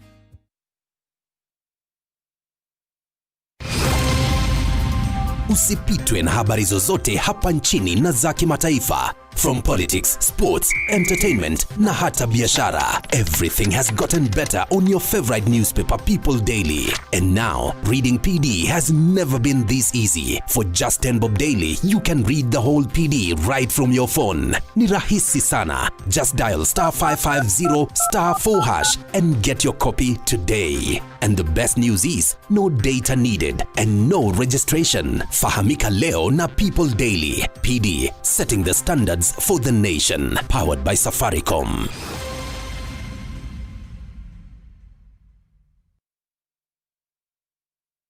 Usipitwe na habari zozote hapa nchini na za kimataifa. From politics, sports, entertainment na hata biashara. Everything has gotten better on your favorite newspaper People Daily. And now, reading PD has never been this easy. For just 10 bob daily, you can read the whole PD right from your phone. Ni rahisi sana. Just dial star 550 star 4 hash and get your copy today. And the best news is no data needed and no registration. Fahamika leo na People Daily. PD, setting the standards for the nation. Powered by Safaricom.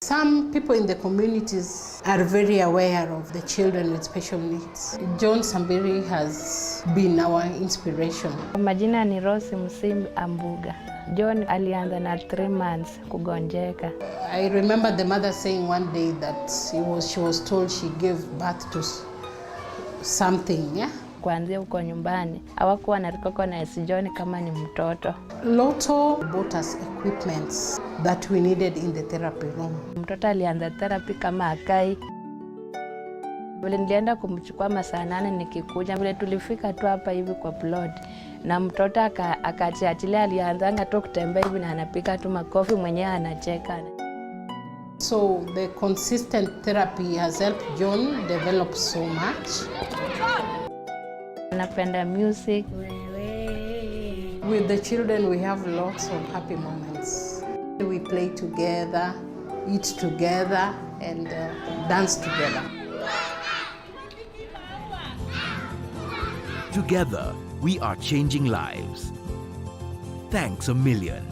Some people in the communities are very aware of the children with special needs. John Sambiri has been our inspiration. Majina ni Rose Msimbi Ambuga. John alianza na 3 months kugonjeka. I remember the mother saying one day that she was told she gave birth to something, yeah? Kuanzia huko nyumbani hawakuwa na recognize John kama ni mtoto. Lotto bought us equipments that we needed in the therapy room. Mtoto alianza therapy kama akai. Vile nilienda kumchukua masaa 8 nikikuja, vile tulifika tu hapa hivi kwa plot na mtoto akachiachilia, alianzanga tu kutembea hivi na anapika tu makofi mwenyewe anacheka. So the consistent therapy has helped John develop so much. Napenda music. With the children we have lots of happy moments. We play together, eat together and dance together. Together, we are changing lives. Thanks a million.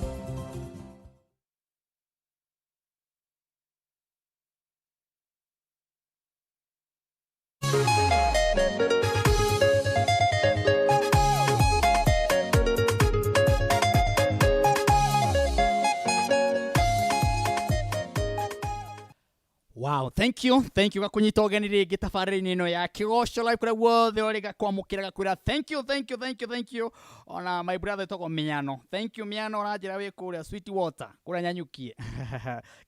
Wow, thank you. Thank you gakunyita ũgeni rĩngĩ tabarĩra-inĩ ĩno ya Kĩgoco Live kũrĩa guothe ũrĩ gakwamũkĩra gakwĩra thank you, thank you, thank you, thank you. Ona my brother etagwo Mĩano. Thank you Mĩano, ũranjĩra wĩ kũrĩa Sweet Water, kũrĩa Nyanyukie.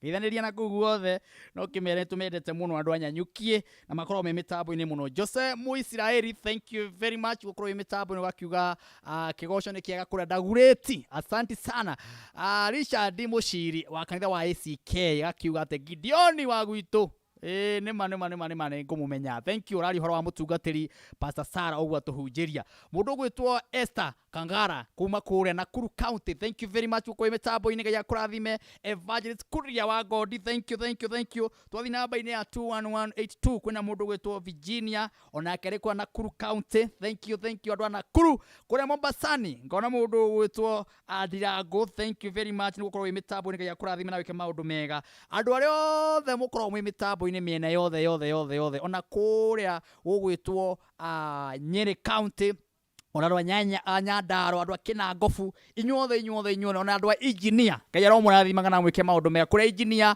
Geithanĩria na kũu guothe, no kĩmere tũmendete mũno andũ a Nyanyukie na makoragwo me mĩtambo-inĩ mũno. Jose Mũisiraeli, thank you very much gũkorwo wĩ mĩtambo-inĩ ũgakiuga kĩgoco nĩ kĩega kũrĩa Ndagurĩti. Asante sana. Richard Mũciri wa kanitha wa ACK akiuga atĩ Gideoni wa gwitũ. Nĩma nĩma nĩma nĩma nĩ ngũmũmenya. Thank you. Ũraria ũhoro wa mũtungatĩri Pastor Sarah ũguo atũhunjĩria. Mũndũ ũgwĩtwo Esther Kangara kuma kũrĩa Nakuru County. Thank you very much gũkorwo wĩ mĩtambo-inĩ, Ngai akũrathime. Evangelist Kuria wa Godi, thank you, thank you, thank you. Twathiĩ namba-inĩ ya 21182 kwĩna mũndũ ũgwĩtwo Virginia onake arĩ kũrĩa Nakuru County. Thank you, thank you andũ a Nakuru. Kũrĩa Mombasani ngona mũndũ ũgwĩtwo Ndirango, thank you very much nĩ gũkorwo wĩ mĩtambo-inĩ, Ngai akũrathime na wĩke maũndũ mega. Andũ arĩa othe mũkoragwo mwĩ mĩtambo-inĩ mĩena yothe yothe yothe yothe, ona kũrĩa gũgwĩtwo Nyeri County, ona andũ a Nyanya, a Nyandarua, andũ a Kĩnangobu, inyuothe inyuothe inyuothe, ona andũ a engineer, Ngai aromũrathimaga na amwĩke maũndũ mega. Kũrĩa engineer,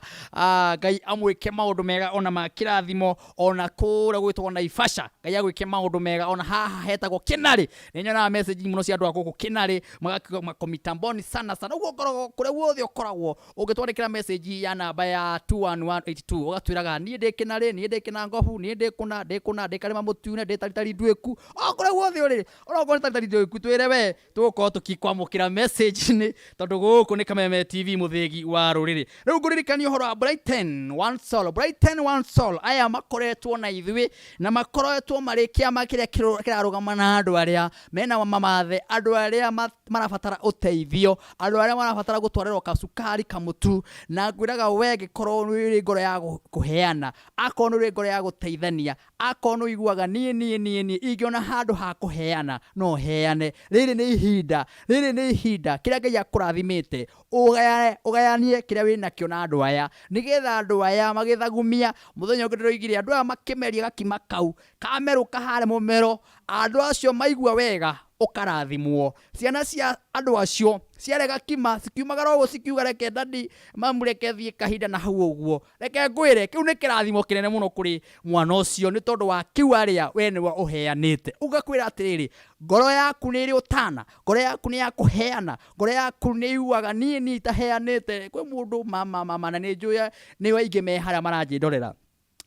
Ngai amwĩke maũndũ mega ona ma kĩrathimo, ona kũrĩa gwĩtagwo Naivasha, Ngai agwĩke maũndũ mega, ona haha hetagwo Kĩnarĩ. Nĩ nyonaga message mũno cia andũ a gũkũ Kĩnarĩ, magakiuga makomitamboni sana sana. Ũguo ngoragwo kũrĩa guothe ũkoragwo, ũngĩtwandĩkĩra message ya namba ya 21182, ũgatwĩraga niĩ ndĩ Kĩnarĩ, niĩ ndĩ Kĩnangobu, niĩ ndĩ kũna, ndĩ kũna, ndĩ Karĩma Mũtune, ndĩ Taritari Ndwĩku, o kũrĩa guothe ũrĩ, onokorwo nĩ Taritari Ndwĩku, twĩre we, tũgũkorwo tũkĩkwamũkĩra message nĩ tondũ gũkũ nĩ Kameme TV, mũthĩgi wa rũrĩrĩ. Rĩu ngũririkania ũhoro wa Brighton One Soul. Brighton One Soul aya makoretwo na ithuĩ na makoretwo marĩ kĩama kĩrĩa kĩrarũgama na andũ arĩa mena mamathe, andũ arĩa marabatara ũteithio, andũ arĩa marabatara gũtwarĩrwo kacukari kamũtu, na ngwĩraga we ngĩkorwo nĩ ũrĩ ngoro ya kũheana, akorwo nĩ ũrĩ ngoro ya gũteithania, akorwo nĩ ũiguaga niĩ niĩ niĩ niĩ ingĩona handũ ha kũheana no heane. Rĩrĩ nĩ ihinda, rĩrĩ nĩ ihinda kĩrĩa Ngai akũrathimĩte ũgayanie kĩrĩa wĩnakĩo na andũ aya, nĩgetha andũ aya magĩthagumia. Mũthenya ũngĩ ndĩroigire andũ aya makĩmeria gakima kau kamerũka harĩa mũmero, andũ acio maigua wega Ũkarathimwo. Ciana cia andũ acio ciarega kima cikiumagara ũguo cikiuga reke dadi mamu reke thiĩ kahinda na hau ũguo. Reke ngwĩre kĩu nĩ kĩrathimo kĩnene mũno kũrĩ mwana ũcio nĩ tondũ wa kĩu arĩa we nĩwe ũheanĩte. Ũgakwĩra atĩrĩrĩ, ngoro yaku nĩ ĩrĩ ũtana, ngoro yaku nĩ ya kũheana, ngoro yaku nĩ iguaga niĩ niĩ itaheanĩte. Kwĩ mũndũ mama mama na nĩ njũĩ nĩ aingĩ me harĩa maranjĩndorera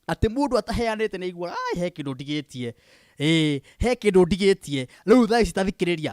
atĩ mũndũ ataheanĩte nĩ aiguaga ai he kĩndũ ndigĩtie, ĩĩ he kĩndũ ndigĩtie. Rĩu thaa ici tathikĩrĩria,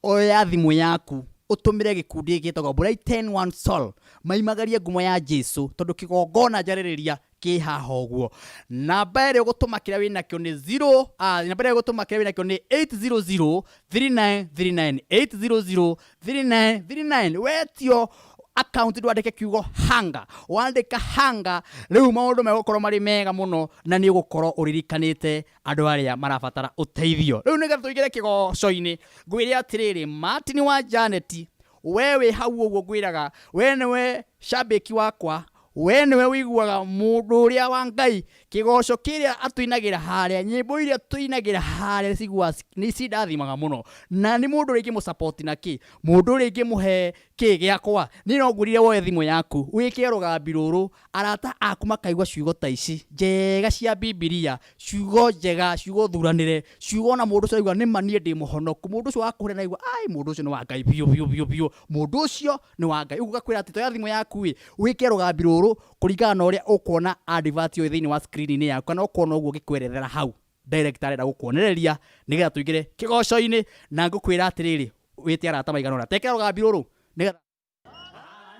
oya thimũ yaku ũtũmĩre gĩkundi gĩkĩ gĩtagwo Brighten One Soul maimagarie ngumo ya Jesu tondũ kĩgongona njarĩrĩria kĩ haha ũguo. Namba ĩrĩa ũgũtũma kĩrĩa wĩnakĩo nĩ 0, namba ĩrĩa ũgũtũma kĩrĩa wĩnakĩo nĩ 800 3939 800 3939. Wetio account ndwandĩke kiugo hanga, wandĩka hanga rĩu maũndũ megũkorwo marĩ mega mũno na nĩ ũgũkorwo ũririkanĩte andũ arĩa marabatara ũteithio. Rĩu nĩgetha tũingĩre kĩgoco-inĩ ngwĩre atĩrĩrĩ, Martin wa Janet, we wĩ hau ũguo ngwĩraga we nĩwe shabiki wakwa, we nĩwe wĩiguaga mũndũ ũrĩa wa Ngai kĩgoco kĩrĩa atũinagĩra harĩa, nyĩmbo iria tũinagĩra harĩa ciguaga nĩ cindathimaga mũno, na nĩ mũndũ ũrĩa ingĩmũsupport na kĩ, mũndũ ũrĩa ingĩmũhe kĩ gĩakwa. Niĩ no ngwĩrire woe thimũ yaku wĩkĩre rũgambi rũrũ, arata aku makaigua ciugo ta ici njega cia Bibilia, ciugo njega, ciugo thuranĩre, ciugo ona mũndũ ũcio aigua nĩma niĩ ndĩ mũhonoku. Mũndũ ũcio wakũhũrĩra na aigua ai mũndũ ũcio nĩ wa Ngai biũ biũ biũ biũ, mũndũ ũcio nĩ wa Ngai. Ũguo ngakwĩra atĩ toya thimũ yaku ĩ wĩkĩre rũgambi rũrũ kũringana na ũrĩa ũkuona advert ũyũ thĩinĩ wa screen-inĩ yaku, kana ũkuona ũguo ngĩkwerethera hau director arenda gũkuonereria nĩgetha tũingĩre kĩgoco-inĩ. Na ngũkwĩra atĩrĩrĩ, wĩte arata maigana ũna, tekĩra rũgambi rũrũ nĩgetha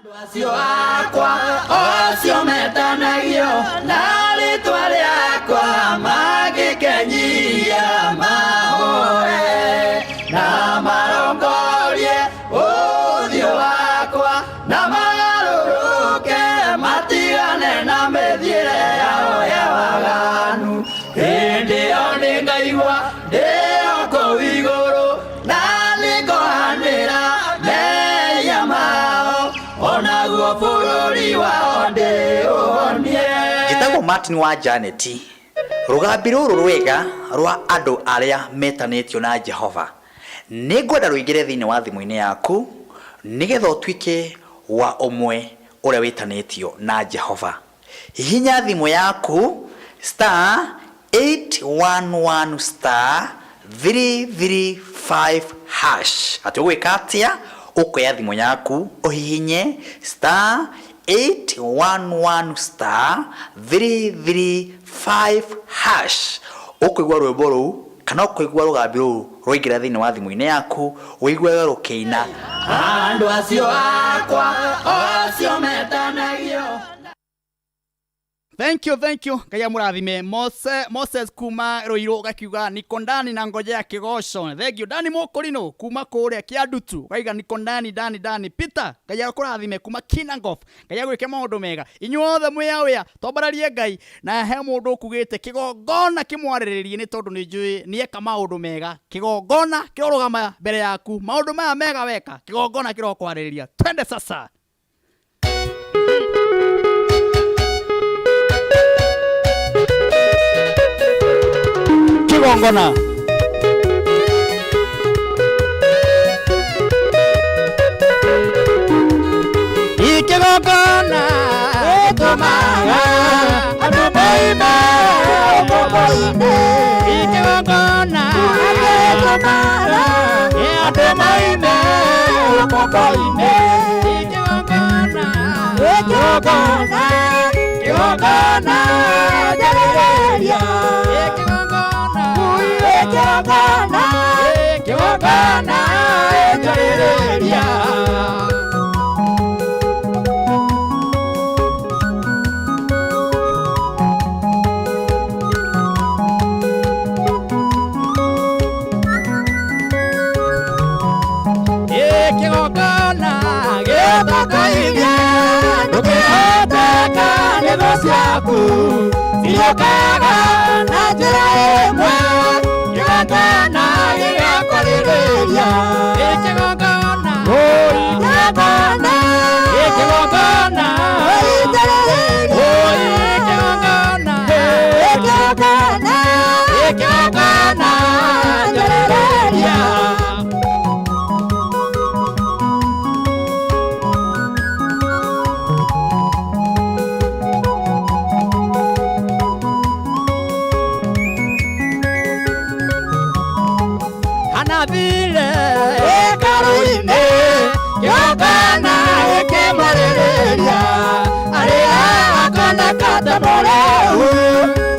andũ acio akwa acio metanagio na rĩtwa rĩakwa mangĩkenyia mahoe na marongorie ũthiũ wakwa na magarũrũke matigane na mĩthiĩre yao ya waganu, hĩndĩ ĩyo nĩngaigua ndĩ o kũu igũrũ na nĩngohanĩra mehia mao onaguo bũrũri wao ndĩũhonie. Njĩtagwo Martin wa Janet. Rũgambi rũrũ rwega rwa andũ arĩa metanĩtio na Jehova nĩ ngwenda rũingĩre thĩinĩ wa thimũ-inĩ yaku nĩgetha ũtuĩke wa ũmwe ũrĩa wĩtanĩtio na Jehova. Hihinya thimũ yaku star 811 star 335 hash. Atĩ ũgwĩka atĩa? Ũkoya thimũ yaku ũhihinye star 811 star 335 hash. Ũkũigua rwĩmbo rũu kana ũkũigua rũgambi rũu rwaingĩra thĩinĩ wa thimũ-inĩ yaku, ũiguage rũkĩina. Andũ acio akwa acio metanagio. Thank you, thank you. Ngai amũrathime. Moses kuma Ruiru gakiuga niko ndani na ngojea kĩgoco. Thank you. Dani Mũkũrinũ kuma kũrĩa Kĩandutu gaiga niko ndani ndani ndani. Peter Ngai akũrathime kuma Kinangop. Ngai agwĩke maũndũ mega. Inyuothe mwĩ awĩa tombararie Ngai. Na he mũndũ ũkugĩte kĩgongona kĩmwarĩrĩrie nĩ tondũ nĩ njũĩ nĩeka maũndũ mega. Kĩgongona kĩrorũgama mbere yaku. Maũndũ maya mega weka kĩgongona kĩrokwarĩrĩria. Twende sasa. Kĩgongona. Ikĩgongona gĩtũmaga andũ moime ũkombo-inĩ. Ikĩgongona gĩtũmaga andũ moime ũkombo-inĩ. Ikĩgongona Kĩgongona kĩgongona njarĩrĩria. Ikĩgongona Kĩgongona kĩgongona njarĩrĩria. Kĩgongona Gĩtakaine ndũkĩhoteka nĩ thũ ciaku ciũkaga na njĩra ĩmwe kĩgongona gĩgakwarĩrĩria. Kĩgongona Kĩgongona Kĩgongona Ũitarĩrĩria. Kĩgongona Kĩgongona Kĩgongona njarĩrĩria. Anathire hekarũ-inĩ kĩgongona gĩkĩmwarĩrĩria arĩra akona katamũrĩu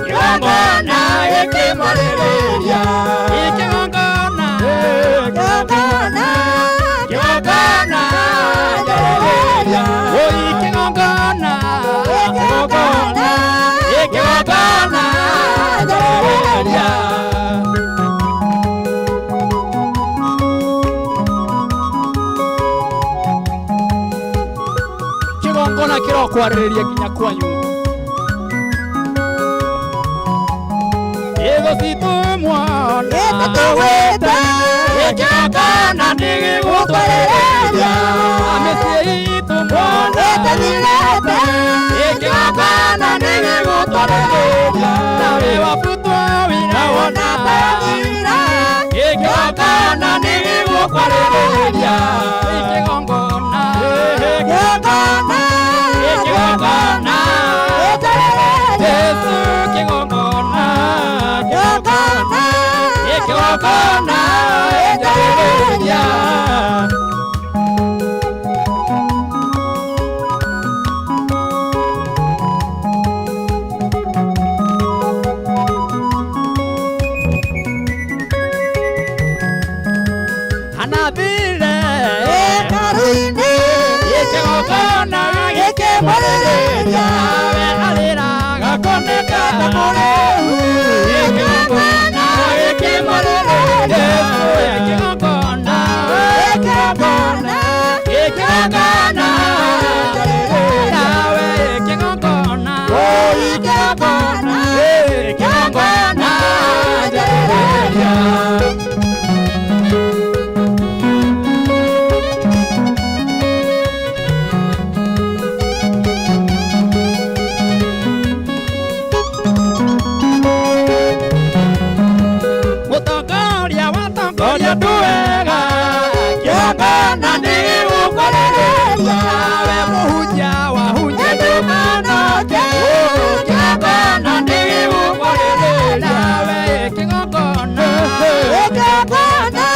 kĩgongona gĩkĩmwarĩrĩria kĩgongona kĩgongona kĩgongona njarĩrĩria oi kĩgongona kĩgongona kĩgongona njarĩrĩria. Kĩgongona kĩrokwarĩrĩria nginya kwanyu. Ego citũ mwana tũgwĩte kĩgongona nĩgĩgũtwarĩrĩria mĩciĩ itũ mwana ĩtathirĩte kĩgongona nĩgĩgũtwarĩrĩria nawe wabutwo wĩra wona tathira kĩgongona nĩgĩgũkwarĩrĩria kĩgongona kĩgongona kĩgongona Jesu kĩgongona kĩgongona kĩgongona njarĩrĩria. Anathire hekarũ-inĩ kĩgongona gĩkĩmwarĩrĩria we arĩra gakoneka tamũrĩu kĩgongona gĩkĩmwarĩrĩria kĩgongona kĩgongona kĩgongona nawe kĩgongona kĩgongona kĩgongona njarĩrĩria. Mũtongoria watongoria andũ wega kĩgongona nĩgĩgũkwarĩrĩria we mũhunjia wahunjia ndũmanoke kĩgongona nĩgĩgũkwarĩrĩria we kĩgongona kĩgongona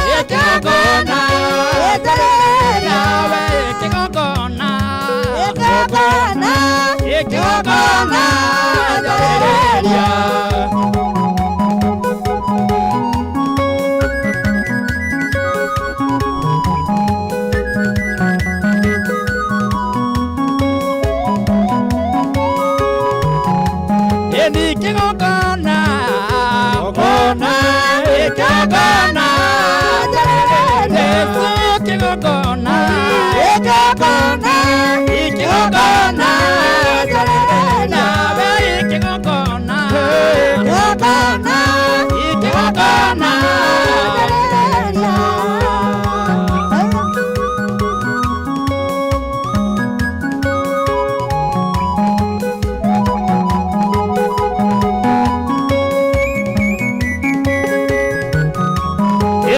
kĩgongona nawe kĩgongona kĩgongona kĩgongona njarĩrĩria. Eni kĩgongona kĩgongona kĩgongona Jesu kĩgongona kĩgongona kĩgongona nawe kĩgongona kĩgongona kĩgongona.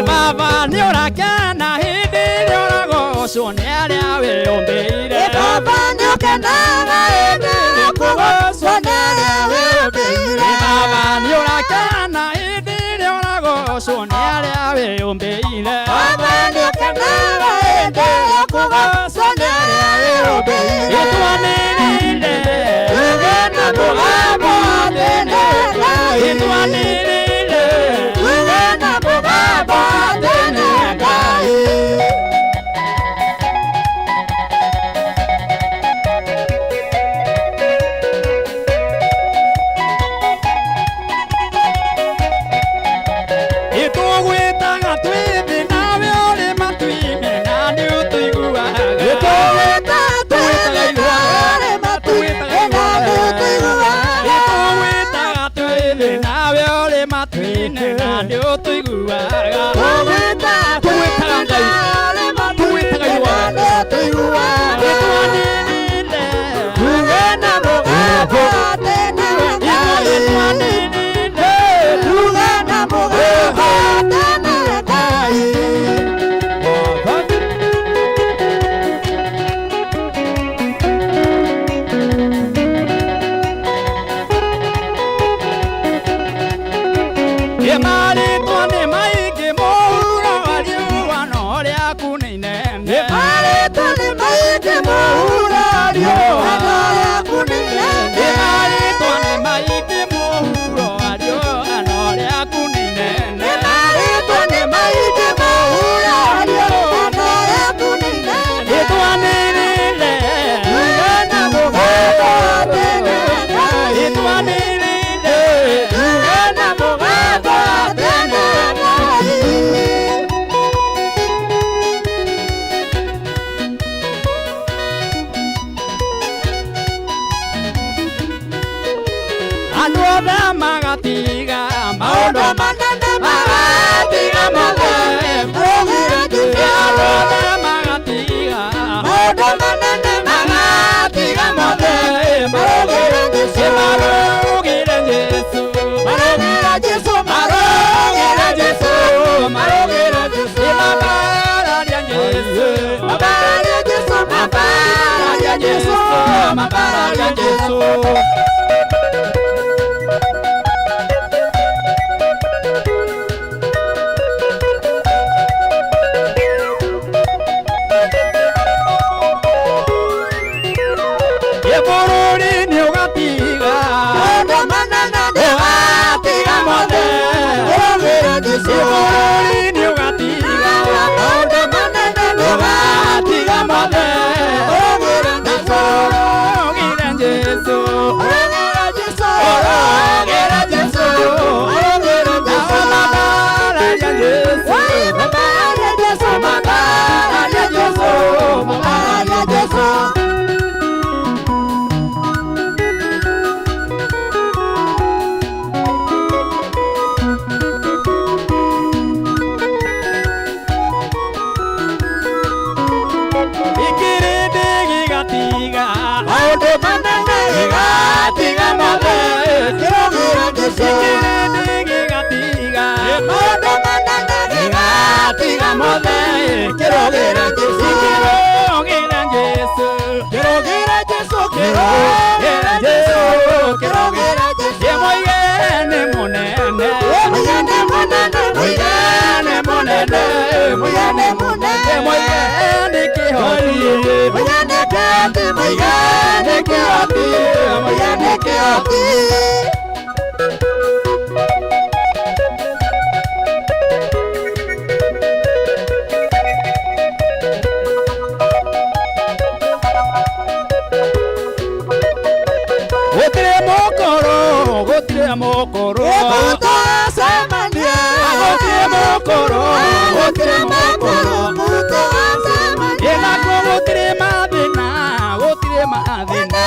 Baba nĩ ũrakena hĩndĩ ĩrĩa ũragocwo nĩ arĩa wĩyũmbĩire. Baba nĩ ũkenaga hĩndĩ ĩrĩa ũkũgocwo nĩ arĩa wĩyũmbĩire. Baba nĩ ũrakena hĩndĩ ĩrĩa ũragocwo nĩ arĩa wĩyũmbĩire. Baba nĩ ũkenaga hĩndĩ ĩrĩa ũkũgocwo nĩ arĩa wĩyũmbĩire. Ĩtwanĩrĩire Tuge na mũgambo atĩ nĩ Ngai. Ĩtwanĩrĩire Tuge na mũgambo atĩ nĩ Ngai. Ĩtũgwĩtaga twĩ thĩ nawe ũrĩ matu-inĩ na nĩ ũtũiguaga. Ĩtũgwĩtaga twĩ thĩ nawe ũrĩ matu-inĩ na nĩ ũtũiguaga. Ĩtũgwĩtaga twĩ thĩ nawe ũrĩ matu-inĩ na nĩ ũtũiguaga. Tũgwĩtaga Jesu mabararia Jesu Bũrũri nĩ ũgatiga ũgatiga mothe Bũrũri nĩ ũgatiga ũgatiga mothe Ũrũgĩre Jesu ũrũgĩre Jesu Mabararia Jesu Mabararia Jesu Mabararia Jesu Ikirindi gĩgatiga maũndũ manene gĩgatiga mothe Ikirindi gĩgatiga maũndũ manene gĩgatiga mothe Kĩrũgĩra Jesu Kĩrũgĩra Jesu Kĩrũgĩra Jesu Kĩrũgĩra Jesu Kĩrũgĩra Jesu Mũigene mũnene Mũigene mũnene Mũigene mũnene Mũigene mũnene Mũigene kĩhoti Mũigene kĩhoti Mũigene kĩhoti Mũigene kĩhoti Gũtirĩ mũkũrũ gũtirĩ mũkũrũ gũtirĩ mũkũrũ gũtirĩ mũkũrũ Ĩnakuo gũtirĩ mathĩna gũtirĩ mathĩna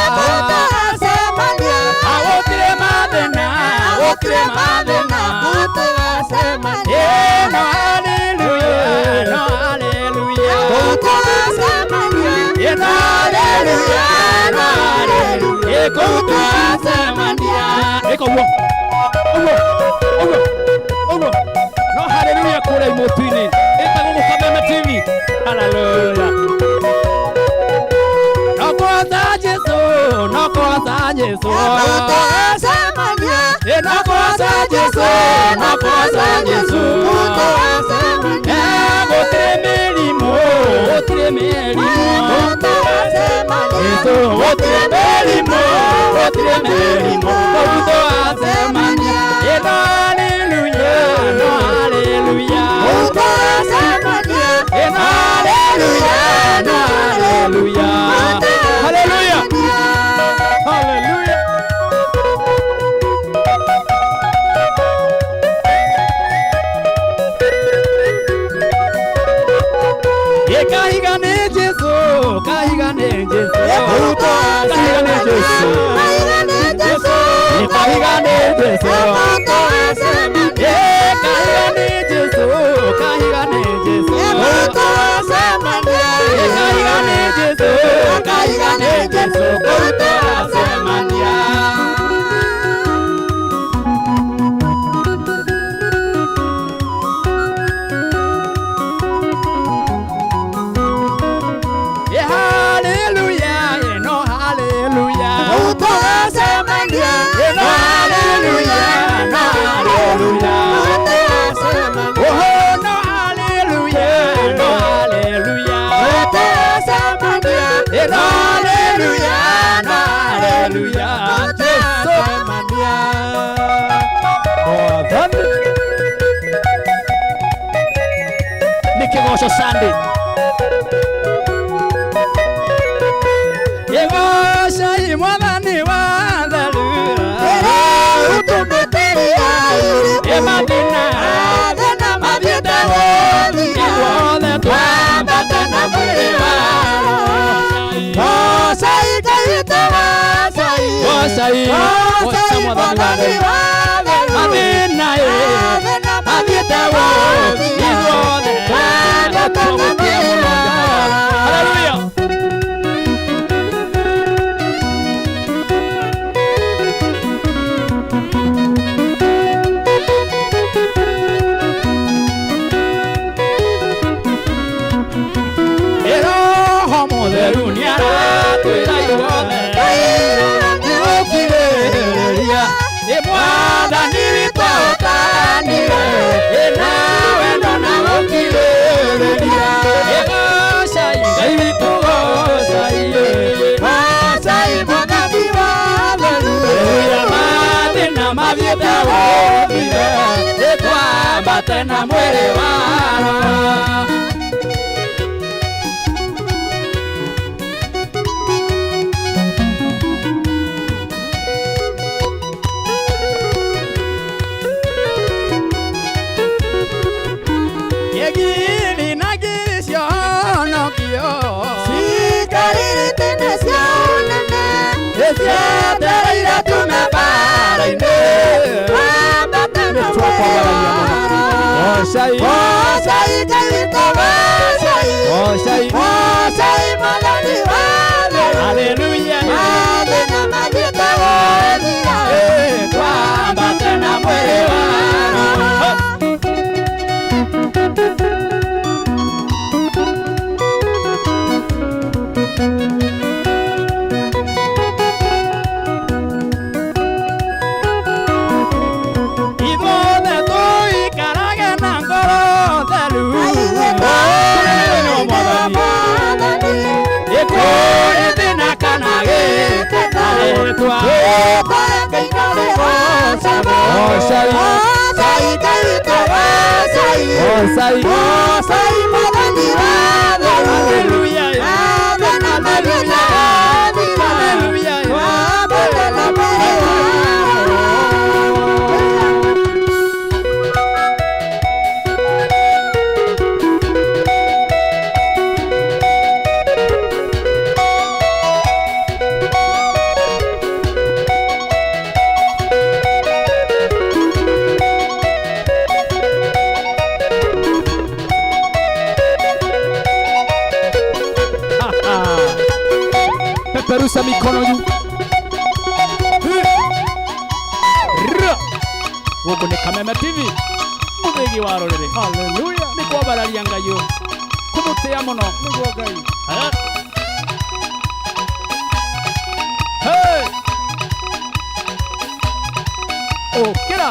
gũtirĩ mathĩna gũtirĩ mathĩna No hallelujah no hallelujah No hallelujah no hallelujah kũu twacemania Ĩka ũguo ũguo ũguo ũguo no hallelujah kũrĩa imũtu-inĩ ĩtagwo Gũkameme TV hallelujah no kwanza Jesu no kwanza Jesu no kwanza Jesu no kwanza Jesu gũtirĩ mĩrimũ gũtirĩ mĩrimũ Jesu gũtirĩ mĩrimũ gũtirĩ mĩrimũ kũu twacemania No hallelujah no hallelujah No hallelujah no hallelujah hallelujah hallelujah Kahiga nĩ Jesu kahiga nĩ Jesu kahiga nĩ Jesu kahiga nĩ Jesu kahiga nĩ Jesu kahiga nĩ Jesu kahiga nĩ Jesu kahiga nĩ Jesu kũu twacemania Hallelujah, no hallelujah. No hallelujah, no hallelujah. Oh, no hallelujah, no hallelujah. No hallelujah, no hallelujah. Jesu. Mwathani. Nĩ kĩgoco Sunday. Igocai mwathani wa tharura Ĩmathĩna mathiĩte ithuothe twambate na mwĩrĩ wa Gocai goca mwathani wa mathĩna mathiĩte ithuothe twambate na mwĩrĩ wa Hallelujah. Roho Mũtheru nĩaratwĩra Mwathani witũ ahotanire na wendo na gũkirĩrĩria. Gocai Ngai witũ, gocai, gocai Mwathani wa theru. Mathĩna mathiĩte gũthira, twambate na mwĩrĩ wa Roho. Ngiri na ngiri cionokio cikarĩrĩte na cionana cietereire tume bara-inĩ. Twambate na Gocai, gocai Ngai witũ, gocai, gocai, gocai Mwathani wa theru. Haleluya. Mathĩna mathiĩte gũthira, twambate na mwĩrĩ wa Roho. Ithuothe tũikarage na ngoro theru. Ĩkũrĩ thĩna kana gĩkeno, rĩtwa Gocai, gocai Ngai witũ, gocai, gocai, gocai Mwathani wa theru. Haleluya. Mathĩna mathiĩte gũthira, Haleluya. twambate na mwĩrĩ wa Roho. Peperusha mikono juu. Ra. Gũkũ nĩ Kameme TV, mũthĩgi wa rũrĩrĩ. Haleluya. Nĩ kwambararia Ngai ũyũ, kũmũtĩa mũno. Nĩguo Ngai. Ha. Hey. Ũkĩra.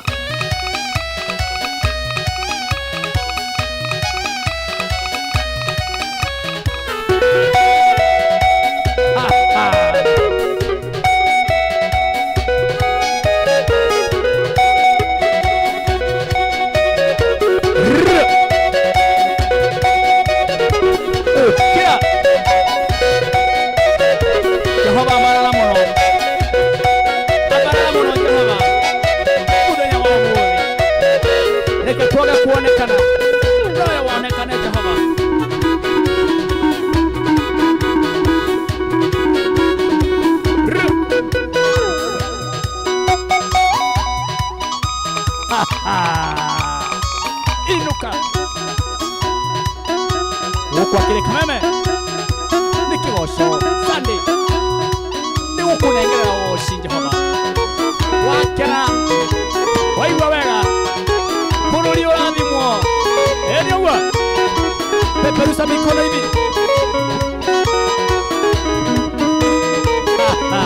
Ha, ha. Ũkĩra. Jehova amarara mũno, amarara mũno Jehova mũthenya wa ũmũthĩ. Reke twage kuonekana, nowe wonekane Jehova. Ha, ha. Inuka gũkũ akĩrĩ Kameme nĩ kĩgoco Sunday nĩ gũkũnengerera ũgoci Jehova. Wakena, waigua wega, bũrũri ũrathimwo. Ĩni ũguo, peperusha mikono hivi. Ha, ha.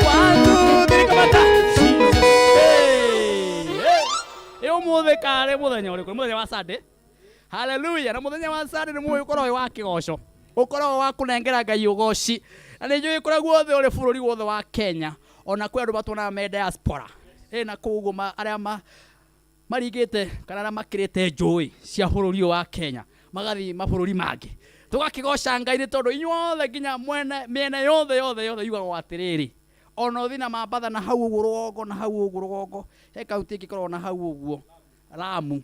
One, two, three, kamata. Hey, hey. Ĩ ũmũthĩ karĩ mũthenya ũrĩkũ? Nĩ mũthenya wa Sunday. Haleluya. Na mũthenya wa Sunday nĩ mũĩ ũkoragwo wĩ wa kĩgoco, ũkoragwo wa kũnengera Ngai ũgoci. Na nĩ njũĩ kũrĩa guothe ũrĩ bũrũri wothe wa Kenya, ona kwĩ andũ matuonaga me diaspora. Ĩ na kũu ũguo arĩa maringĩte kana arĩa makĩrĩte njũĩ cia bũrũri ũyũ wa Kenya magathiĩ mabũrũri mangĩ, tũgakĩgoca Ngai nĩ tondũ inyuothe nginya mwene mĩena yothe yothe yothe yugagwo atĩrĩrĩ, ona ũthiĩ na Mambatha na hau ũguo rũgongo, na hau ũguo rũgongo, he kaunti ĩngĩ ĩkoragwo na hau ũguo Lamu.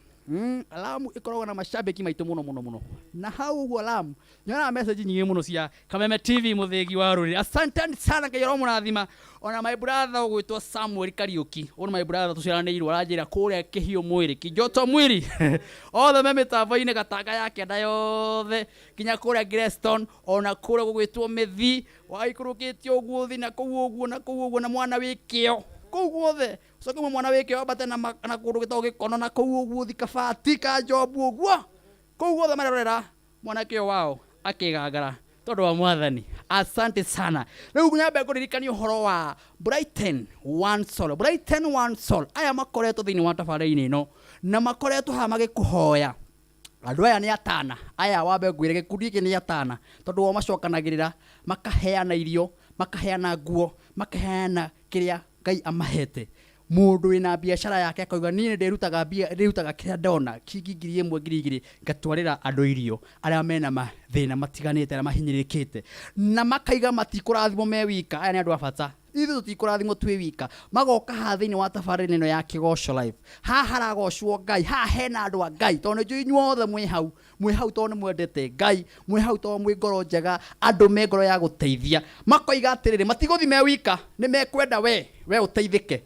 Lamu ĩkoragwo na mashabiki maitũ mũno mũno mũno, na hau ũguo Lamu nyonaga message nyingĩ mũno cia Kameme TV mũthĩgi wa rũrĩrĩ. Asanteni sana, Ngai aromũrathima. Ona my brother ũgwĩtwo Samuel Kariũki, ũyũ nĩ my brother tũciaranĩirwo, aranjĩra kũrĩa kĩhiũ mwĩrĩ kijoto mwĩrĩ othe me mĩtambo-inĩ gatanga ya kĩanda yothe nginya kũrĩa Greston, ona kũrĩa gũgwĩtwo Mĩthi, waikũrũkĩte ũguo ũthiĩ na kũu ũguo na kũu ũguo, na mwana wĩ kĩo Kũu guothe ũcoke ume mwana wĩke wambate na na kũndũ gĩtagwo gĩkono na kũu ũguo ũthi kabati ka Jobu ũguo. Kũu guothe marerorera mwanake ũyũ wao akĩgangara tondũ wa mwathani. Asante sana. Rĩu nyambe ngũririkanie ũhoro wa Brighton One Soul. Brighton One Soul aya makoretwo thĩinĩ wa tabarĩra-inĩ ĩno na makoretwo haha magĩkũhoya. Andũ aya nĩ atana aya, wambe ngwĩre gĩkundi gĩkĩ nĩ atana tondũ o macokanagĩrĩra makaheana irio, makaheana nguo, makaheana kĩrĩa Ngai amahete. Mũndũ wĩna biacara yake akauga niĩ ndĩrutaga mbia, ndĩrutaga kĩrĩa ndona ciringi 1000, 2000 ngatwarĩra andũ irio arĩa mena mathĩna matiganĩte, arĩa mahinyĩrĩrĩkĩte, na makaiga matikũrathimwo me wika. Aya nĩ andũ a bata, ithuĩ tũtikũrathimwo twĩ wika. Magoka haha thĩinĩ wa tabarĩra ĩno ya Kĩgoco Live, haha haragocwo Ngai, haha hena andũ a Ngai, tondũ nĩ njũĩ inyuothe mwĩ hau, mwĩ hau tondũ nĩ mwendete Ngai, mwĩ hau tondũ mwĩ ngoro njega, andũ me ngoro ya gũteithia. Makoiga atĩrĩrĩ, matigũthiĩ me wika, nĩ mekwenda we ũteithĩke.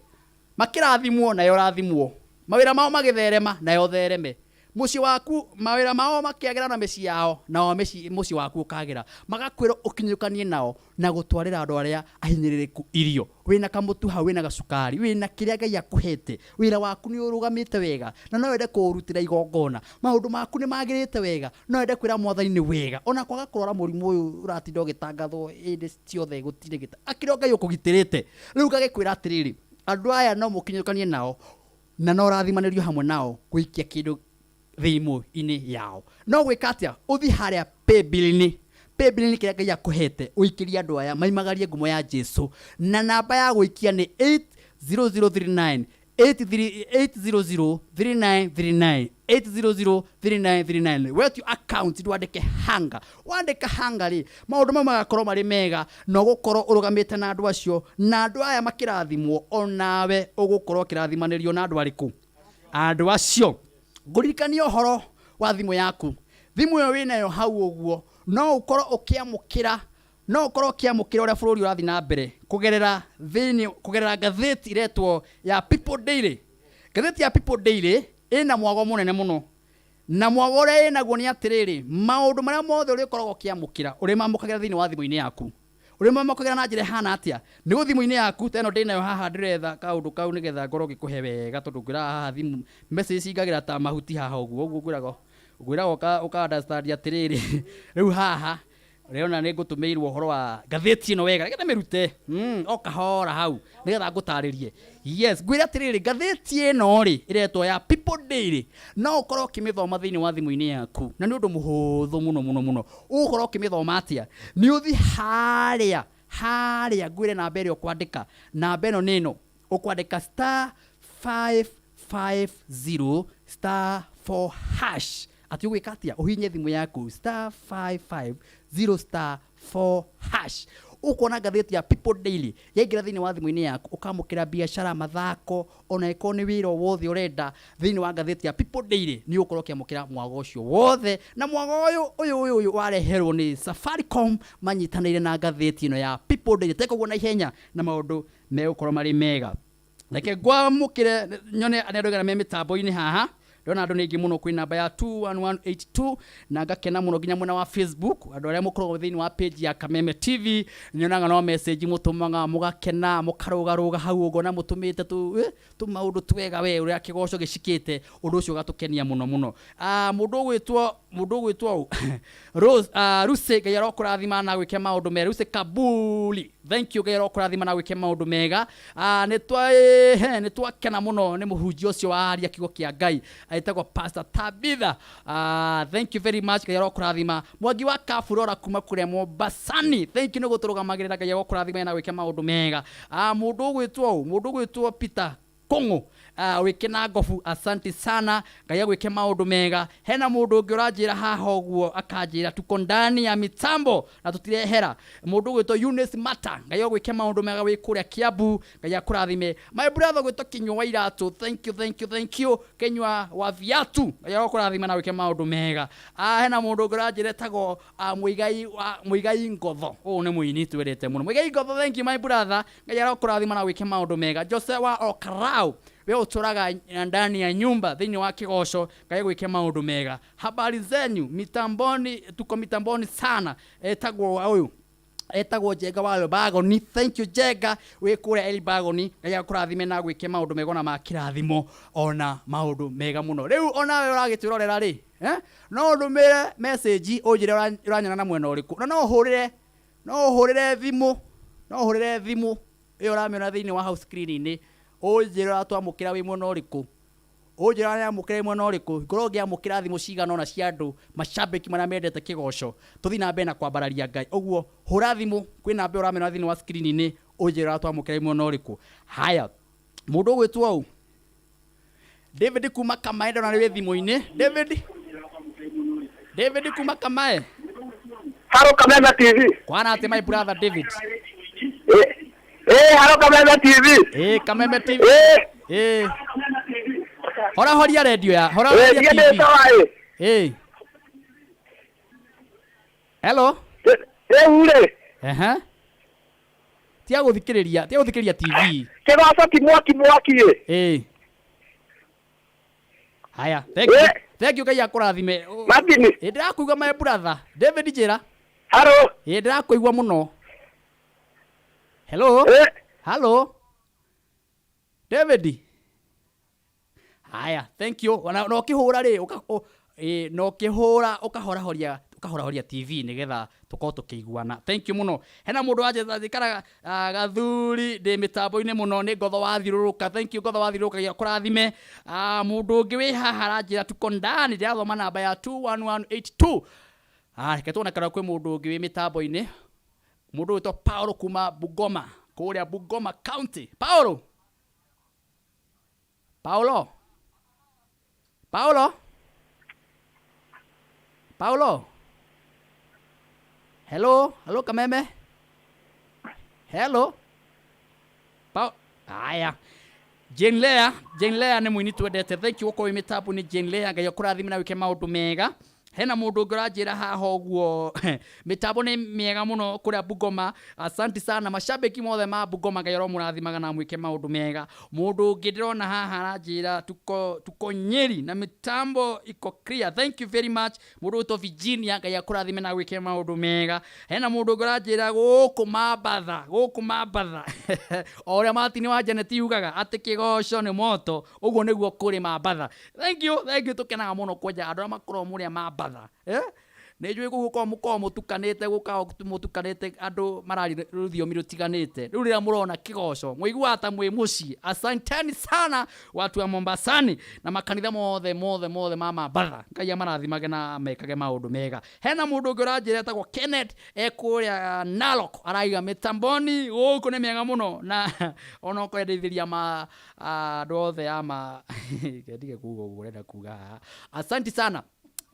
Makĩrathimwo nawe ũrathimwo, mawĩra mao magĩtherema nawe ũthereme, mũciĩ waku mawĩra mao makĩagĩra na mĩciĩ yao nao mũciĩ waku ũkagĩra. Magakwĩra ũkinyũkanie nao na gũtwarĩra andũ arĩa ahinyĩrĩrĩku irio. Wĩna kamũtu hau, wĩna gacukari, wĩna kĩrĩa Ngai akũhete, wĩra waku nĩ ũrũgamĩte wega na no wende kũũrutĩra igongona, maũndũ maku nĩ magĩrĩte wega, no wende kwĩra mwathani nĩ wega, ona kwaga kũrwara mũrimũ ũyũ ũratinda ũgĩtangathwo hĩndĩ ciothe gũtirĩ gĩta akĩrĩ o Ngai ũkũgitĩrĩte. Rĩu ngagĩkwĩra atĩrĩrĩ, andũ aya no mũkinyũkanie nao na no ũrathimanĩrio hamwe nao gũikia kĩndũ thimũ-inĩ yao. No gwĩka atĩa? Ũthiĩ harĩa paybill-inĩ, paybill-inĩ kĩrĩa Ngai akũhete ũikĩrie andũ aya maimagarie ngumo ya Jesu, na namba ya gũikia nĩ 80039 8003939 8003939. Wetio account ndwandĩke hanga, wandĩka hanga rĩ maũndũ mau magakorwo marĩ mega, na ũgũkorwo ũrũgamĩte na andũ acio, na andũ aya makĩrathimwo onawe ũgũkorwo ũkĩrathimanĩrio na andũ arĩkũ? Andũ acio. Ngũririkania ũhoro wa thimũ yaku, thimũ ĩyo wĩnayo hau ũguo no ũkorwo ũkĩamũkĩra, no ũkorwo ũkĩamũkĩra ũrĩa bũrũri ũrathiĩ na mbere kũgerera thĩinĩ, kũgerera ngathĩti iretwo ya People Daily. Ngathĩti ya People Daily ĩna mwago mũnene mũno, na mwago ũrĩa ĩnaguo nĩ atĩrĩrĩ, maũndũ marĩa mothe ũrĩkoragwo ũkĩamũkĩra ũrĩmamũkagĩra thĩinĩ wa thimũ-inĩ yaku. Ũrĩmamũkagĩra na njĩra ĩhana atĩa? Nĩ thimũ-inĩ yaku ta ĩno ndĩnayo haha, ndĩretha kaũndũ kau nĩgetha ngorwo ngĩkũhe wega, tondũ ngwĩraga haha thimũ message cingagĩra ta mahuti haha ũguo ũguo, ngwĩraga ngwĩraga ũka understand atĩrĩrĩ, rĩu haha ũrĩona nĩ ngũtũmĩirwo ũhoro wa ngathĩti ĩno wega, nĩgetha mĩrute o kahora hau nĩgetha ngũtarĩrie. Yes, ngwĩre atĩrĩrĩ, ngathĩti ĩno rĩ ĩretwo ya People Daily, no ũkorwo ũkĩmĩthoma thĩinĩ wa thimũ-inĩ yaku, na nĩ ũndũ mũhũthũ mũno mũno mũno. Ũgũkorwo ũkĩmĩthoma atĩa? Nĩ ũthiĩ harĩa harĩa ngwĩre namba ĩrĩa ũkwandĩka, namba ĩno nĩ ĩno, ũkwandĩka star 550 star 4 hash. Atĩ ũgwĩka atĩa? Ũhinye thimũ yaku star 550 star 4 hash, ũkuona ngathĩti ya People Daily yaingĩra thĩinĩ wa thimũ-inĩ yaku, ũkamũkĩra biacara, mathako, ona ĩkorwo nĩ wĩra o wothe ũrenda thĩinĩ wa ngathĩti ya People Daily, nĩ ũgũkorwo ũkĩamũkĩra mwago ũcio wothe. Na mwago ũyũ ũyũ ũyũ ũyũ wareherwo nĩ Safaricom manyitanĩire na ngathĩti ĩno ya People Daily. Teka ũguo na ihenya na maũndũ megũkorwo marĩ mega. Reke ngwamũkĩre nyone arĩa andũ aigana me mĩtambo-inĩ haha. Ndĩrona andũ nĩ aingĩ mũno kwĩ namba ya 21182, na ngakena mũno nginya mwena wa Facebook, andũ arĩa mũkoragwo thĩinĩ wa page ya Kameme TV, nyonaga no message mũtũmaga mũgakena mũkarũgarũga hau ũguo, na mũtũmĩte tũmaũndũ twega we ũrĩa kĩgoco gĩcikĩte, ũndũ ũcio ũgatũkenia mũno mũno. Mũndũ ũgwĩtwo Rose, Ruse, Ngai arokũrathima na gwĩke maũndũ mega. Ruse Kabuli, thank you, Ngai arokũrathima na gwĩke maũndũ mega. Nĩ twakena mũno nĩ mũhunjia ũcio waria kiugo kĩa Ngai etagwo Pastor Tabitha. Thank you very much, Ngai arokũrathima. Mwangi wa Kaburora kuma kũrĩa Mombasani, thank you nĩ gũtũrũgamagĩrĩra, Ngai arokũrathima na gwĩke maũndũ mega. Mũndũ ũgwĩtwo mũndũ ũgwĩtwo Peter Kong'o wĩke na ngobu, asante sana, Ngai agwĩke maũndũ mega. Hena mũndũ ũngĩ ũranjĩra haha ũguo akanjĩra tuko ndani ya mitambo na tũtirehera, mũndũ ũgwĩtwo Eunice Mata, Ngai agwĩke maũndũ mega wĩ kũrĩa Kiambu, Ngai akũrathime. My brother ũgwĩtwo Kinyua wa Iratũ, thank you, thank you, thank you, Kinyua wa viatu, Ngai agũkũrathima na gwĩke maũndũ mega. Hena mũndũ ũngĩ ũranjĩra etagwo Mũigai wa Mũigai Ngotho, ũyũ nĩ mũini twendete mũno, Mũigai Ngotho, thank you my brother, Ngai arokũrathima na gwĩke maũndũ mega. Jose wa Okarau, we ũtũraga ndani ya nyumba thĩinĩ wa kĩgoco, Ngai agwĩke maũndũ mega. Habari zenyu mitamboni, tuko mitamboni sana, etagwo ũyũ Etagwo Njenga wa Elbagoni. Thank you, Njenga, wĩ kũrĩa Elbagoni. Ngai akũrathime na gwĩke maũndũ mega ona ma kĩrathimo ona maũndũ mega mũno. Rĩu onawe ũragĩtwĩrorera rĩ, eh? No ũndũmĩre message ũnjĩre ũranyona na mwena ũrĩkũ, na no ũhũrĩre thimũ, no ũhũrĩre thimũ ĩyo ũramĩona thĩinĩ wa hau screen-inĩ, ũnjĩre ũratwamũkĩra wĩ mwena ũrĩkũ, ũnjĩre ũramũkĩra wĩ mwena ũrĩkũ. Ngorwo ngĩamũkĩra thimũ cigana ũna cia andũ macambĩki marĩa mendete kĩgoco, tũthiĩ na mbere na kwambararia Ngai. Ũguo hũra thimũ kwĩ namba ĩyo ũramĩona thĩinĩ wa screen-inĩ, ũnjĩre ũratwamũkĩra wĩ mwena ũrĩkũ. Haya, mũndũ ũgwĩtwo ũũ David kuma Kamae, ndona nĩ wĩ thimũ-inĩ. David, David kuma Kamae. Haro Kameme TV. Kwana atĩ, my brother David? Eh, haro Kameme TV. Eh, Kameme TV. Eh. Eh, hora horia radio ya hora. Eh, horia niĩ ndĩ TV. sawa ĩ. Eh, hello. Rĩu rĩ. Ehe, tia gũthikĩrĩria TV. Kĩgoco ti mwaki mwaki ĩ. Eh, haya, thank you, thank you, Ngai akũrathime. Martin. Ĩ, ndĩrakũigua, my brother David, njĩra. Haro. Ĩ, ndĩrakũigua mũno. Hello, hello, David. Haya, thank you. Ona na ũkĩhũra rĩ, na ũkĩhũra ũkahorahoria TV nĩgetha tũkorwo tũkĩiguana. Thank you mũno. Hena mũndũ wanjĩta njikaraga gathuri, ndĩ mĩtambo-inĩ mũno, nĩ ngotho wathiũrũrũka. Thank you, ngotho wathiũrũrũka, gĩa kũrathime. Mũndũ ũngĩ wĩ haha aranjĩra tuko ndani, ndĩrathoma namba ya 21182. Reke tuone kana kwĩ mũndũ ũngĩ wĩ mĩtambo-inĩ, mũndũ wĩtwo Paulo kuma Bungoma, kũrĩa Bungoma County. Paulo, Paulo, Paulo, Paulo. Hello, hello, Kameme. Hello. Haya. Jane Lea, Jane Lea nĩ mũini twendete. Thank you gũkorwo wĩ mĩtambo nĩ Jane Lea. Ngai akũrathime na wĩke maũndũ mega. Hena mũndũ ũngĩ ũranjĩra haha ũguo mĩtambo nĩ mĩega mũno kũrĩa Bungoma. Asante sana mashabiki mothe ma Bungoma, Ngai aromũrathimaga na mwĩke maũndũ mega. Mũndũ ũngĩ ndĩrona haha aranjĩra tuko Nyeri na mitambo iko clear. Thank you very much. Mũndũ wĩtwo Virginia, Ngai akũrathime na gwĩke maũndũ mega. Hena mũndũ ũngĩ ũranjĩra gũkũ Mambatha, gũkũ Mambatha, o ũrĩa Martin wa Janet yugaga atĩ kĩgoco nĩ moto, ũguo nĩguo kũrĩ Mambatha. Thank you, thank you. Tũkenaga mũno kwenja andũ arĩa makoragwo mũrĩa Mambatha, eh? Nĩ njũĩ kũu gũkoragwo mũkoragwo mũtukanĩte, gũkoragwo mũtukanĩte, andũ mararia rũthiomi rũtiganĩte. Rĩu rĩrĩa mũrona kĩgoco mũiguaga ta mwĩ mũciĩ. Asanteni sana watu wa Mombasani na makanitha mothe mothe mothe ma Mambatha. Ngai amarathimage na mekage maũndũ mega. Hena mũndũ ũngĩ ũranjĩra etagwo Kenneth, ekũrĩa Narok, araiga mĩtamboni gũkũ nĩ mĩega mũno na ona ũkwendeithĩria ma andũ othe ama ndige kuga ũguo ũrenda kuga haha. Asante sana.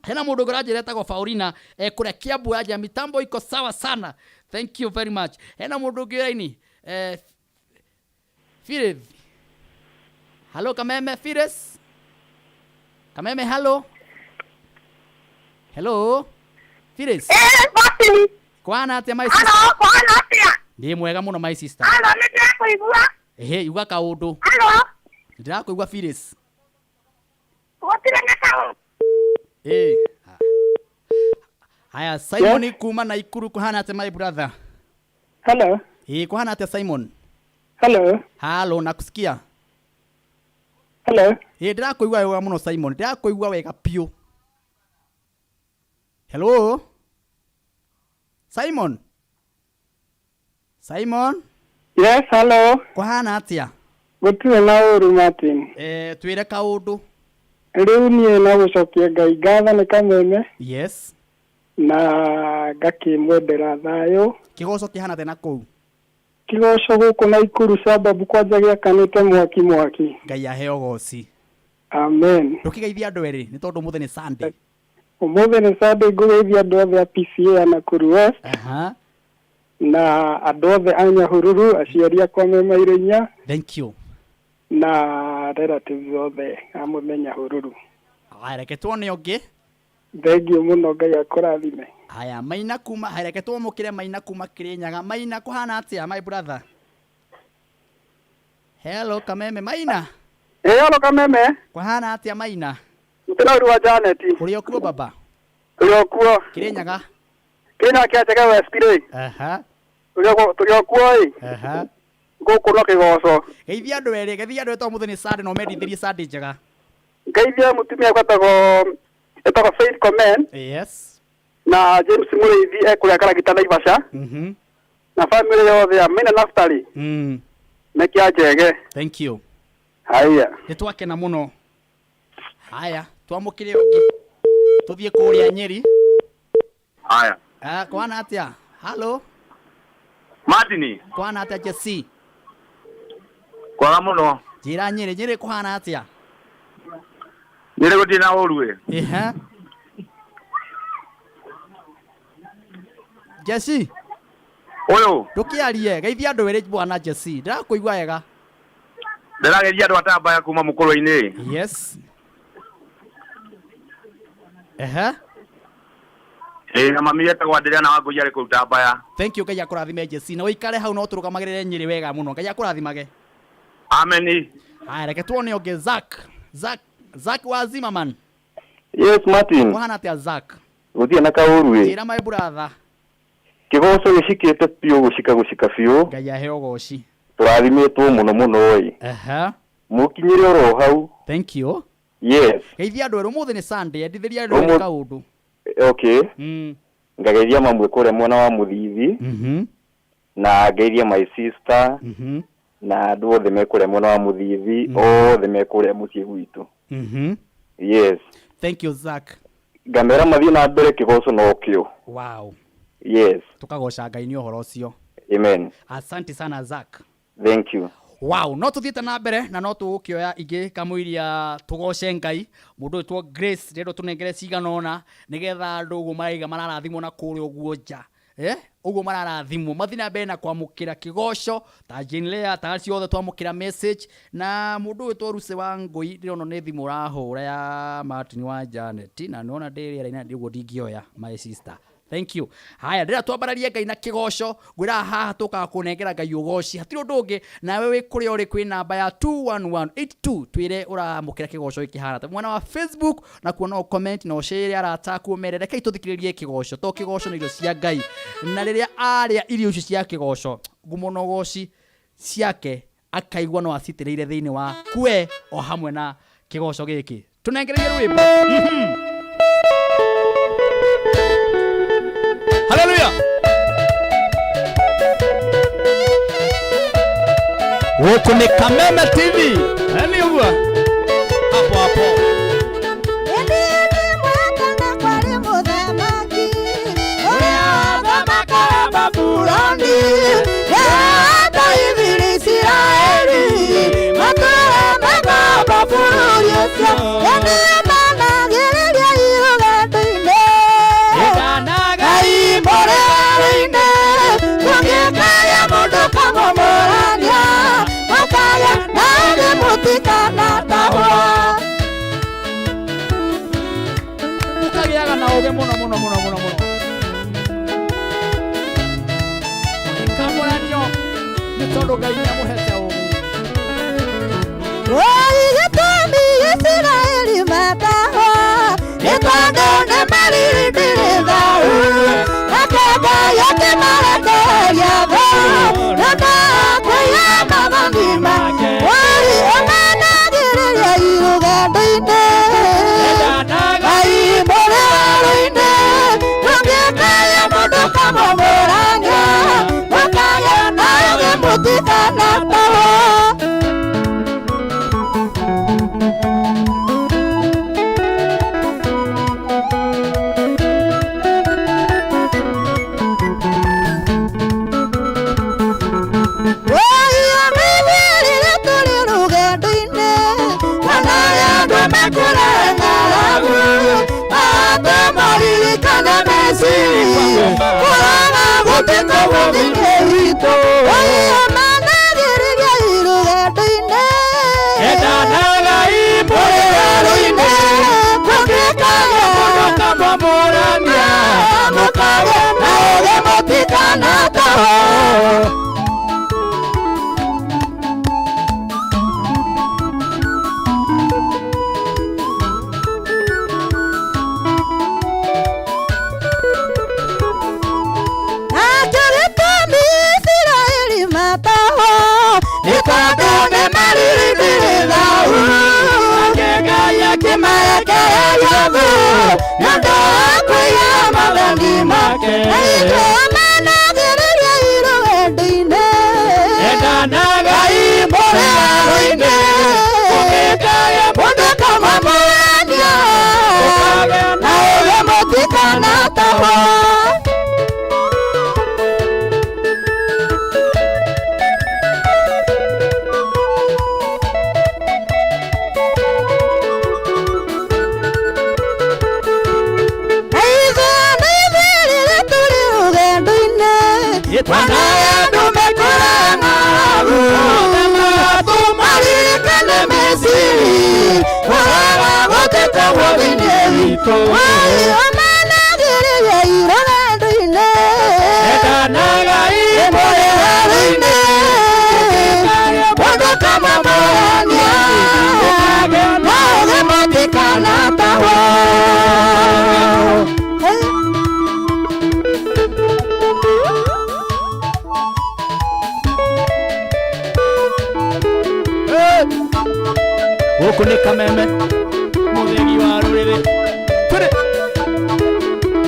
Hena mũndũ ũngĩ ũranjĩra etagwo Faulina, kũrĩa Kiambu, aranjĩra mitambo iko sawa sana. Thank you very much. Hena mũndũ ũngĩ raini, Philip. Hello, Kameme. Phyllis Kameme, hello, hello, Phyllis. Eh, Martin. Kwana atĩa, my sister? Halo, kwana atĩa? Ndĩ mwega mũno, my sister. Halo, nĩ ndĩrakũigua. Ehe, iuga kaũndũ. Halo. Ndĩrakũigua, Phyllis. Gũtirĩ na kaũndũ. Ĩ, haya, Simon yes. Kuma Naikuru, kuhana atĩa, my brother? Hello. Ĩ, kuhana atĩa, Simon? Hello. Halo, nakusikia. Hello. Ĩ, ndĩrakũigua wega mũno, Simon, ndĩrakũigua wega piũ. Hello, Simon, Simon. Yes, hello. Kũhana atĩa? Gũtirĩ na ũru, Martin. Eh, twĩre kaũndũ. Rĩu niĩ no gũcokia Ngai ngatho nĩ Kameme. Yes. Na ngakĩmwendera thayũ. Kĩgoco kĩhana atĩa na kũu? Kĩgoco gũkũ Naikuru sababu kwanja gĩakanĩte mwaki mwaki. Ngai aheo goci. Amen. Ndũkĩgeithia andũ erĩ nĩ tondũ ũmũthĩ nĩ Sunday. Ũmũthĩ nĩ Sunday, ngũgeithia andũ othe a PCA ya Nakuru West. Na andũ othe a Nyahururu, aciari akwa me mairo inya. Thank you. Na relatives othe a mũthenya Nyahururu. Haya, reke tuone ũngĩ. Thengiũ mũno, Ngai akũrathime. Haya, Maina kuma, haya, reke twamũkĩre Maina kuma Kĩrĩnyaga. Maina, kũhana atĩa, my brother? Hello, Kameme. Maina. Ĩ, hello, Kameme. Kũhana atĩa, Maina? Mũtĩraũru wa Janet. Ũrĩ o kuo, baba? Ũrĩ o kuo. Kĩrĩnyaga. Kĩrĩnyaga kĩa Njega West rĩ. Tũrĩ o kuo ĩ. Aha. Gũkũ no kĩgoco. Geithia andũ erĩ, geithia andũ to mũthĩ nĩ Sunday na ũmendithĩrie Sunday njega. Ngeithia mũtumia gwetagwo etagwo Faith Komen. Yes. Na James Mũrĩithi ekũrĩa Karagita Naivasha. Na family yothe ya Maina Naftali. Mekia Njege. Thank you. Haya. Nĩ twakena mũno. Haya, twamũkĩre ũngĩ. Tũthiĩ kũrĩa Nyeri. Haya. Ah, kwana atĩa? Hello. Martin. Kwana atĩa Jesse? Kwaga mũno. Njĩra Nyeri, Nyeri kũhana atĩa? Nyeri gũtirĩ na ũru ĩ. Ehe. Jesse. Ũyũ. Ndũkĩarie, geithia andũ erĩ bwana Jesse. Ndĩrakũigua wega. Ndĩrageria andũ atambaya kuma mũkũrũ-inĩ. Yes. Ehe. Ĩĩ na mami etagwo Andrea na Wangũi arĩ kũu Tambaya. Thank you Ngai akũrathime Jesse. Na ũikare hau no tũrũgamagĩrĩre Nyeri wega mũno. Ngai akũrathimage. Amen. Haya, reke tuone ũngĩ Zack. Zack, Zack wa Zimmerman. Yes, Martin. Kũhana atĩa Zack? Gũtirĩ na kaũru ĩ. Njĩra my brother. Kĩgoco gĩcikĩte biũ gũcika gũcika biũ. Ngai aheo ũgoci. Tũrathimĩtwo mũno mũno ĩ. Ehe. Mũkinyĩre oro hau. Thank you. Yes. Geithia andũ erũ ũmũthĩ nĩ Sunday, endithĩria andũ erĩ kaũndũ. Okay. Ngageithia mamwe kũrĩa mwena wa Mũthithi. Na ngeithia my sister. Na andũ othe me kũrĩa mwena wa Mũthithi, othe me kũrĩa mũciĩ gwitũ. Yes. Thank you Zack. Ngamera mathiĩ na mbere kĩgoco no kĩo. Wow. Yes. Tukagoca Ngai nĩ ũhoro ũcio. Amen. Asante sana Zack. Thank you. Wow, no tuthiĩte na mbere na no tũgũkĩoya ingĩ kamũiria tũgoce Ngai. Mũndũ wĩtwo Grace ndĩrenda tũnengere cigana ũna nĩgetha andũ ũguo maraiga mararathimwo na kũrĩa ũguo nja. Ũguo mararathimwo mathiĩ na mbere na kwamũkĩra kĩgoco ta Jane Lea ta acio othe twamũkĩra message na mũndũ wĩtwo Ruse wa Ngũi ndĩrona nĩ thimũ ũrahũra ya Martin wa Janet na nĩwona ndĩ rĩera-inĩ ũguo ndingĩoya my sister. Thank you. Haya, ndĩra twambararie Ngai na kĩgoco ngwĩraga haha tũkaga kũnengera Ngai ũgoci hatirĩ ũndũ ũngĩ nawe wĩ kũrĩa ũrĩ kwĩ namba ya 21182 twĩre ũramũkĩra kĩgoco gĩkĩ hana mwena wa Facebook na kuo no comment na ũshare arata aku ũmere rekei tũthikĩrĩrie kĩgoco to kĩgoco nĩ irio cia Ngai na rĩrĩa arĩa irio icio cia kĩgoco ngumo na ũgoci ciake akaigua no acitĩrĩire thĩinĩ wa kwe o hamwe na kĩgoco gĩkĩ tũnengererie rwĩmbo. Hallelujah. Gũkũ nĩ Kameme TV. Nĩ ũguo. Hapo hapo. Ũkagĩaga na ũũgĩ mũno mũno mũno mũno mũno. Kamũranio nĩ tondũ Ngai nĩamũhete ũũgĩ. Gĩtũmi Isiraeli matahwo nĩ tondũ nĩmaririndire thayũ nake Ngai akĩmarekereria thũ nĩũndũ wa kũiya maathani make. Woi ũmanagĩrĩria irũgendo-inĩ Ngai mũrĩ werũ-inĩ ndũngĩkaya mũndũ kamũmũrania mũkagĩa na ũũgĩ mũtikanatahwo. Ndũkanjarie thũ nĩ ũndũ wa kũiga mawendi make. Na itũmanagĩrĩria irũgendo-inĩ. Endanagai mũrĩ werũ-inĩ. Mũgĩkage mũndũ kamamũrania. Na ũgĩ mũtikanatahwo. Gũkũ nĩ Kameme mũthegi wa rũrĩrĩ tũrĩ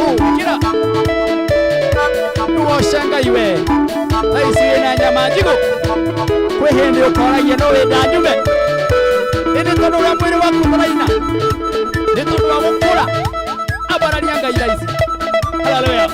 ũkĩra nĩwoce Ngai we thaa ici wĩna nyama njigũ kwĩ hĩndĩ ũkoragia no wĩnda njume ĩndĩ tondũ ũrĩa mwĩrĩ waku ũtaraina nĩ tondũ wa gũkũra ambararia Ngai thaa ici. Haleluya.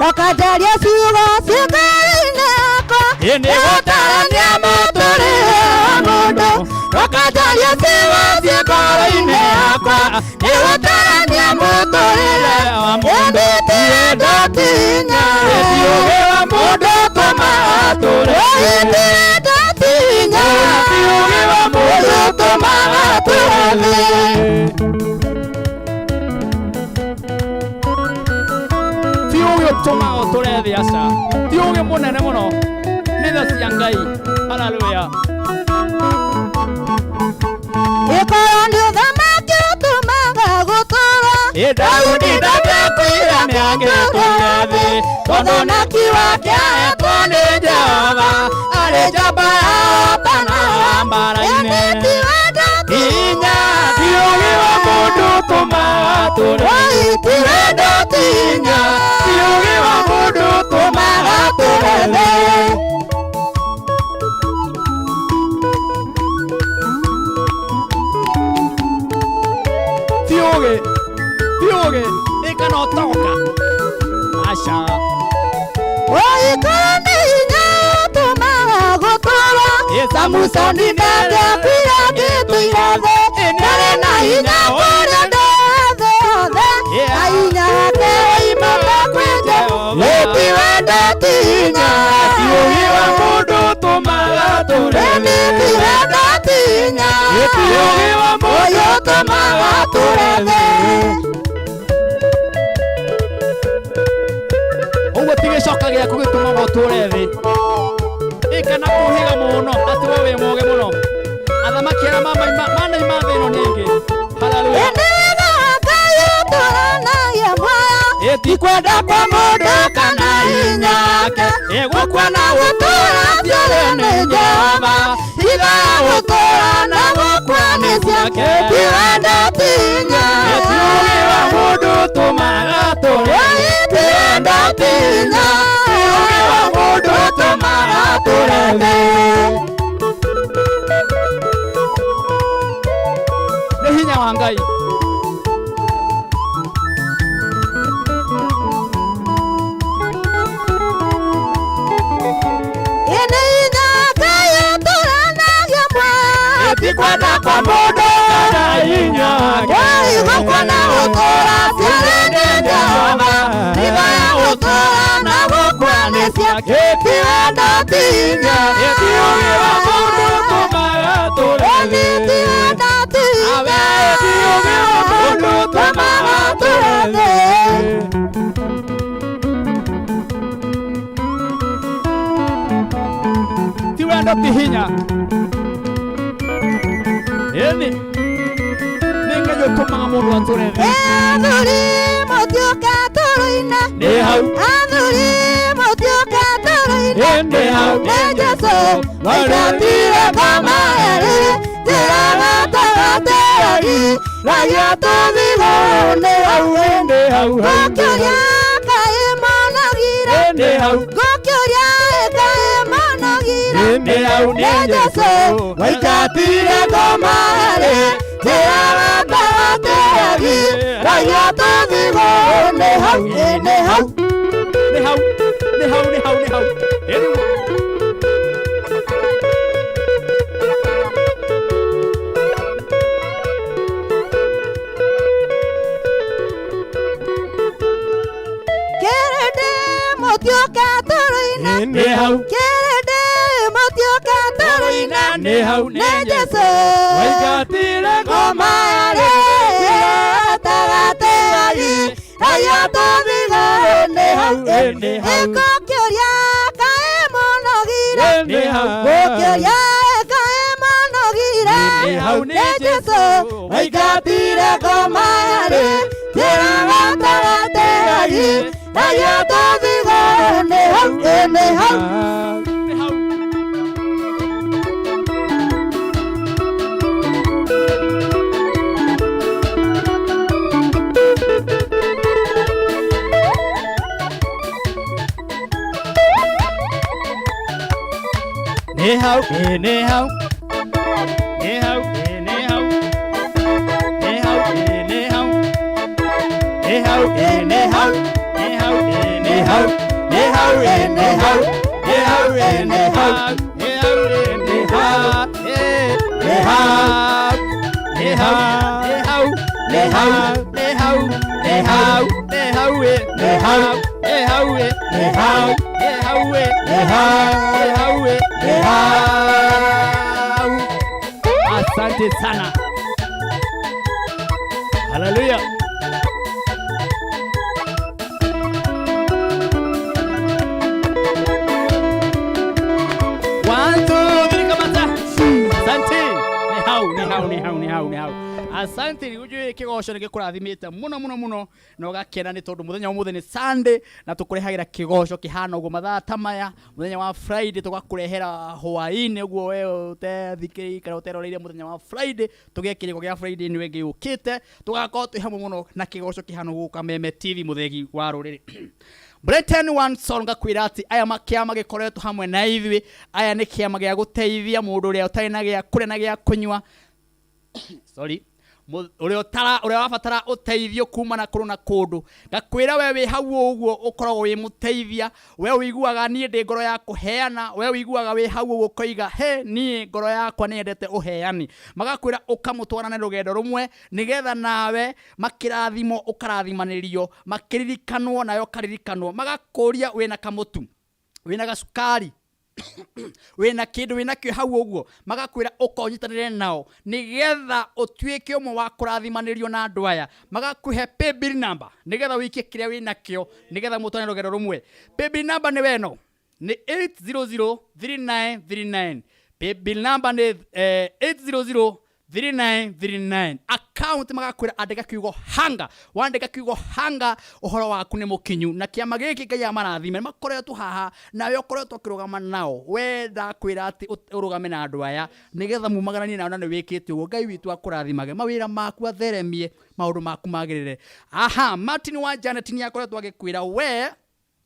Ndũkanjarie ciugo ciĩ ngoro-inĩ yakwa Ĩ nĩ gũtarania mũtũrĩre wa mũndũ. Ndũkanjarie ciugo ciĩ ngoro-inĩ yakwa nĩ gũtarania mũtũrĩre wa mũndũ. Ĩndĩ ti wendo ti hinya. Ti ũũgĩ wa mũndũ ũtũmaga atũre. Ĩ ti wendo ti hinya. Ti ũũgĩ wa mũndũ ũtũmaga atũre thĩ. Ti ũũgĩ ũtũmaga ũtũre thĩ aca. Ti ũũgĩ mũnene mũno. Nĩ tha cia Ngai. Haleluya. Ĩkorwo nĩ ũthamaki ũtũmaga gũtũra. Ĩ Daudi ndangĩakuire nĩangĩtũire thĩ. Tondũ wake ahetwo nĩ Jehova. Arĩ njamba ya hotana mbaara-inĩ. Hinya ti ũũgĩ wa mũndũ ũtũmaga atũre. Ti wendo ti hinya. Ti ũũgĩ wa mũndũ ũtũmaga atũre thĩ. Ti ũũgĩ, ti ũũgĩ, ĩ kana ũtoka. Aca. Ĩkorwo nĩ hinya ũtũmaga gũtũra. Ĩ Samusoni ndangĩakuire angĩtũire thĩ. Ndarĩ na hinya kũrĩ andũ othe othe. Na hinya wake woimĩte kwĩ Jehova. Ĩ ti wendo ti hinya. Ti ũũgĩ wa mũndũ ũtũmaga atũre Ĩndĩ ti wendo ti hinya. Ĩ ti ũũgĩ wa mũndũ Ũyũ ũtũmaga atũre thĩ. Ũguo ti gĩcoka gĩaku gĩtũmaga ũtũre thĩ. Ĩ kana kũhĩga mũno atĩ we wĩ mũũgĩ mũno. Athamaki arĩa manaima thĩ ĩno nĩ aingĩ. Haleluya. Ĩndĩ wega wa Ngai ũtũranagia muoyo. Ĩ ti kwenda kwa mũndũ kana hinya wake. Ĩ gũkua na gũtũũra ciothe nĩ Jehova. Hitho ya gũtũũra na gũkua nĩ ciake. Ti wendo ti hinya. Ĩ ti ũũgĩ wa mũndũ ũtũmaga atũre. Ti wendo ti hinya. Ti ũũgĩ wa mũndũ ũtũmaga atũre thĩ. Nĩ hinya wa Ngai. Ĩ nĩ hinya Ngai ũtũranagia muoyo. Ĩ ti kwenda kwa mũndũ kana hinya wake. Ĩ gũkua na gũtũũra ciothe nĩ Jehova. Hitho ya gũtũũra na gũkua nĩ ciake. Ti wendo ti hinya. Ĩ ti ũũgĩ wa mũndũ ũtũmaga atũre Ĩ ti wendo ti hinya. Ĩ ti ũũgĩ wa mũndũ ũtũmaga atũre thĩ. Ti wendo ti hinya. Ĩni nĩ Ngai ũtũmaga mũndũ atũre thĩ. Athuri mũtiũke tũrũine. Nĩ hau. Athuri mũtiũke tũrũine. Ĩ nĩ hau. Nĩ Jesũ waitatire ngoma ĩrĩ njĩra gatagatĩ Tĩagiragia tũthigũ nĩ hau nĩ hau Ngũkĩũria kaĩ monogire Nĩ hau. Ngũkĩũria kaĩ monogire Nĩ hau nĩ Jesũ waingatire ngoma rĩ njĩra gatagatĩ tũthigũ nĩ hau nĩ hau nĩ hau nĩ hau nĩ hau nĩ hau Ĩrĩu. Kĩrĩndĩ mũtioka tũrũina Nĩ hau. Kĩrĩndĩ mũtioka tũrũina Nĩ hau nĩ Jesũ waingatire ngoma rĩ gatagatĩ raia tũthigũ nĩ hau Nĩ hau. Ngũkĩũria kaĩ mũnogire Nĩ hau. Ngũkĩũria kaĩ mũnogire Nĩ hau nĩ nĩ Jesũ waingatire ngoma rĩ njĩra gatagatĩ raia tũthigũ nĩ hau nĩ hau Nĩ hau ĩ nĩ hau nĩ hau ĩ nĩ hau nĩ hau ĩ nĩ hau nĩ hau ĩ nĩ hau nĩ hau ĩ nĩ hau nĩ hau ĩ nĩ hau nĩ hau ĩ nĩ hau nĩ hau ĩ nĩ hau nĩ hau nĩ hau nĩ hau nĩ hau nĩ hau nĩ hau nĩ hau ĩ nĩ hau nĩ hau ĩ nĩ hau nĩ hau ĩ nĩ hau nĩ hau ĩ nĩ hau. Asante sana. Haleluya. One, two, three, kamata. Asante. Nĩ hau, nĩ hau, nĩ hau, nĩ hau, nĩ hau. Asante nĩ njũĩ kĩgoco nĩ gĩkũrathimĩte mũno mũno mũno na ũgakena nĩ tondũ mũthenya wa ũmũthĩ nĩ Sunday na tũkũrehagĩra kĩgoco kĩhana ũguo mathaa ta maya mũthenya wa Friday tũgakũrehera hwaĩ-inĩ ũguo we ũtethikĩrĩirie kana ũteroreire mũthenya wa Friday tũgĩe kĩrĩko gĩa Friday nĩ ĩngĩ yũkĩte tũgakorwo twĩ hamwe mũno na kĩgoco kĩhana ũguo Kameme TV mũthegi wa rũrĩrĩ. Brighton One Soul ngakwĩra atĩ aya kĩama gĩkoretwo hamwe na ithuĩ aya nĩ kĩama gĩa gũteithia mũndũ ũrĩa ũtarĩ na gĩa kũrĩa na gĩa kũnyua sorry ũrĩa ũtara ũrĩa wabatara ũteithio kuma na kũndũ na kũndũ ngakwĩra we wĩ hau ũguo ũkoragwo wĩ mũteithia we ũiguaga niĩ ndĩ ngoro ya kũheana we ũiguaga wĩ hau ũguo ũkoiga he niĩ ngoro yakwa nĩ yendete ũheani magakwĩra ũkamũtwarane rũgendo rũmwe nĩgetha nawe makĩrathimwo ũkarathimanĩrio makĩririkanwo nawe ũkaririkanwo magakũria wĩna kamũtu wĩna gacukari wĩna kĩndũ wĩna kĩo hau ũguo magakwĩra ũkonyitanĩre nao nĩgetha ũtuĩke ũmwe wa kũrathimanĩrio na andũ aya magakũhe paybill number nĩgetha wĩikie kĩrĩa wĩna kĩo nĩgetha mũtwane rũgendo rũmwe paybill number nĩ weno nĩ 8003939 paybill number nĩ 8003939 account magakwĩra andĩka kiugo hanga wandĩka kiugo hanga ũhoro waku nĩ mũkinyu na kĩama gĩkĩ Ngai amarathime nĩ makoretwo haha nawe ũkoretwo ũkĩrũgama nao we ndakwĩra atĩ ũrũgame na andũ aya nĩgetha mumagaranie nao na nĩ wĩkĩte ũguo Ngai witũ akũrathimage mawĩra maku atheremie maũndũ maku magĩrĩre. Aha, Martin wa Janet nĩ akoretwo agĩkwĩra we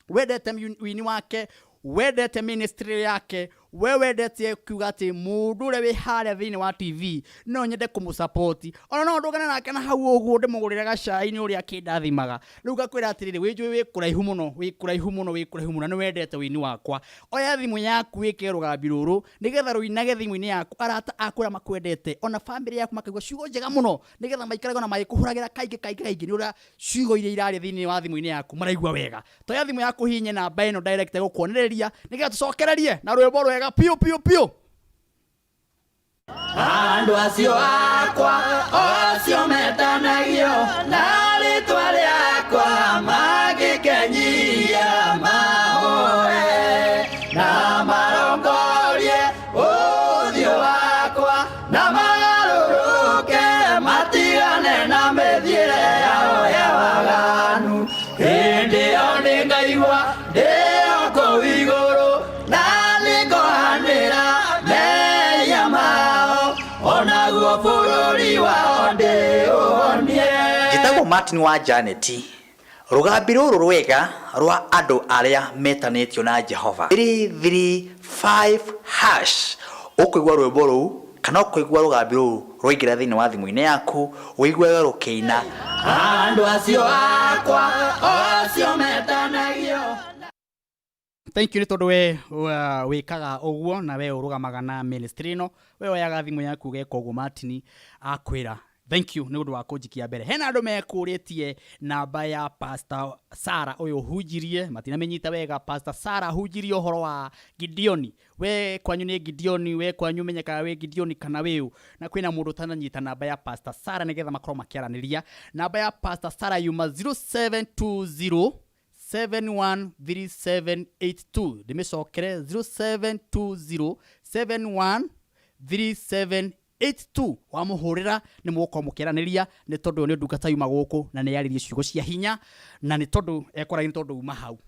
wendete wini wake wendete ministry yake we wendete kiuga atĩ mũndũ ũrĩa wĩ harĩa thĩinĩ wa TV no nyende kũmũsupport ona no ndũgane nake na hau ũguo ndĩmũgũrĩre gacai nĩ ũrĩa akĩndathimaga rĩu ngakwĩra atĩrĩrĩ wĩnjũĩ wĩ kũraihu mũno wĩ kũraihu mũno wĩ kũraihu mũno nĩ wendete wĩini wakwa oya thimũ yaku wĩke rũgambi rũrũ nĩgetha rũinage thimũ-inĩ yaku arata aku arĩa makwendete ona bamĩrĩ yaku makaigua ciugo njega mũno nĩgetha maikarage ona magĩkũhũragĩra kaingĩ kaingĩ kaingĩ nĩ ũrĩa ciugo iria iraria thĩinĩ wa thimũ-inĩ yaku maraigua wega toya thimũ yaku hihinye namba ĩno direct ĩgũkuonereria nĩgetha tũcokererie na rwĩmbo rwega piũ piũ piũ. Andũ acio akwa acio metanagio na rĩtwa rĩakwa mangĩkenyia mahoe na marongorie ũthiũ wakwa na magarũrũke matigane na mĩthiĩre yao ya waganu hĩndĩ ĩyo nĩngaigua ndĩ o kũu igũrũ na nĩngohanĩra mehia mao onaguo bũrũri wao Martin wa Janet, rũgambi rũrũ rwega rwa andũ arĩa metanĩtio na Jehova, 335 hash, ũkũigua rwĩmbo rũu kana ũkũigua rũgambi rũu rwaingĩra thĩinĩ wa thimũ-inĩ yaku, ũiguage rũkĩina. Andũ acio akwa, o acio metanagio. Thank you nĩ tondũ we wĩkaga ũguo na we ũrũgamaga na ministry ĩno, we woyaga thimũ yaku ũgeka ũguo Martin akwĩra. Thank you nĩ ũndũ wa kũnjikia mbere. Hena andũ mekũrĩtie namba ya Pastor Sarah ũyũ hunjirie, matinamĩnyita wega. Pastor Sarah hunjirie ũhoro wa Gideoni. We kwanyu nĩ Gideoni, we kwanyu menyekaga wĩ Gideoni kana wĩũ. Na kwĩna mũndũ ũtananyita namba ya Pastor Sarah nĩgetha makorwo makĩaranĩria. Namba ya Pastor Sarah yuma 0720 713782. Ndĩmĩcokere, 0720 713782. Wamũhũrĩra nĩ mũgũkorwo mũkĩaranĩria, nĩ tondũ ũyũ nĩ ndungata yuma gũkũ na nĩ yarĩrie ciugo cia hinya, na nĩ tondũ ekũragia, nĩ tondũ uma hau.